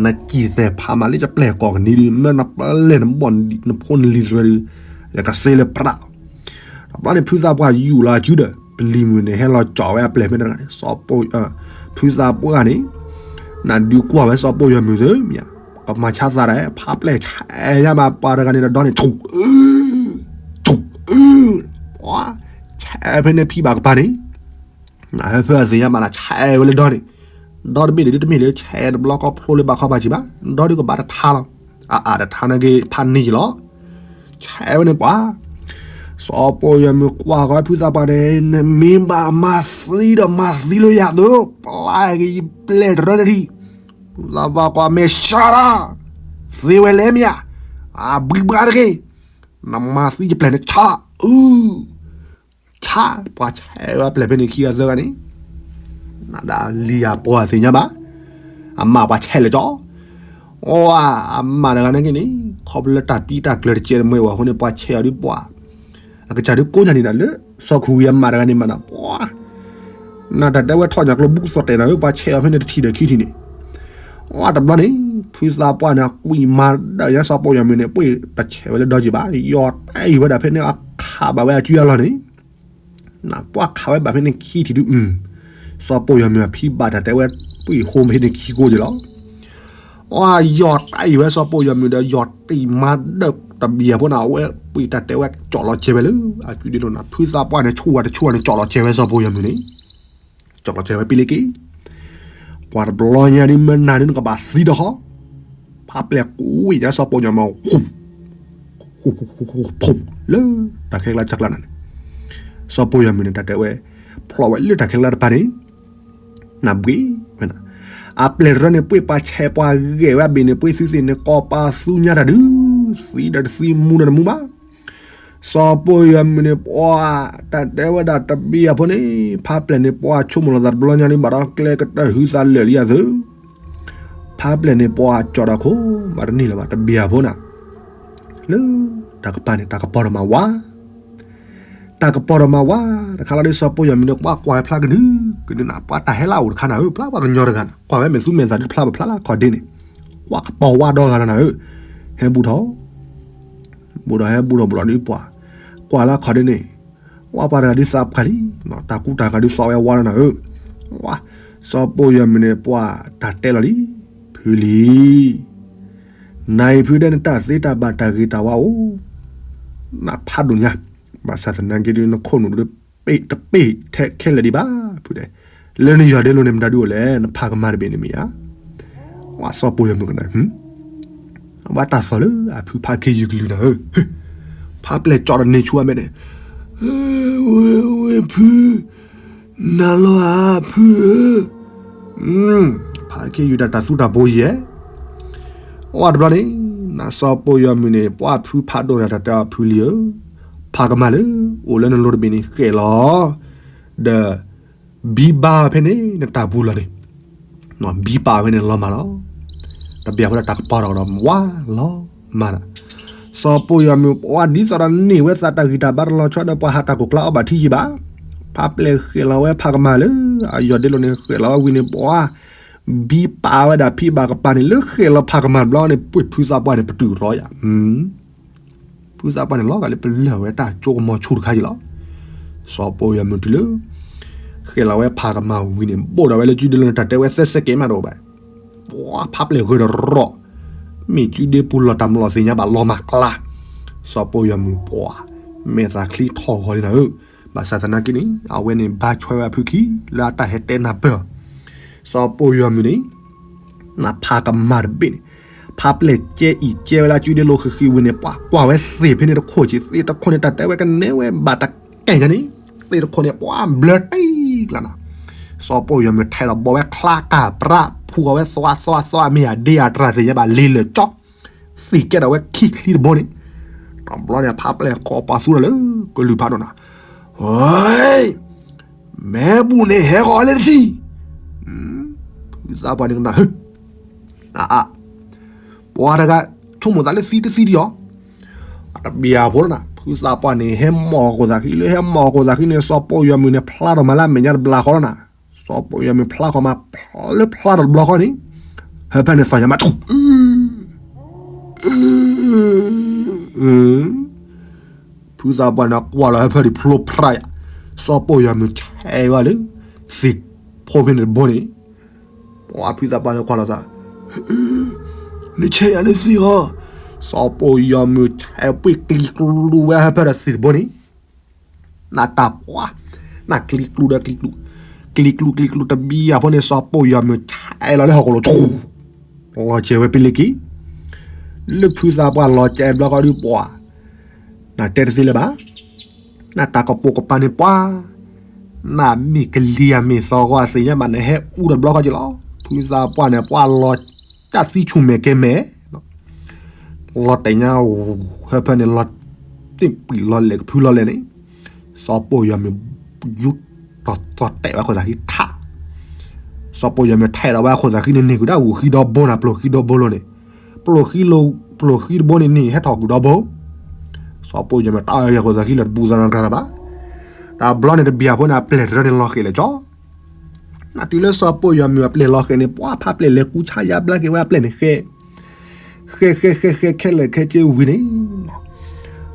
နစံၣ်သဲးဖးမးလၢယပျဲၢ်ကိးကနံဒုး မ့ၢ်နပျဲၢ်နဘီၣ် နဖိနလံၤတရၢဒုး ယကစ့လၢပြးလီၤ. တဘျီန့ၣ် ဖုသးပှၢ်ယူၢ်လီၤအစုဒီး ပလံၤမုၢ်န့ၣ် ဟဲလီၤကၠီဝဲအပျဲၢ်ဖဲန့ၣ်တဂၤန့ၣ် စီၤပီၢ်, ဖုသးပှၢ်န့ၣ် နဒုးကွၢ်ဝဲစီၤပီၢ်ယွၤမုၢ်သၢမံၤဧါ, ကမၤဆါသးဒီး ဖးပျဲၢ်ဆဲးယါမးပှၤတဂၤန့ၣ်ဒီးဒီန့ၣ် ဆူၣ် ဆူၣ် ဆဲးဖဲန့ၣ်ဖံးဘၣ်ကပၤန့ၣ် နဟၢဖၢအသ့ၣ်ညါဘၣ်နၤ ဆဲးဝဲလၢဒီန့ၣ်, ဒီတဘ့ၣ်န့ၣ်ဒုးတမ့ၢ်လၢဆဲးတဘျီကီဖျိလၢဘၣ်ခီဘၣ်စံးဘၣ်, ဒီဒုးကဘၣ်တထါလီၤ. အအါတထါန့ၣ်က့ၤဖးန့ၢ်ယလီၤ. ဆဲးဝဲန့ၣ်ပှၤ, စီၤပီၢ်ယွၤမုၢ်ကွၢ်ဃီဖုသးပှၢ်န့ၣ် နမ့ၢ်ဘၣ်မၤသံဒီးမၤသံလၢယၤသိး ပျဲက့ၤယပျဲၢ်တရၢန့ၣ်ထံး, ဖုသးပှၢ်ကွၢ်မဲာ်ဆှးတၢ်, သ့ဝဲလဲၣ်မ့ၢ်ဧါ, အဘှံးဘှါတက့ၢ်, နမၤသံယပျဲၢ်န့ၣ်ဆါ, အု ဆါ, ပှၤဆဲးဝဲပျဲၢ်ဖဲန့ၣ်ခံဂၤသၢဂၤန့ၣ်, နဒၣ်လံယၤပှၤသ့ၣ်ညါဘၣ်, အမၢ်ပှၤဆဲးလဲၤကၠီ, အဝဲအမၢ်တဂၤန့ၣ်က့ၤန့ၣ် ခီဖျိလၢတၢ်ပံတၢ်ကျၢၤတကဲးတမှဲဝဲအဃိန့ၣ် ပှၤဆဲးအီၤဒ်ပှၤ, အကစၢ်ဒုးကိးညါန့ၣ်ဒၣ်လၢ စီၤခူဝံၤအမၢ်တဂၤန့ၣ်မးနၤပှၤ နတၢ်တဲဝဲထီၣ်ညါကျိဘုကသီၣ်တဲာ်နၤဧၢ ပှၤဆဲးအီၤဖဲန့ၣ်တထံၣ်ဒီးခံထံၣ်န့ၣ်, အတဘျီန့ၣ် ဖုသးပှၢ်န့ၣ် ကွံာ်မၤဒၢၣ်ညါစီၤပီၢ်ယွၤမုၢ်န့ၣ် ပှ့ၢ်တဆဲးဝဲလၢဒီက့ၤဘၣ် ယီၤတၢ်အံၤဝဲဒၣ်ဖဲန့ၣ်အခးဘၣ်ဝဲအစုအလီၢ်န့ၣ်, ပှၤခးဝဲဘၣ်ဖဲန့ၣ်ခံထံၣ်ဒုး, စီၤပီၢ်ယွၤမုၢ်အဖံဘၣ်တၢ်တဲဝဲ ပှ့ၢ်ဟိဖဲန့ၣ်ခံကိးက့ၤလီၤ. အယီၤတၢ်အံၤဝဲစီၤပီၢ်ယွၤမုၢ်ဒီး ယီၤတံၢ်မၤဒၢၣ်တဘံၣ်အဖိန့ၣ် အဝဲပှ့ၢ်တၢ်တဲဝဲကၠီၣ်လီၤကဲၤဝဲလၢ အစုဒ့လိၤန့ၣ် ဖုသးပှၢ်န့ၣ် ဆူၣ်ဝဲတဆူၣ်ဝဲန့ၣ် ကၠီၣ်လီၤကဲၤဝဲစီၤပီၢ်ယွၤမုၢ်န့ၣ်, ကၠီၣ်လီၤကဲၤဝဲပံလ့က့ၤ, ပှၤတဘျီညါဒ်မ့ၢ်နၤဒ်နကဘၣ်သံဒီးဃီ, ဖးပျဲၢ်ကွံာ်ညါစီၤပီၢ်ယွၤမုၢ် ဃူ ဃူ ဃူ ဃူ ဃူ ဖူး လၢတၢ်ခဲကျါဆးကျါနၤန့ၣ်, စီၤပီၢ်ယွၤမုၢ်န့ၣ် တၢ်တဲဝဲ ဖျိးဝဲလၢတၢ်ခဲကျါတဖၣ်န့ၣ်, နဘှ့ၣ်ဝဲနၤ, အပျဲၢ်တရၢန့ၣ် ပှ့ၢ်ပှၤဆဲးပှၤဂဲၤဝဲအဘ့ၣ်န့ၣ် ပှ့ၢ်သုသ့ၣ်န့ၣ် ကိးပသူညါတၢ်ဒုး, သံဒီးတသံမူဒီးတမူဘၣ်. စီၤပီၢ်ယွၤမုၢ်န့ၣ် ပှၤတၢ်တဲဝဲဒၣ်တဘံၣ်အဖိန့ၣ် ဖးပျဲၢ်န့ၣ် ပှၤဆိကမိၣ်လီၤသးတဘျီညါန့ၣ် ဘၣ်ဒီးကျဲကတၢၢ်ဟုသးလၢာ်လံအသိး ဖးပျဲၢ်န့ၣ် ပှၤကၠီၣ်ဒီးခိၣ် မၤတန့ၢ်လၢၤဘၣ် တဘံၣ်အဖိနၤ, လၢတၢ်ကပၤန့ၣ် တၢ်ကပီၤဒီးမၤဝါ, တၢ်ကပီၤဒီးမၤဝါ, တခါလီၤဒ်စီၤပီၢ်ယွၤမုၢ်န့ၣ် ပှၤကွၢ်ဝဲဖျါကဒု, ကဒုနၤ ပှၤတၢ်ဟဲလၢအအိၣ်တခါနၤဧၢ, ဖျါပှၤကညီတဂၤနၤ ကွၢ်ဝဲမဲာ်သူမဲာ်သးဒုးဖျါပဖျါလၢခီၣ်ဒ့န့ၣ်, ကွၢ်ကပီၤဝါဒီဂၤလီၤနၤဧၢ, ဟဲဘူးထီၣ် ဘူးဒီးဟဲဘူးထီၣ်ဘူးလီၤဒ်ပှၤ, ကွၢ်လၢခီၣ်ဒ့န့ၣ်, ဝါပှၤတဂၤဒုးသးပှၢ်လံ, တၢ်ကူတၢ်ကၤဒုးသီဝဲဝါလီၤနၤဧၢ, ဝါ, စီၤပီၢ်ယွၤမုၢ်န့ၣ် ပှၤတၢ်တဲလီၤလံ, ဖုလံၤ နၤအံၤဖုဒဲး နတၢ်သ့တၢ်ဘၣ်တၢ်ဂ့ၤတၢ်ဝါအိၣ်, နဖးဒိၣ်ညါ, ဘၣ်ဆၣ်သနာ်က့ဒုး နခိၣ်နူာ်ဒုး တပ့ၢ်ထဲခဲလၢာ်ဒံးဘၣ်, ဖုဒဲး, လၢနယီၤဒ့လိၤန့ၣ် မတၤဒုးအိၣ်လဲၣ်, နဖးကမၢ်တဘ့ၣ်န့ၣ်မ့ၢ်ဧါ, ဝါစီၤပီၢ်ယွၤမုၢ်ကနၣ်, အဝဲတၢ်သီၣ်လၢအဖုဖးခ့ယုၢ်ကလုၢ်နၤဧၢ, ဖးပျဲၢ်ကၠီၣ်ဒီးန့ၢ်ဆူအမဲာ်န့ၣ်, ဝဲဝဲဖု နၤလီၤဧါဖုဧၢ, ဖးခ့ယုၢ်တၢ်တၢ်သူတၢ်ဘိယဲၢ်, အဝဲတဘျီန့ၣ် နၤစီၤပီၢ်ယွၤမုၢ်န့ၣ် ပှၤဖုဖးဒိၣ်တၢ်တၢ်တဲအီၤဖုလံၤဧၢ, ဖးကမၢ်လၢ အိၣ်လၢနလိၤတဘ့ၣ်န့ၣ် ဃဲးလီၤ, ဒီး ဘံဘါဖဲန့ၣ် နတၢ်ပူၤလီၤန့ၣ် ဘံပာ်ဝဲန့ၣ်လီၤမၢ်လီၤ. တဘံၣ်အဖိဒီးတၢ်ကပီၤထီၣ်ကဒီးဝါလီၤမၢ်ဒီး စီၤပီၢ်ယွၤမုၢ် ပှၤဒ်သိးဒီးန့ၢ်ဝဲသးတၢ်ဂံၢ်တၢ်ဘါတလီၤဆီဒီးပှၤဟးတၢ်ကိၢ်ကျါအီၣ်ဘၣ်ထံယံၤဘၣ်. ဖးပျဲၢ်ဃဲးလီၤဝဲဖးကမၢ်လၢ အယီၢ်ဒ့လိာ်န့ၣ် ဃဲးလီၤဝဲဝံၤန့ၣ် ပှၤ ဘံပာ်ဝဲဒၣ်ဖံးဘၣ်ကပၤန့ၣ် လၢဃဲးလီၤဖးကမၢ်တဘျီန့ၣ် ပှ့ၤဖုသးပှၢ်န့ၣ် ပတုာ်ရီယၤ ဖုသးပှၢ်န့ၣ် လီၤဂာ်လၢပလၢၢ်ဝဲတၢ်ကၠိကမီၤဆူၣ်တခါအံၤလီၤ. စီၤပီၢ်ယွၤမုၢ်တုၤလၢ ဃဲးလီၤဝဲဖးကမၢ်ဝံၤန့ၣ် ဘိၣ်ဒီးဝဲလၢကုဒ့လီၤန့ၣ် တၢ်တဲဝဲသၢစဲးကဲးမးတအိၣ်ဘၣ်. ပှၤဖးပျဲၢ်ဂၢၢ်တရီၣ် မ့ၢ်ကုဒ့ပူၤလီၤတၢ်မလီၤသ့ၣ်ညါဘၣ်လီၤမၢ်ကျါ. စီၤပီၢ်ယွၤမုၢ်ပှၤ မဲာ်သးချံထီၣ်ဂီၤလံနၤဧၢ. ဘၣ်ဆၣ်သနာ်က့န့ၣ် အဝဲန့ၣ်ဘါဆွဲဝဲအဖုခံ လၢအတၢ်ဟဲတဲနၢ်ပၢၢ်အီၤ. စီၤပီၢ်ယွၤမုၢ်န့ၣ် နဖးကမၢ်တဘ့ၣ်န့ၣ် ဖးပျဲၢ်ကဲအံၤကဲဝဲလၢအကုဒ့လိၤဃံးဃံးဝံၤန့ၣ် ပှၤကွၢ်ဝဲသ့ၣ်ဖဲန့ၣ်တခိၣ်က့ၤ သ့ၣ်တခိၣ်န့ၣ် တၢ်တဲဝဲကနဲဝဲဘၣ်တကဲညါန့ၣ် သ့ၣ်တခိၣ်န့ၣ် ပှၤဘျၢတံၢ်ကျါနၤ. စီၤပီၢ်ယွၤမုၢ်ထဲးလီၤဘီဝဲချါကၢ်ပြး ဖူအီၤဝဲသွါသွါသွါ မ့ၢ်အဒ့အတြၢ်သ့ၣ်ညါဘၣ်လ့လၢာ်ကၠီ သ့ၣ်ကဲဒီးဝဲခံချံတဘိန့ၣ် တဘျီန့ၣ် ဖးပျဲၢ်ကိးပသူထီၣ်လၢကလုၢ်ဖးဒိၣ်နၤ. ဟဲ မဲဘူးန့ၣ်ဟဲဃီၤလၢတထံၣ် ဖုသးပှၢ်န့ၣ်ကနၣ် အါ, ပှၤတဂၤ ဆိကမိၣ်သးလၢသံတသံဒံးအီၤ, တဘျီဖိလီၤနၤ ဖုသးပှၢ်န့ၣ် ဟဲမီၢ်ဃီၤသးခံ လၢဟဲမီၢ်ဃီၤသးခံန့ၣ် စီၤပီၢ်ယွၤမုၢ်န့ၣ် ဖျါထီၣ်မးလၢအမဲာ်ညါတဘျီဃီလီၤနၤ, စီၤပီၢ်ယွၤမုၢ်ဖျါဃီၤမး ဖျါလၢဖျါထီၣ်တဘျီဃီန့ၣ်, ဟၢဖၢန့ၣ်သီၣ်ညါမးထူၣ် ဖုသးပှၢ်န့ၣ်ကွၢ်လီၤဟၢဖၢဒံးဖျိဖျါယၤ, စီၤပီၢ်ယွၤမုၢ်ဆဲးဝဲလၢ သ့ၣ်ဖိဖဲန့ၣ်တဘိန့ၣ်, ပှၤဖုသးပှၢ်န့ၣ်ကွၢ်လီၤသး, နဆဲးယၤလၢသ့ၣ်ဧါ, စီၤပီၢ်ယွၤမုၢ်ဆဲးပှ့ၢ်ကျံၤကျူဝဲဟၢဖၢဒီးသ့ၣ်တဘိန့ၣ်, နတၢ်ပှၢ်, နကျံၤကျူဒီးကျံၤကျူ, ကျံၤကျူကျံၤကျူတဘျီဖိန့ၣ် စီၤပီၢ်ယွၤမုၢ်ဆဲးလီၤလၢဟီၣ်ခိၣ်လိၤ လီၤစဲးဝဲဖဲလ့ၤက့ၤ, လၢဖုသးပှၢ်လီၤစဲးတဘျီဃီဒုးပှၤ နတဲတသ့လၢၤဘၣ်, နတၢ်ကပိာ်ကပၤန့ၣ်ပှၤ, နမ့ၢ်ကလံၤအမ့ၢ်သီဂီၤအသ့ၣ်ညါဘၣ် နဟဲအူဒီးတဘျီဃီက့ၤလီၤ, ဖုသးပှၢ်န့ၣ် ပှၤလီၤတၢ်သံဆူၣ်မဲာ်ကဲၤမဲာ်, လီၤတဲာ်ညါ ဟၢဖၢန့ၣ် လီၤတ့ၢ်ပှံာ်လီၤလဲၣ်ကဖုလီၤလဲၣ်န့ၣ်, စီၤပီၢ်ယွၤမုၢ် ယူၤထီၣ်သီၣ်တဲာ်ဝဲခိၣ်သးခံထး, စီၤပီၢ်ယွၤမုၢ်ထဲးဒီးဝဲခိၣ်သးခံန့ၣ်န့ၢ်ဃုာ်ဒၣ်ဂုာ်ဃံဒီဘိနၤ ပျိၢ်ဃံဒီဘိလီၤန့ၣ်, ပျိၢ်ဃံ, ပျိၢ်ဃံတဘိန့ၣ်န့ၢ်ဟဲထီၣ်ဃုာ်ဒီဘိ, စီၤပီၢ်ယွၤမုၢ်တၢ်အၢၣ်ယၤခိၣ်သးခံလၢတပူၤသးနီတဂၤလၢၤဘၣ်, တဘျီန့ၣ်တဘျီဖိန့ၣ် အပျဲၢ်တရၢန့ၣ်လီၤဃဲၤလၢာ်ကၠီ နတုၤလၢစီၤပီၢ်ယွၤမုၢ်အပျဲၢ်လီၤဃဲၤန့ၣ် ပှၤဖးပျဲၢ်လဲၤကူဆါယါဘျါက့ၤဝဲအပျဲၢ်န့ၣ်ဃဲၤ, ဃဲၤဃဲၤဃဲၤဃဲၤခဲလၢာ်ခဲဆ့ဝံၤန့ၣ်,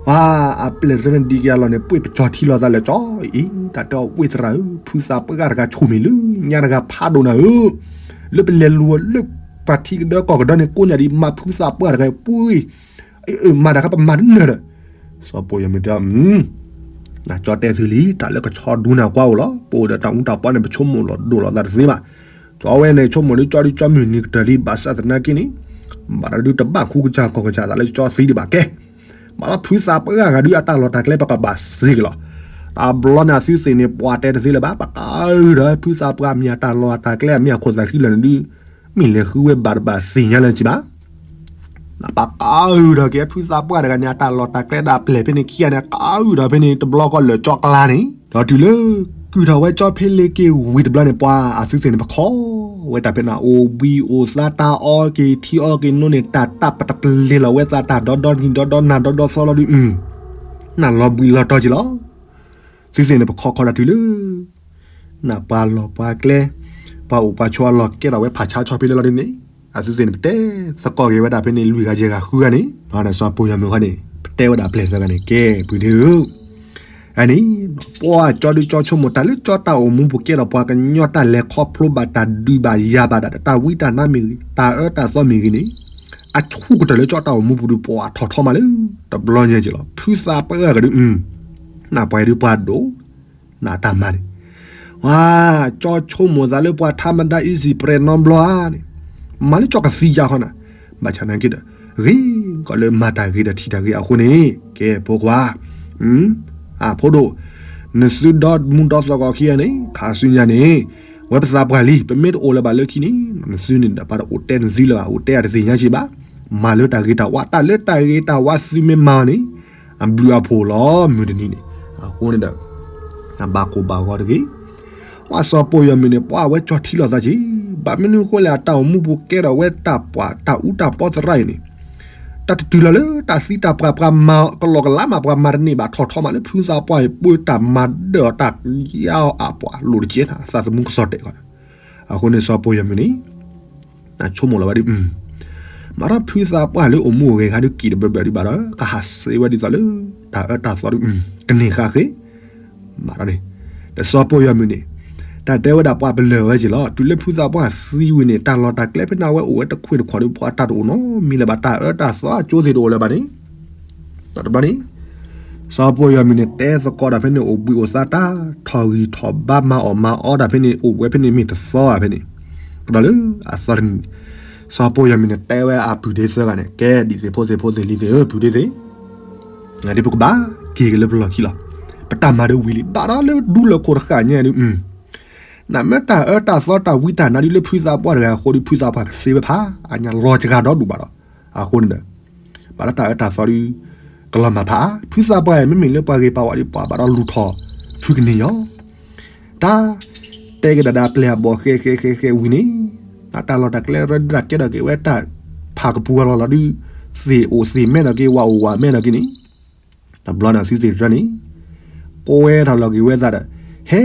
ပှၤအပျဲၢ်တရၢန့ၣ်ဒံးက့ၤအလီၢ်န့ၣ် ပှ့ၢ်ပကၠီၤထံလီၤသးလၢာ်ကၠီအံၤ တၢ်တဲအီၤဝ့ၢ်သရၣ်ဧၢ, ဖုသးပှၢ်တဂၤဆိၣ်မ့ၢ်လၢညါတဂၤဖးဒိၣ်နၤဧၢ, လၢပလဲၤလူၤလၢပှၤထံကဒၢကီၢ်ကဒၢန့ၣ် ကိးညါဒံးမၤဖုသးပှၢ်တဂၤပှ့ၢ် မၤတၢ်ခါပမၤတနၢၤဒီး, စီၤပီၢ်ယွၤမုၢ်တဲ, နကၠီတဲသုလံ တၢ်လၢကဆီဒူနၤကွၢ်အိၣ်လီၤ, ပအိၣ်ဒီးတၢ်အူတၢ်ပီန့ၣ် ပဆိကမိၣ်လီၤဒိၣ်လီၤသးတသ့ဘၣ်, ကၠီဝဲန့ၣ် ဆိကမိၣ်လၢကၠီဒုကၠီမုၢ်နံၤကတၢၢ်လံ ဘၣ်ဆၣ်သနာ်က့န့ၣ်, ဘၣ်တၢ်ဒုတဘၣ်ခူကစၢ်ကီၢ်ကစၢ်သးလၢကၠီသံဒံးဘၣ်ကဲ, ဘၣ်လီၤဖုသးပှၢ်ဂၤဒုအတၢ်လီၢ်တၢ်ကျဲပကဘၣ်စ့ၢ်ကီးလီၤ, တဘျီန့ၣ်အသုသ့ၣ်န့ၣ် ပှၤတဲတသ့လၢၤဘၣ်, ပကးအုဒီးဖုသးပှၢ်မ့ၢ်အတၢ်လီၢ်အတၢ်ကျဲအမ့ၢ်အခိၣ်သးခံလၢာ်န့ၣ်ဒု မ့ၢ်လဲၤဃုဝဲဘၣ်တဘၣ်သ့ၣ်ညါလၢၤကံဘၣ် ပကးအုဒီးက့ၤဖုသးပှၢ်တဂၤန့ၣ် အတၢ်လီၢ်တၢ်ကျဲဒၣ်ပျဲၢ်ဖဲန့ၣ်ခံဂၤန့ၣ် ကးအုဒီးဖဲန့ၣ်တဘျီဃီလၢာ်ကၠီကျါန့ၣ်, ဒီးတုၤလၢ ကုၢ်ထီၣ်ဝဲကၠီဖဲလ့ၤက့ၤဝံၤတဘျီန့ၣ် ပှၤအသုသ့ၣ်န့ၣ် ပခီဝဲတၢ်ဖဲန့ၣ် အိၣ်ဘှံးအိၣ်သါတၢ်အီက့ၤထံအီက့ၤနိန့ၣ် တၢ်တၢ်ပတပလ့ၤလီၤဝဲသးတၢ်ဒီဒီနံၤဒီဒီနၤဒီဒီသီလီၤဒုး, နၢ်လီၤဘှံးလီၤတီၤက့ၤလီၤ သုသ့ၣ်န့ၣ် ပခီခီဒၣ်တုၤလၢ နပှၤလီၢ်ပှၤကျဲ ပှၤအိၣ်ပှၤဆိးအလီၢ်ကဲထီၣ်ဝဲဖးဆါဆီဖဲလဲၣ်လီၤဒ်န့ၣ်, အသုသ့ၣ်န့ၣ် ပတဲသကိးက့ၤဝဲဒၣ်ဖဲန့ၣ် လွံၢ်ဂၤယဲၢ်ဂၤဃုဂၤန့ၣ်, စီၤပီၢ်ယွၤမုၢ်ခီန့ၣ် ပတဲဝဲဒၣ်ပျဲၢ်သၢဂၤန့ၣ် ကဲပှၤဒ့ဧၢ အန့ၣ် ပှၤကၠီဒုကၠီဆိကမိၣ်တၢ်လၢကၠီတၢ်အိၣ်မူပူၤကဲထီၣ်ပှၤကညီတၢ်လဲၤခီဖျိဘၣ်တၢ်ဒုးဘၣ်ယၤဘၣ်ဒၣ် တၢ်ဝံတၢ်နါမ့ၢ်ဂ့ၤ တၢ်အၢတၢ်သီမ့ၢ်ဂ့ၤန့ၣ်, အဆူၣ်ကတၢၢ်လၢကၠီတၢ်အိၣ်မူပူၤဒုး ပှၤထီၣ်ထီမးလၢ တဘျီညါက့ၤလီၤ ဖုသးပှၢ်ဂၤဒုး, နပှၤဒုးပှၤဒိၣ် နတၢ်မၤန့ၣ်, ဝါ, ကၠီဆိကမိၣ်သးလၢပှၤထါမဒါ easy ပြဲးနီဘျီဧါန့ၣ်, မၤလၢကၠီကသံယါခီနၤ, ဘၣ်ဆၣ်နာ်က့ဒီး, ဂ့ၤကီးလၢမၤတၢ်ဂ့ၤဒီးထံၣ်တၢ်ဂ့ၤအဃိန့ၣ်, ကဲဖိခွါ, အဖိဒိၣ်, နသုဒီမူဒီသကိးခံဂၤန့ၣ် ခါဆူညါန့ၣ်, ဝဲပသးပှၢ်လံ ပမ့ၢ်တအိၣ်လၢၤဘၣ်လၢခံန့ၣ်, နသုန့ၣ်ဒီး ပှၤတအိၣ်တဲနသုလၢၤဘၣ် အိၣ်တဲအတသ့ၣ်ညါစ့ၢ်ဘၣ်, မၤလၢတၢ်ဂ့ၤတၢ်ဝါ တၢ်လၢတၢ်ဂ့ၤတၢ်ဝါသုမ့ၢ်မၤအီၤန့ၣ်, အဘျုးအဖှိၣ်လီၤ မုၢ်တနံၤန့ၣ်, အဃိန့ၣ်ဒီး ဘၣ်ကိၢ်ဘၣ်ဂီၤတဂ့ၤ, ပှၤစီၤပီၢ်ယွၤမုၢ်န့ၣ် ပှၤဝဲကၠီထံလီၤသးက့ၤ, ဘၣ်မနုၤအဃိလဲၣ် အတၢ်အိၣ်မူပူၤကဲထီၣ်ဝဲတၢ်ပှၤတၢ်အူတၢ်ပီသရၣ်အံၤန့ၣ်, တၢ်တတုၤလီၤလၢတၢ်သံတၢ်ပှၢ် ပှၤမၤကလီကလါမး ပှၤမၤတန့ၢ်ဘၣ် ထီၣ်ထီမးလၢဖုသးပှၢ်အံၤ ပှၤတၢ်မၤဒၢၣ်အီၤတၢ်ယါအီၤအပှၤလိၣ်တကဲနၤ သးသမူကစီၣ်တဲာ်ဃီ, အဃိန့ၣ်စီၤပီၢ်ယွၤမုၢ်န့ၣ် ဆိကမိၣ်လီၤဝဲဒ်, မၤထီၣ်ဖုသးပှၢ်လၢအိၣ်မူအိၣ်ဂဲၤခါဒုးက့ၤတဘၢဘၢဒံးဘၣ်ဒီး ကဟးစ့ဝဲဒ်သိးလၢ တၢ်အၢတၢ်သီဒုး, ကန့ၢ်ဃာ်ဃ့, မၤထီၣ်န့ၣ်, ဒီးစီၤပီၢ်ယွၤမုၢ်န့ၣ်, တၢ်တဲဝဲဒၣ်ပှၤပလၢၢ်ဝဲက့ၤလီၤ တုၤလၢဖုသးပှၢ်သံဝံၤန့ၣ် တၢ်လီၢ်တၢ်ကျဲဖဲန့ၣ် အဝဲအိၣ်ဝဲတခွ့ၣ်တခွီဒုး ပှၤတၢ်တအိၣ်နီတမံၤလၢၤဘၣ် တၢ်အၢတၢ်သီအကၠိသ့ၣ်တအိၣ်လၢၤဘၣ်န့ၣ် ဒီးတဘျီန့ၣ်, စီၤပီၢ်ယွၤမုၢ်န့ၣ် တဲသကိးတၢ်ဖဲန့ၣ် အိၣ်ဘှံးအိၣ်သါတၢ် ထီၣ်ဂံၢ်ထီၣ်ဘါ မၤအီၣ်မၤအီတၢ်ဖဲန့ၣ် အိၣ်ဝဲဖဲန့ၣ်မ့ၢ်တသီဧါဖဲန့ၣ်, ကဒီးလၢအသီတနံၤန့ၣ်, စီၤပီၢ်ယွၤမုၢ်န့ၣ် တဲဝဲအပုၢ်ဒ့သၢဂၤန့ၣ် ကဲဒ်သ့ၣ်ဖိသ့ၣ်ဖိသ့ၣ်လံၤသ့ၣ်ဧၢ ပုၢ်ဒ့သ့ၣ် ဒ်ပကဘၣ်က့ၤက့ၤလၢပလီၢ်ခံလီၤ. ပတၢ်မၤဒုးဝံၤလံ ဘၣ်ဒီးလၢဒူလၢၢ်ခိၣ်တဃၣ်ညါဒုး, နမ့ၢ်တၢ်အၢတၢ်သီတၢ်ဝံတၢ်နါဒုးလၢဖုသးပှၢ်တဂၤအဃိဒုး ဖုသးပှၢ်ကစ့ဝဲဖး အညါလီၤစှၤဒီဒူၣ်ဘၣ်ဒီး, အဃိန့ၣ်ဒီး, ဘၣ်ဒီးတၢ်အၢတၢ်သီဒုး, ကလီၤမၢ်ဖး ဖုသးပှၢ်မ့မ့ၢ်လၢပှၤဂ့ၤပှၤဝါဒုး ပှၤဘၣ်ဒီးလူၤထီၣ် ဖုကန့ၢ်ညီ တၢ်, တဲကဒါဒၣ်ပျဲၢ်အဘီၣ်ဃဲဃဲဃဲဃဲဝံၤန့ၣ်, အတၢ်လီၢ်တၢ်ကျဲရၢဒၣ်ကဲထီၣ်က့ၤဝဲတၢ်ဖးကပူၤလီၤလီၤဒုး သ့ၣ်အိၣ်သ့ၣ်မဲထီၣ်က့ၤ ဝၣ်အိၣ်ဝၣ်မဲထီၣ်က့ၤန့ၣ်, တဘျီန့ၣ်သုသ့ၣ်တဖၣ်န့ၣ် ကွဲထီၣ်လီၤက့ၤဝဲသးဒီး ဟဲ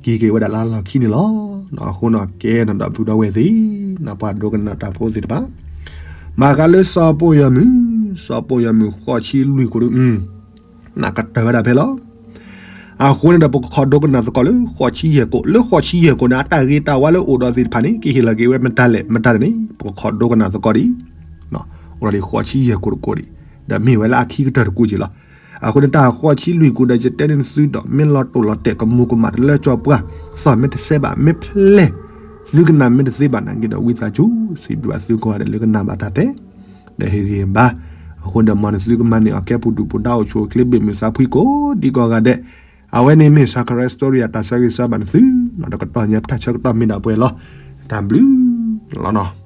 က့ၤက့ၤဝဲဒၣ်လၢလီၢ်ခံန့ၣ်လီၤ. အဃိန့ၣ်ကဲန့ၣ်ဒီပုၢ်ဒီဝဲၢ်သ့ၣ် ပှၤဒိကနၣ်တၢ်ဖိသ့ၣ်တဖၣ်, မၤဃါလၢစီၤပိၢ်ယီၤမုၢ်, စီၤပိၢ်ယီၤမုၢ်ဃိးဆံလွံၢ်ကိၣ်ဒီး နကတၢၢ်ဝဲဒၣ်ဖဲလီၤ. အဃိန့ၣ်ဒီး ပကခိးဒိကနၣ်သကိးလၢဃိးဆံယဲၢ်ကိၣ်, လၢဃိးဆံယဲၢ်ကိၣ်န့ၣ် အတၢ်ဂ့ၤတၢ်ဝါလၢအိၣ်ဒီးသ့ၣ်တဖၣ်န့ၣ် ကဟ့ၣ်လီၤက့ၤဝဲမတၤလဲၣ်မတၤလဲၣ်န့ၣ် ပကခိးဒိကနၣ်သကိးဒံး, အိၣ်ဒီးဃိးဆံယဲၢ်ကိၣ်တကိၣ်ဒံး, ဒီးမ့ၢ်ဝဲလၢအခံကတၢၢ်တကိၣ်က့ၤလီၤ. အဃိန့ၣ် တၢ်ဃိးဆံလွံၢ်ကိၣ်ဒီး ယတဲန့ၢ်သုဒီး မ့ၢ်လီၤတိၢ်လီၤတဲာ် ကမူၤကမၣ်တလၢကၠီပှၢ်, သီၣ်မ့ၢ်တစဲးဘၣ် မ့ၢ်ဖျဲၣ် သုကနၣ်မ့ၢ်တသ့ဘၣ်နာ်က့ဒီး ဝံသးစူၤ စံးဘျုးဘၣ်သုကိးဂၤဒဲးလၢကနၣ်ဘၣ်တၢ်တဲ ဒီးဟ့ၣ်ဂံၢ်ဘါ, အဃိဒီးမ်နသုကမၤန့ၢ်အီၤ ကဲပူၤဒူၣ်ပူၤဒါ အိၣ်ဆူၣ်အိၣ်ချ့ ဘ့ၣ်မုာ်သးဖှံကိးဒံကိးဂၤဒဲး, အဝဲန့ၣ်မ့ၢ် Sacred Story အတၢ်ဆၢဂ့ၤဆၢဝါဘၣ်နသု, ဒီးကတီၢ်ညါပတၢ်ဆၢကတီၢ်မ့ၢ်ဒၣ်ပှဲၤလီၤ. တၢ်ဘျုးလီၤနီၤ.